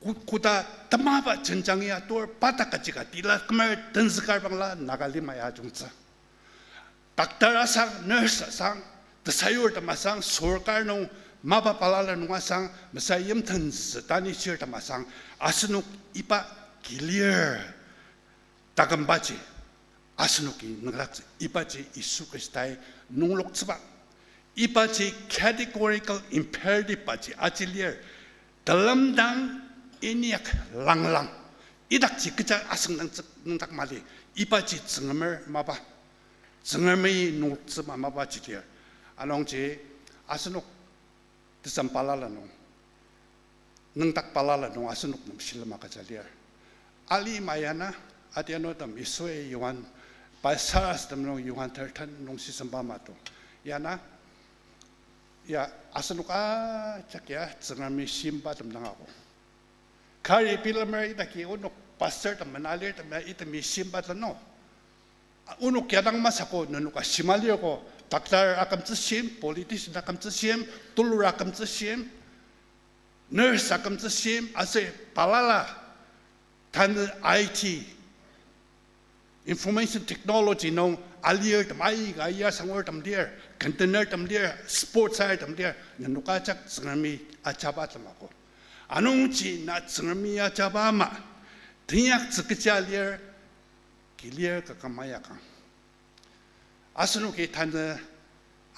ko-, koda temaba jenjang ya tur pa ta kaji ka tila kümer tenzüker bangla Naga lima ya ajungtsü. Doctor asang, nurse asang, tesayurtem asang, sorkar nung mapa balala nung asang, mesai yimtentsü tani shirtem asang, asenok iba kilir takümbaji asenoki nüngdaktsü, ibaji Yisu Khristai nungloktsüba. Ibaji categorical imperative baji aji lir, telemdang inyak langlang. Idakji kecha asüngdangtsü nüngdak mali. Ibaji Tsüngremer mapa, Tsüngremi nungloktsüba mapaji lir. Anungji asenok tesem balala nung, nüngdak balala nung asenok nem shilem agüja lir. Alima ya na, adianutem Yisui Johan, pai sarasadem nung Johan thirteen nung shisemba mato. Ya na, ya asenok ajak ya Tsüngremi shimba tem dang ako. Kari bilemer idaki onok pastortem mena alirtem ya itemi shimba ta no. Onok ya dang masü ko, nenok ashima lir ko, doctor akümtsü shim, politician akümtsü shim, tulur akümtsü shim, nurse akümtsü shim, aser balala, tanü I T, information technology nung alirtem, aika ya sangurtem lir, container tem lir, sports airtem lir, nenok ajak Tsüngremi ajaba tem ako. Anungji na Tsüngremi ajaba ama, teinyaktsü kecha lir, kilir ka küma yakang. Asenoki tanü,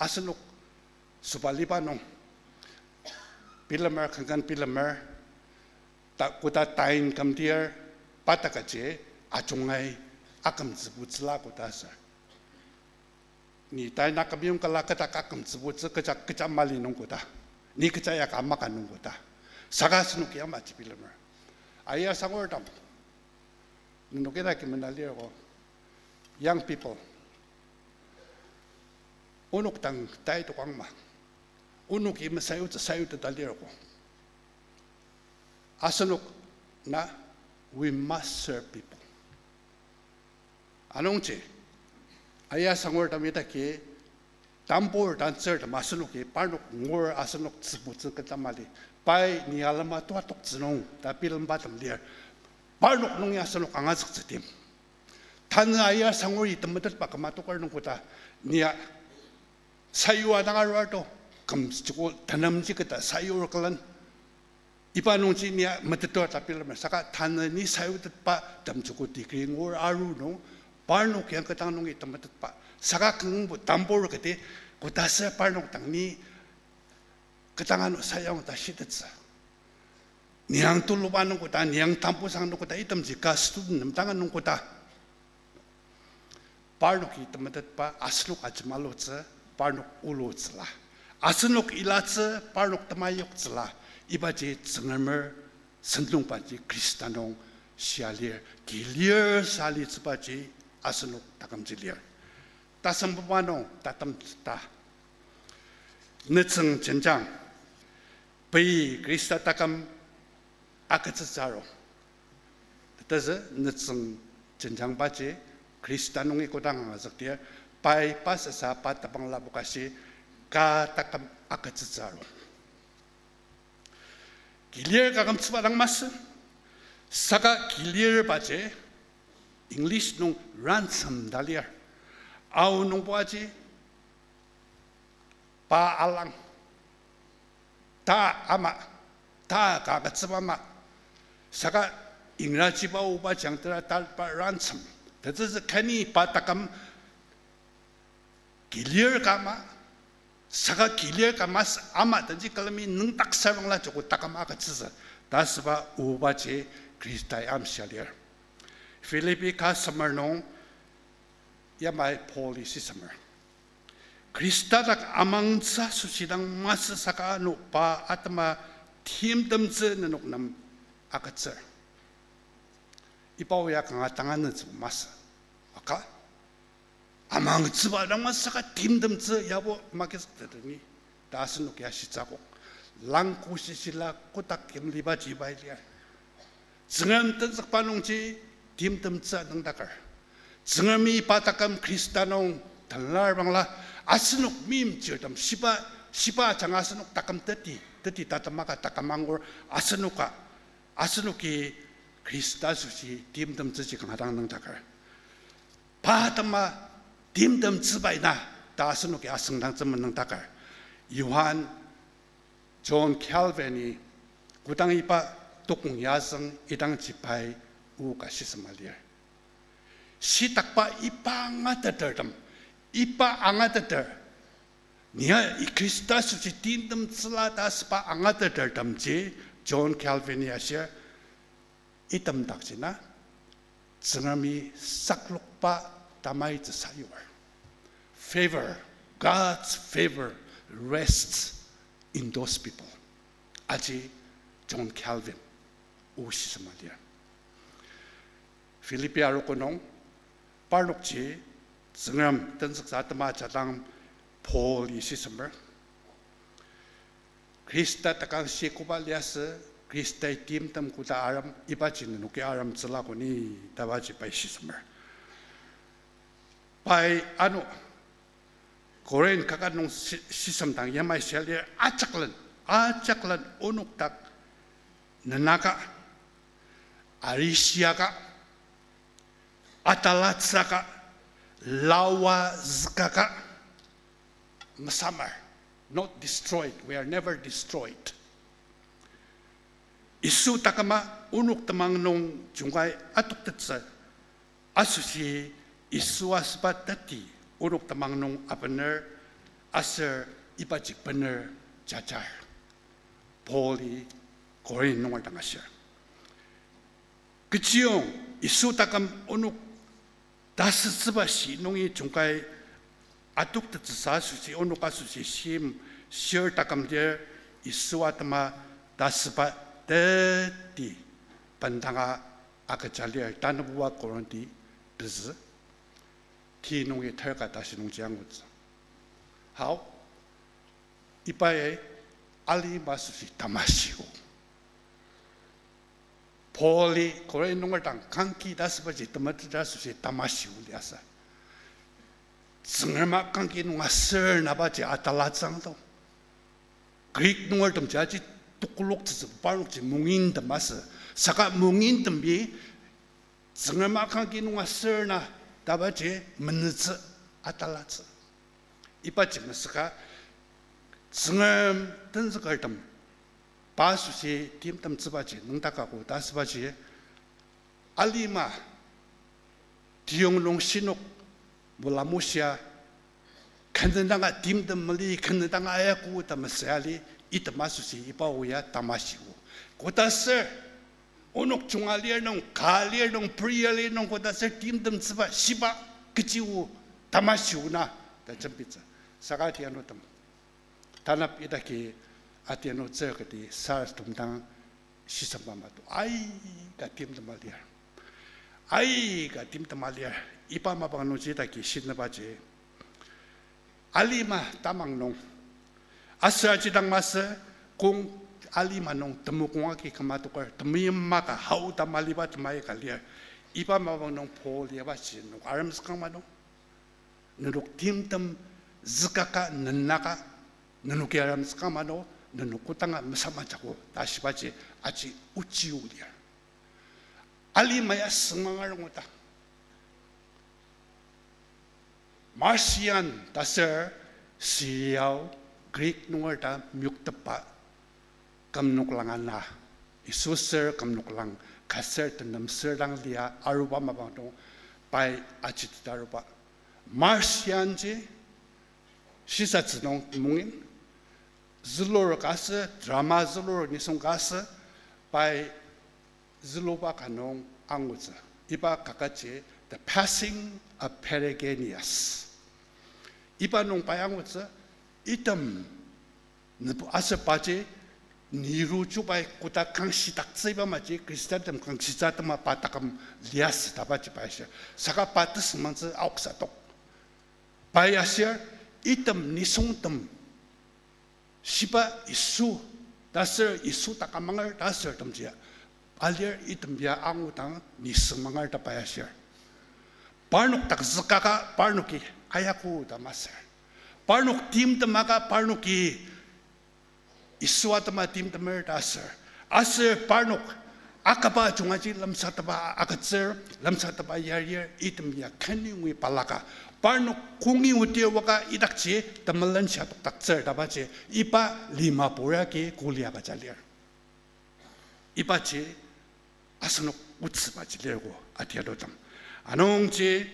asenok sobaliba nung, bilemer, kanga bilemer, ta, koda tain kümdir, pa ta kaji ajungai akümtsübutsüla koda aser. Ni tain akümyong kala keta akümtsübutsü kecha, kecha mali nung koda. Ni kecha ya ka maka nung koda. Saka asenoki yamaji bilemer. Aya sangurtem, nenok idaki mena lir ko, young people, onok dang tai tokangma. Onoki mesayutsü sayuteta lir ko. Asenok na, we must serve people. Anungji, aya sangurtem idaki, tambur dancertem asenoki parnok ngur asenok tsübutsü keta mali. Pai ni alema tua toktsü nung ta bilembatem lir. Parnok nung ya asenok angazüktsü tim. Tanü aya sanguri temetetba küma tokar nung koda, ni ya sayua dang arua to, küm joko tenemji keta sayur külen. Iba nungji ni ya metetua ta bilemer, saka tanü ni sayutetba tem joko degree ngur aru nung, parnok yang ketdang nungi temetetba. Saka kangbo tambur kati koda sür parnok dang ni ketdang ano sayang ta shitettsü. Ni ang tuluba nung koda, ni ang tambusang nung koda, itemji ka student nem dang nung koda. Parnoki temetetba asenok ajemalutsü, parnok ulutsüla. Asenok ilatsü, parnok temayoktsüla. Ibaji Tsüngremer sentongbaji Khrista nung shia lir, kilir sa litsübaji asenok takümji lir. Tasembuba nung tatem ta. Nütsüng jenjang, pei Khrista taküm agütsütsü arung. Tezü nütsüng jenjangbaji Khrista nungi kodang angazükdir, pai pa sasa pa tebang lapoka shi ka taküm agütsütsü arung. Kilir ka kümtsüba dang masü, saka kilirbaji English nung ransom ta lir. Ao nungbo aji pa alang, ta ama, ta ka agütsüba ama. Saka Ingrajiba oba jangtera ta pa ransom. Tetsütsü kani pa taküm kilir ka ama, saka kilir ka masü ama tenji külemi nüngdak sabangla joko taküm agütsütsü ta asüba obaji Khristai amshia lir. Philippi ka semer nung yamai Pauli shisemer, Khrista dak amangtsü asoshi dang masü saka ano pa atema timtemtsü nenok nem agütsür. Iba oya kanga tanganetsü masü. Aka amangtsüba dang masü saka timtemtsü yabo makizükteteni ta asenok ya shitsü akok. Langko shishila kotak yimlibaji pai lir. Tsüngrem tenzükba nungji timtemtsü nüngdaker. Tsüngremi pa taküm Khrista nung tenlar bangla, asenok meimchirtem shiba, shiba ajanga asenok taküm teti, teti tatemaka taküm angur, asenoka, asenoki Khrista asoshi timtemtsüji kanga dang nüngdaker. Pa atema timtemtsüba ina ta asenoki asüngdangtsü menüngdaker. Johan, John Calvin-i kodang iba tokong yazüng idangji pai o ka shisema lir. Shitakba iba angatetertem, iba angateter, nia i Khrista asoshi timtemtsüla ta asüba angatetertemji John Calvin-i ashir, item dakji na Tsüngremi saklokba tamaitsü sayur. Favor, God's favor rests in those people. Aji John Calvin o shisema lir. Philippi arogo nung parnokji Tsüngrem tenzüksa atema ajadang Paul-i shisemer, Khrista takangshi koba liasü, Khristai timtem koda arem, ibaji nenoki aremtsüla koni, ta baji pai shisemer. Pai ano Korinth kaket nung shi-, shisemdang yamai shia lir, ajaklen, ajaklen onok dak nenaka, arishiaka, atalatsüaka, lawa zükaka, mesamer, not destroyed, we are never destroyed. Yisu taküma onok temang nung jungkai atoktettsü asoshi Yisu asüba teti onok temang nung abener aser ibaji bener jajar. Paul-i Korinth nunger dang ashir. Kechiyong Yisu taküm onok tasütsüba shi nungi jungkai atoktettsüsa asoshi onok asoshi shim shir taküm lir Yisu atema tasüba teti bendanga agüja lir tanübuba Korinti pezü ti nungi terka tashi nungji angutsü. Hao, ibai alima asoshi tamashigo. Paul-i Korinth nunger dang kangki ta asübaji temetet asoshi tamashigo liasü. Tsüngrema kangki nung aser nabaji atalatsüang do. Greek nungertemji aji tokoloktsütsü parnokji mongintem asü. Saka mongintemi Tsüngrema kangki nung aser na tabaji menütsü atalatsü. Ibaji mesüka Tsüngrem tenzükertem pa asoshi timtemtsübaji nüngdakago ta asübaji alima tiyong nung shinok mulamushia khen danga timtem mali, khen danga ayaku ta mesüa li, item asoshi iba oya tamashigo. Kodaser onok junga lir nung, ka lir nung, prayer lir nung, kodaser timtemtsüba shiba kechi o tamashigo na ta jembitsü. Saka ti anutem, tanap idaki atianu tsür kati sarasadem dang shisemba mato. Aika timtema lir. Aika timtema lir. Iba mapang nungji idaki shinübaji, alima tamang nung, aser aji dang masü, kong alima nung temokong agi küma toker, temeim maka hao ta maliba temai ka lir. Iba mapang nung Paul yaba ji nenok aremzükang mano. Nenok timtem zükaka nenaka, nenoki aremzükang mano, nenok kodanga mesamajago ta shibaji aji ochi o lir. Alima ya sengmang arung oda. Marcion ta ser Syria-o Greek nunger ta meyoktepa küm noklang ana, Yisu ser küm noklang ka ser tenem ser dang lia aruba mapang nung pai ajiteta aruba. Marcion ji shisatsü nung mungin, zülur ka asü, drama zülur nisung ka asü, pai züluba ka nung angutsü. Iba kakaji The Passing of Peregrinus. Iba nung pai angutsü, item nübu aser paji Nero chubai koda kangshidaktsü iba maji Khristantem kangshitsü atema pa taküm liasü ta paji pai ashir. Saka pa tesüngmangtsü aoksa tok. Pai ashir, item nisungtem shiba Yisu, ta ser Yisu takamanger ta sertemji alir, item ya angudang nisüngmanger ta pai ashir. Parnok dak zükaka parnoki ayaku ta masür. Parnok timtemaka parnoki Yisu atema timtemer ta aser. Aser parnok akaba jungaji lemsatepba agütsür, lemsatepba yarir, item ya khen nungi balaka. Parnok kongi otir waka idakji temelen shia tokdaktsür ta paji, iba lima pura agi kuli agüja lir. Ibaji asenok otsübaji lirko atialutem. Anungji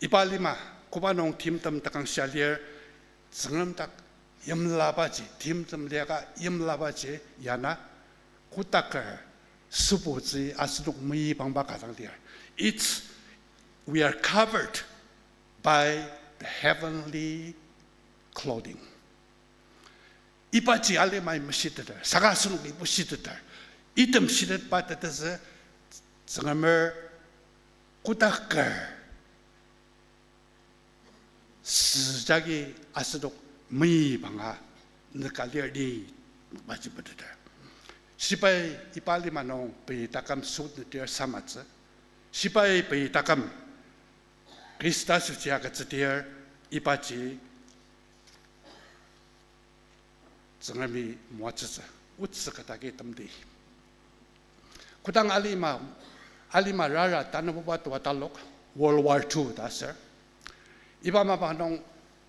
iba lima koba nung timtem takangshia lir, Tsüngrem dak yimlabaji, timtem liaka yimlabaji yana kodaker sübutsü asenok meyi bangba ka dang lir. It's, we are covered by the heavenly clothing. Ibaji alimai meshiteter, saka asenoki bushiteter. Item shitetba tetezü Tsüngremer kodaker süjagi asenok meyi banga nüka lir ni maji meteter. Shibai iba lima nung pei taküm sut nedir samatsü. Shibai pei taküm Khrista süji agütsüdir ibaji Tsüngremi moatsütsü, otsü kü dagi temdi. Kodang alima, alima rara tanabuba tua talok, World War Two ta aser. Iba mapang nung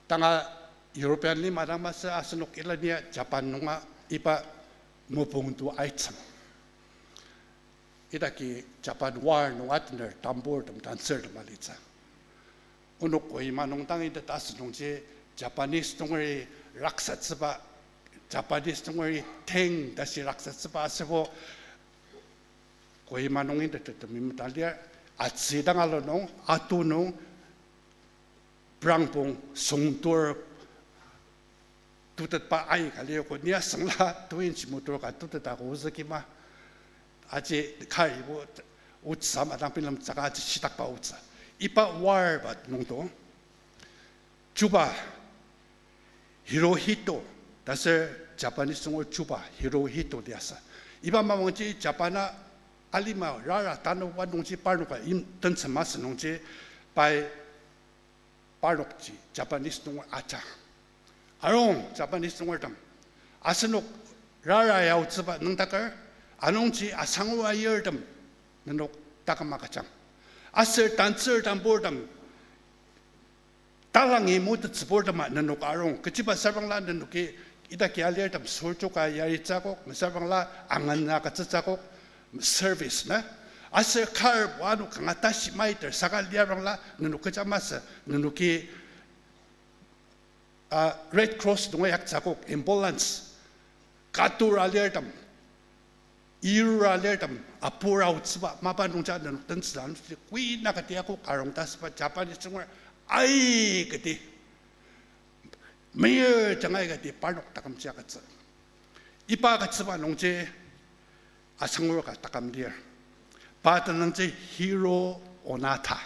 tanga European lima dang masü asenok ilania Japan nunga iba mopung tu aitsüng. Idaki Japan war nung atener tamburtem tantsürtem alitsü. Onok Kohima nung dang itet asü nungji Japanese nungeri raksatsüba, Japanese nungeri tank tashi raksatsüba asübo Kohima nung itettem imeta lir, atsü dang alu nung, atu nung, prangpong süngtur tutetba aika lir ko, ni asüngla two inch motor ka tuteta ko ozü kima. Aji karibo otsü ama dang bilemtsüka aji shitakba otsü. Iba war ba nungdo chuba Hirohito, ta ser Japanese nunger chuba Hirohito liasü. Iba mapangji Japan-a alima rara tanabuba nungji parnoka im tentsü masü nungji pai parnokji Japanese nunger ajak. Arung Japanese nungertem, asenok rara yaotsüba nüngdaker, anungji asangu ayirtem nenok taküm agüjang. Aser tantsür tamburtem talangi mutettsüburtema nenok arung. Kechiba sabangla nenoki idaki alirtem sorchoka yaritsü akok, mesabangla angan agütsütsü akok, service na. Aser kar ano kanga tashi maiter saka liabangla nenok kecha masü, nenoki a, Red Cross nunga yaktsü akok, ambulance, katur alirtem, irur alirtem, apur aotsüba mapa nungja nenok tentsüla, nenoki koi na kati akok arung ta asüba Japanese nunger aikati, meyir jangai kati parnok takümji agütsü. Iba agütsüba nungji asangur ka taküm lir. Pa tenüngji Hiroo Onoda.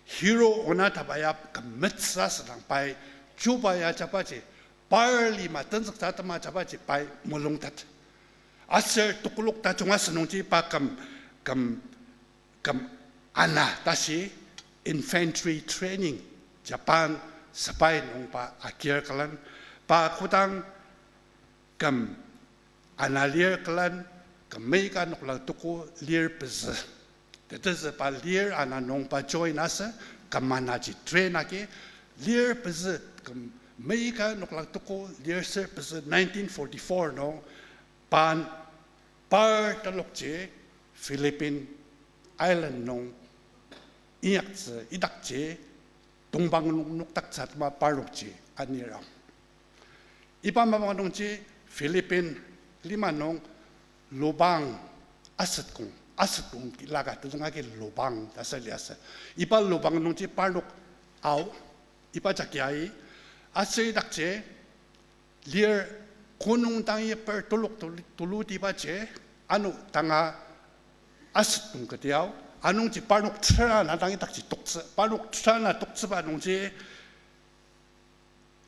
Hiroo Onoda ba ya küm metsü asüdang pai chuba ya jabaji, par lima tenzüktsü atema jabaji pai mulungtet. Aser tekolak tajung asü nungji pa küm, küm, küm ana tashi infantry training, Japan sepai nung pa agir külen, pa kodang küm ana lir külen, küm meika noklang tuku lir pezü. Tetezü pa lir ana nung pa join asü, küm anaji train agi, lir pezü, küm meika noklang tuku lir ser pezü nineteen forty-four nung, pan par telokji Philippine Island nung inyaktsü idakji, tongpang nung nokdaktsü atema parnokji anir. Iba mapang nungji Philippine lima nung lobang asetkong, asetkong ki laka tezüng agi lobang ta sür liasü. Iba lobang nungji parnok ao, iba jagi ai, aser idakji lir konung dang yeper telok tulu, tulutibaji, ano tanga asetkong ketiao, anungji parnok tera na dang idakji toktsü, parnok tera na toktsüba nungji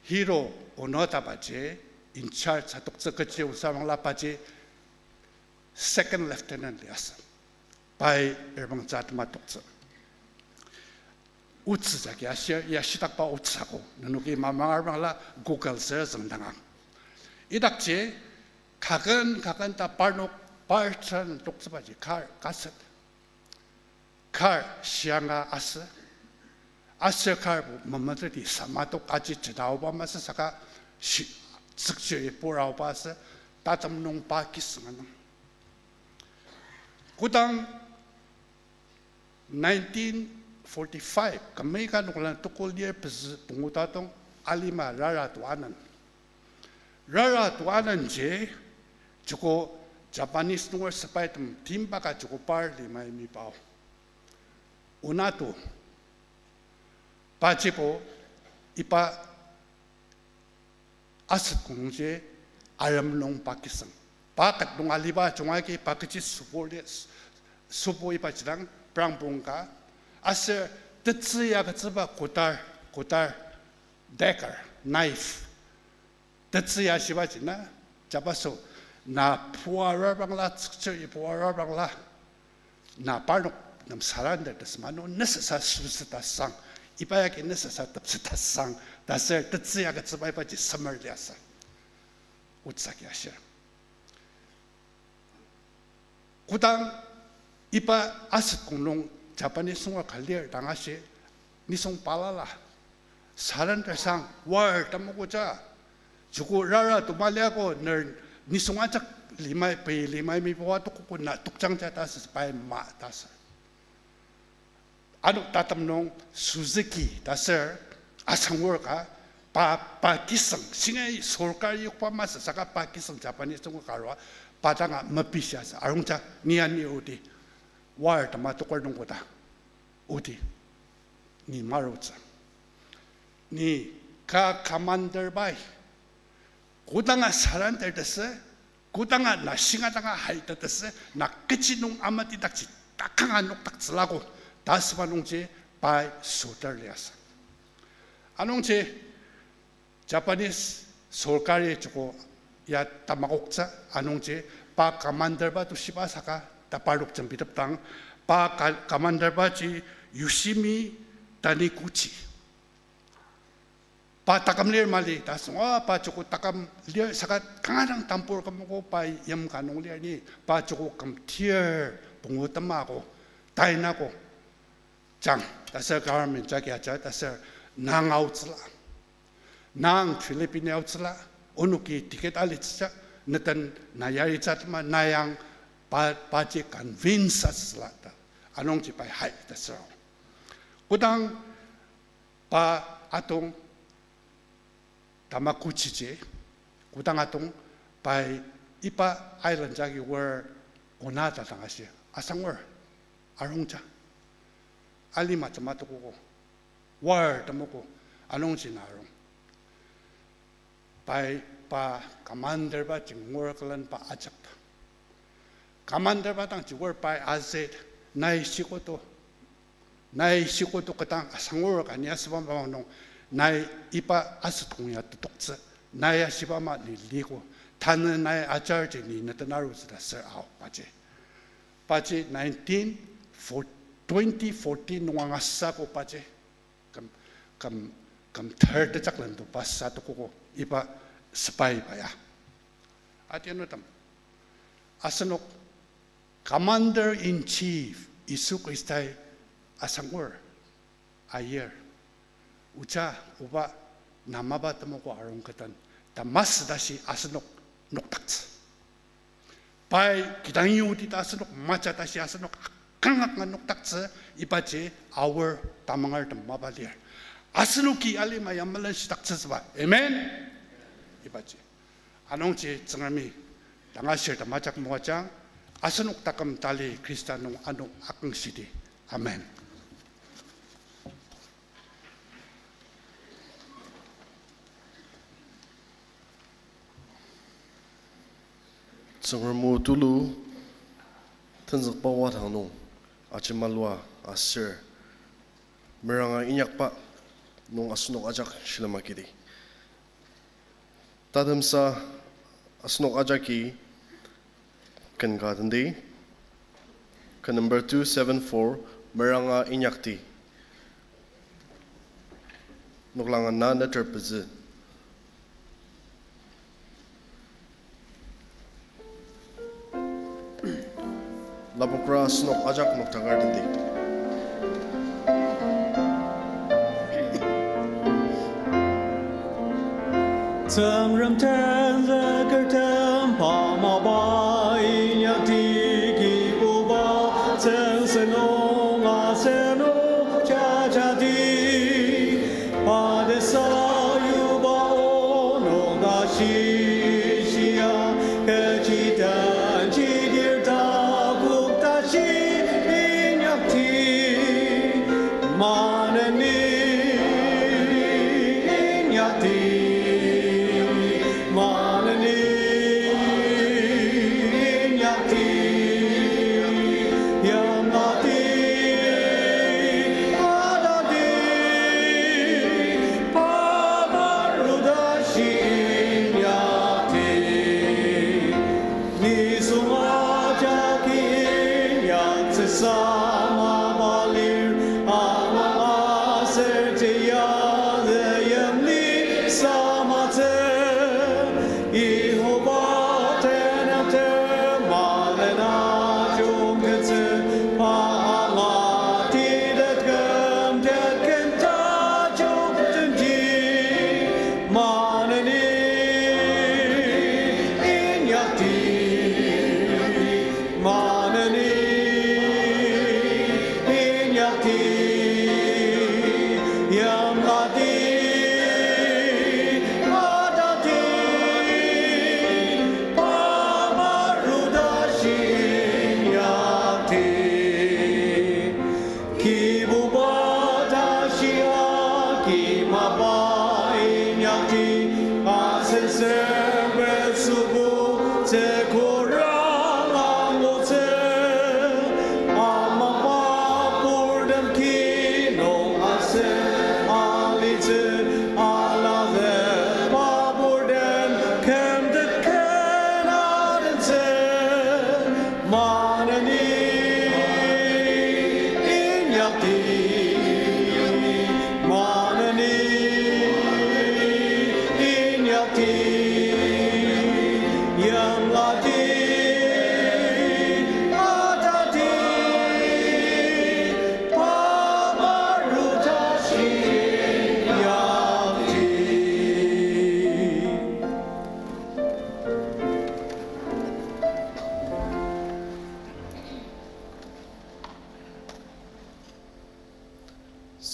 Hiroo Onoda baji in charge atoktsü kechi osabangla paji second lieutenant liasü. Pai erbangtsü atema toktsü. Otsü jagi ashir, ya shitakba otsü ako. Nenoki mamang arbangla Google ser züngdangang. Idakji kaken kaken ta parnok par tera na toktsübaji kar kaset. Kar shianga asü. Aser karbo memeteti samatok aji chedaoba masü saka shi-, tsükchir iporaoba asü, tatem nung pa kisüng anang. Kodang nineteen forty-five, küm meika noklang tuku lir pezü pungu tatong alima rara to anen. Rara to anenji, joko Japanese nunger sepaitem timba ka joko par limai mipao. Onoda, pajibo iba asetkongji arem nung pa kisüng. Pa ket nung aliba jungagi pa kechi sübo li-, sübo iba jidang prangpong ka. Aser tetsü ya ketsüba kotar, kotar, dagger, knife. Tetsü ya shibaji na, jabaso, na pua rarbangla, tsükchir ipua rarbangla, na parnok nem surrender tesü ma, no nesasa süsü tasang, iba yagi nesasa tepsü tasang, ta ser tetsü ya ketsüba ibaji semer liasü. Otsü agi ashir. Kodang iba asetkong nung Japanese nunger ka lir dang ashi, nisung balala, surrender sang, war tamokoja, joko rara to maliako, ner nisung ajak limai, pei limai mipoa tokogo na tokjangja ta sü pai ma ta sü. Ano tatem nung Suzuki ta ser asangur ka pa, pa kisüng, shingai sorkar yokba masü saka pa kisüng Japanese nung ka arua, pa danga mepishi asü, arungja ni ani odi, war tema toker nung koda, odi, ni marutsü. Ni ka commander bai, kodanga surrender tesü, kodanga na shinga danga hai ta tesü, na kechi nung amatidakji takanga nokdaktsülago, ta süba nungji pai sotar liasü. Anungji Japanese sorkari joko ya tamakoktsü, anungji pa commander ba to shiba saka ta parnok jembitepdang, pa ka-, commander baji Yoshimi Taniguchi. Pa taküm lir mali ta sünga, pa joko taküm lir saka kanga dang tambur kümogo pa yim ka nung lir ni, pa joko küm tir pungu temako, tainako, jang, ta ser government jagi aja, ta ser nang aotsüla. Nang Philippine aotsüla, onoki ticket alitsüja, neten na yaritsü atema na yang pa, paji convince asüla ta. Anungji pai hai ta ser. Kodang pa atong Tamaguchiji, kodang atong pai iba island jagi war Onoda dang ashi, asangur, arungja, alima tematokogo, war temogo, anungji na arung. Pai pa commander ba jingur külen pa ajak ta. Commander ba dang jingur pai azü, nai shikoto, nai shikoto ketang asangur ka ni asüba mapang nung, nai iba asütong ya tetoktsü, nai ashiba ama ni liko, tanü nai ajar ji ni neten arutsü ta ser ao paji. Paji nineteen four, twenty fourteen nung angasako paji. Küm, küm, küm ter tejaklen to pa sa tokogo iba sepai ba ya. Atianutem, asenok Commander in Chief Yisu Khristai asangur ayir, oja, oba, na mapa temogo arung keten, ta masü tashi asenok noktaktsü. Pai kidang yudi ta asenok maja tashi asenok kangak nga noktaktsü, ibaji aor tamangertem mapa lir. Asenoki alima ya melenshidaktsütsüba. Amen. Ibaji. Anungji Tsüngremi tangashir tamajak moajang, asenok taküm tali Khrista nung ano aküngshidi. Amen. Tsüngrem o tulu tenzükba wadang nung ajemalua aser meranga inyakba nung asenok ajak shilem agidi. Tatemsa asenok ajaki ken ka tendi, ken number two seven four, meranga inyakti. Noklang ana neter pezü. Lapokra asenok ajak noktakar tendi. Tsüngrem tenzükertem pa mapa inyakti, Kibuba tsüngsenung asenok jajati. Pa tesayuba onok ta shishia, kechi den chidir takok tashi inyakti. Maneni inyakti, maneni inyakti, yamlati, atati, pa marudashi inyakti. Nisung ajaki inyaktsüsa mapa lir, ama aser tiyazü yimli samatsü. Yihova tenem temalen ajungkettsü, pa angati tetküm tetken tajungkettsü. Maneni inyakti, maneni inyakti, yamlati, atati, pa marudashi inyakti. Kibuba tashi aki mapa inyakti, asen sempet sübu tsükurang angutsü. Ama mapurtem kinung asen alitsü, alazü mapurtem kümtet ken adentsü. Maneni inyakti, maneni inyakti, yamlati, atati, pa marudashi inyakti.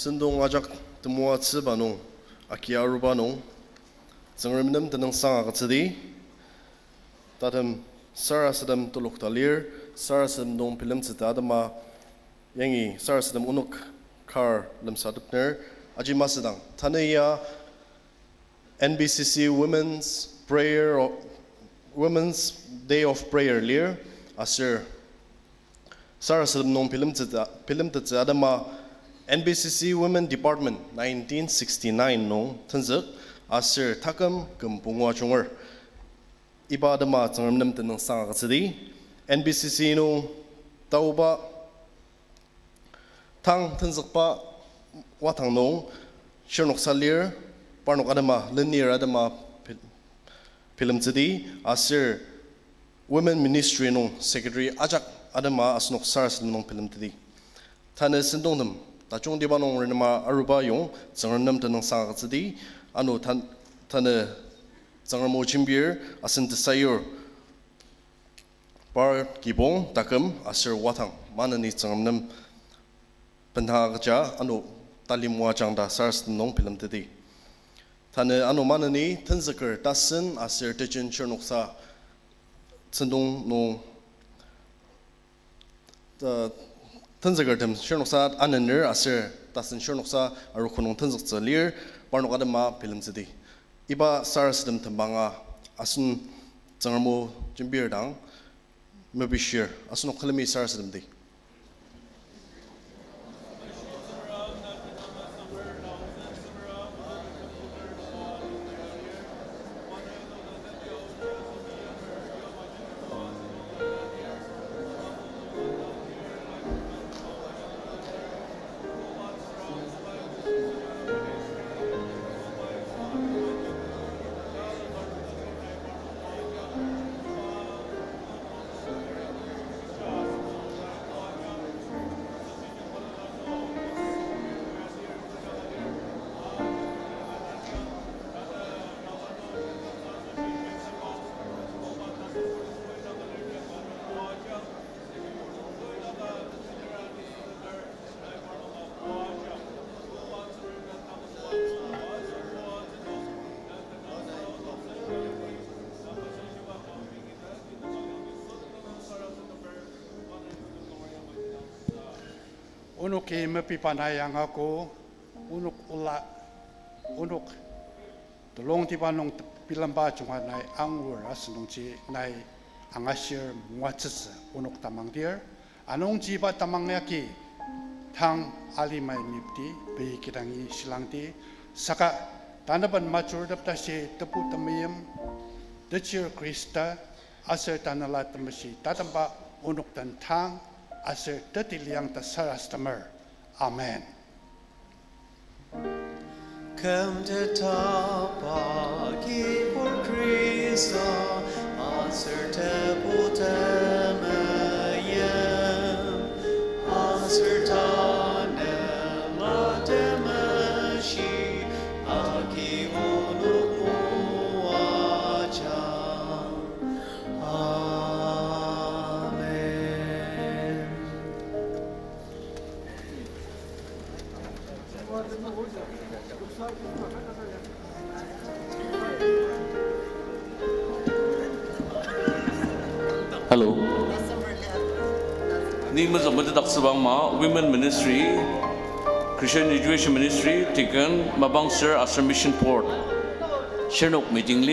Sentong ajak temoatsüba nung, aki aruba nung, Tsüngrem nem tenüngsang agütsüdi. Tatem sarasadem telokta lir, sarasadem nung bilemtsü ta atema yangi sarasadem onok kar lemsatepner. Aji masüdang tanü ya N B C C Women's Prayer of, Women's Day of Prayer lir, aser sarasadem nung bilemtettsü, bilemtettsü atema N B C C Women Department nineteen sixty-nine nung tenzük, aser taküm küm pungu ajunger. Iba atema Tsüngrem nem tenüngsang agütsüdi, N B C C nung taoba tang tenzükba watang nung shirnoksa lir, parnok atema lenir atema bil-, bilemtsüdi, aser Women Ministry nung secretary ajak atema asenok sarasadem nung bilemteti. Tanü sentongtem tajungtiba nung renema aruba yong Tsüngrem nem tenüngsang agütsüdi, ano tan-, tanü Tsüngrem o jembir asen tesayur par kibong taküm aser watang maneni Tsüngrem nem bendang agüja ano tali moajang ta sarasadem nung bilemteti. Tanü ano maneni tenzüker tasen aser tejen shirnoksa sentong nung, uh, tenzükertem shirnoksa anener aser tasen shirnoksa arogo nung tenzüktsü lir, parnok atema bilemtsüdi. Iba sarasadem tembanga asen Tsüngrem o jembir dang mepishir, asenok külemi sarasademdi. Onoki mepiba nai angago, onok ola, onok telongtiba nung tebilemba junga nai angur asünungji nai angashir moatsütsü onok tamangdir. Anungji iba tamang yagi tang alimai mepti pei kidangi shilangdi. Saka tanaben majurtep tashi Tebu temeim, techir Khrista, aser Tanela Temeshi tatemba onok den tang aser teti liang ta sarasademer. Amen. Kümtetba Kibur Khrista, aser Tebu temeim, aser Tanela Temeshi, agi onok moajang. Amen. Hello. Ni mezüng metetdaktsüba ama Women Ministry, Christian Education Ministry, Deacon, Mapang Sür aser Mission Board. Shirnok meeting lir.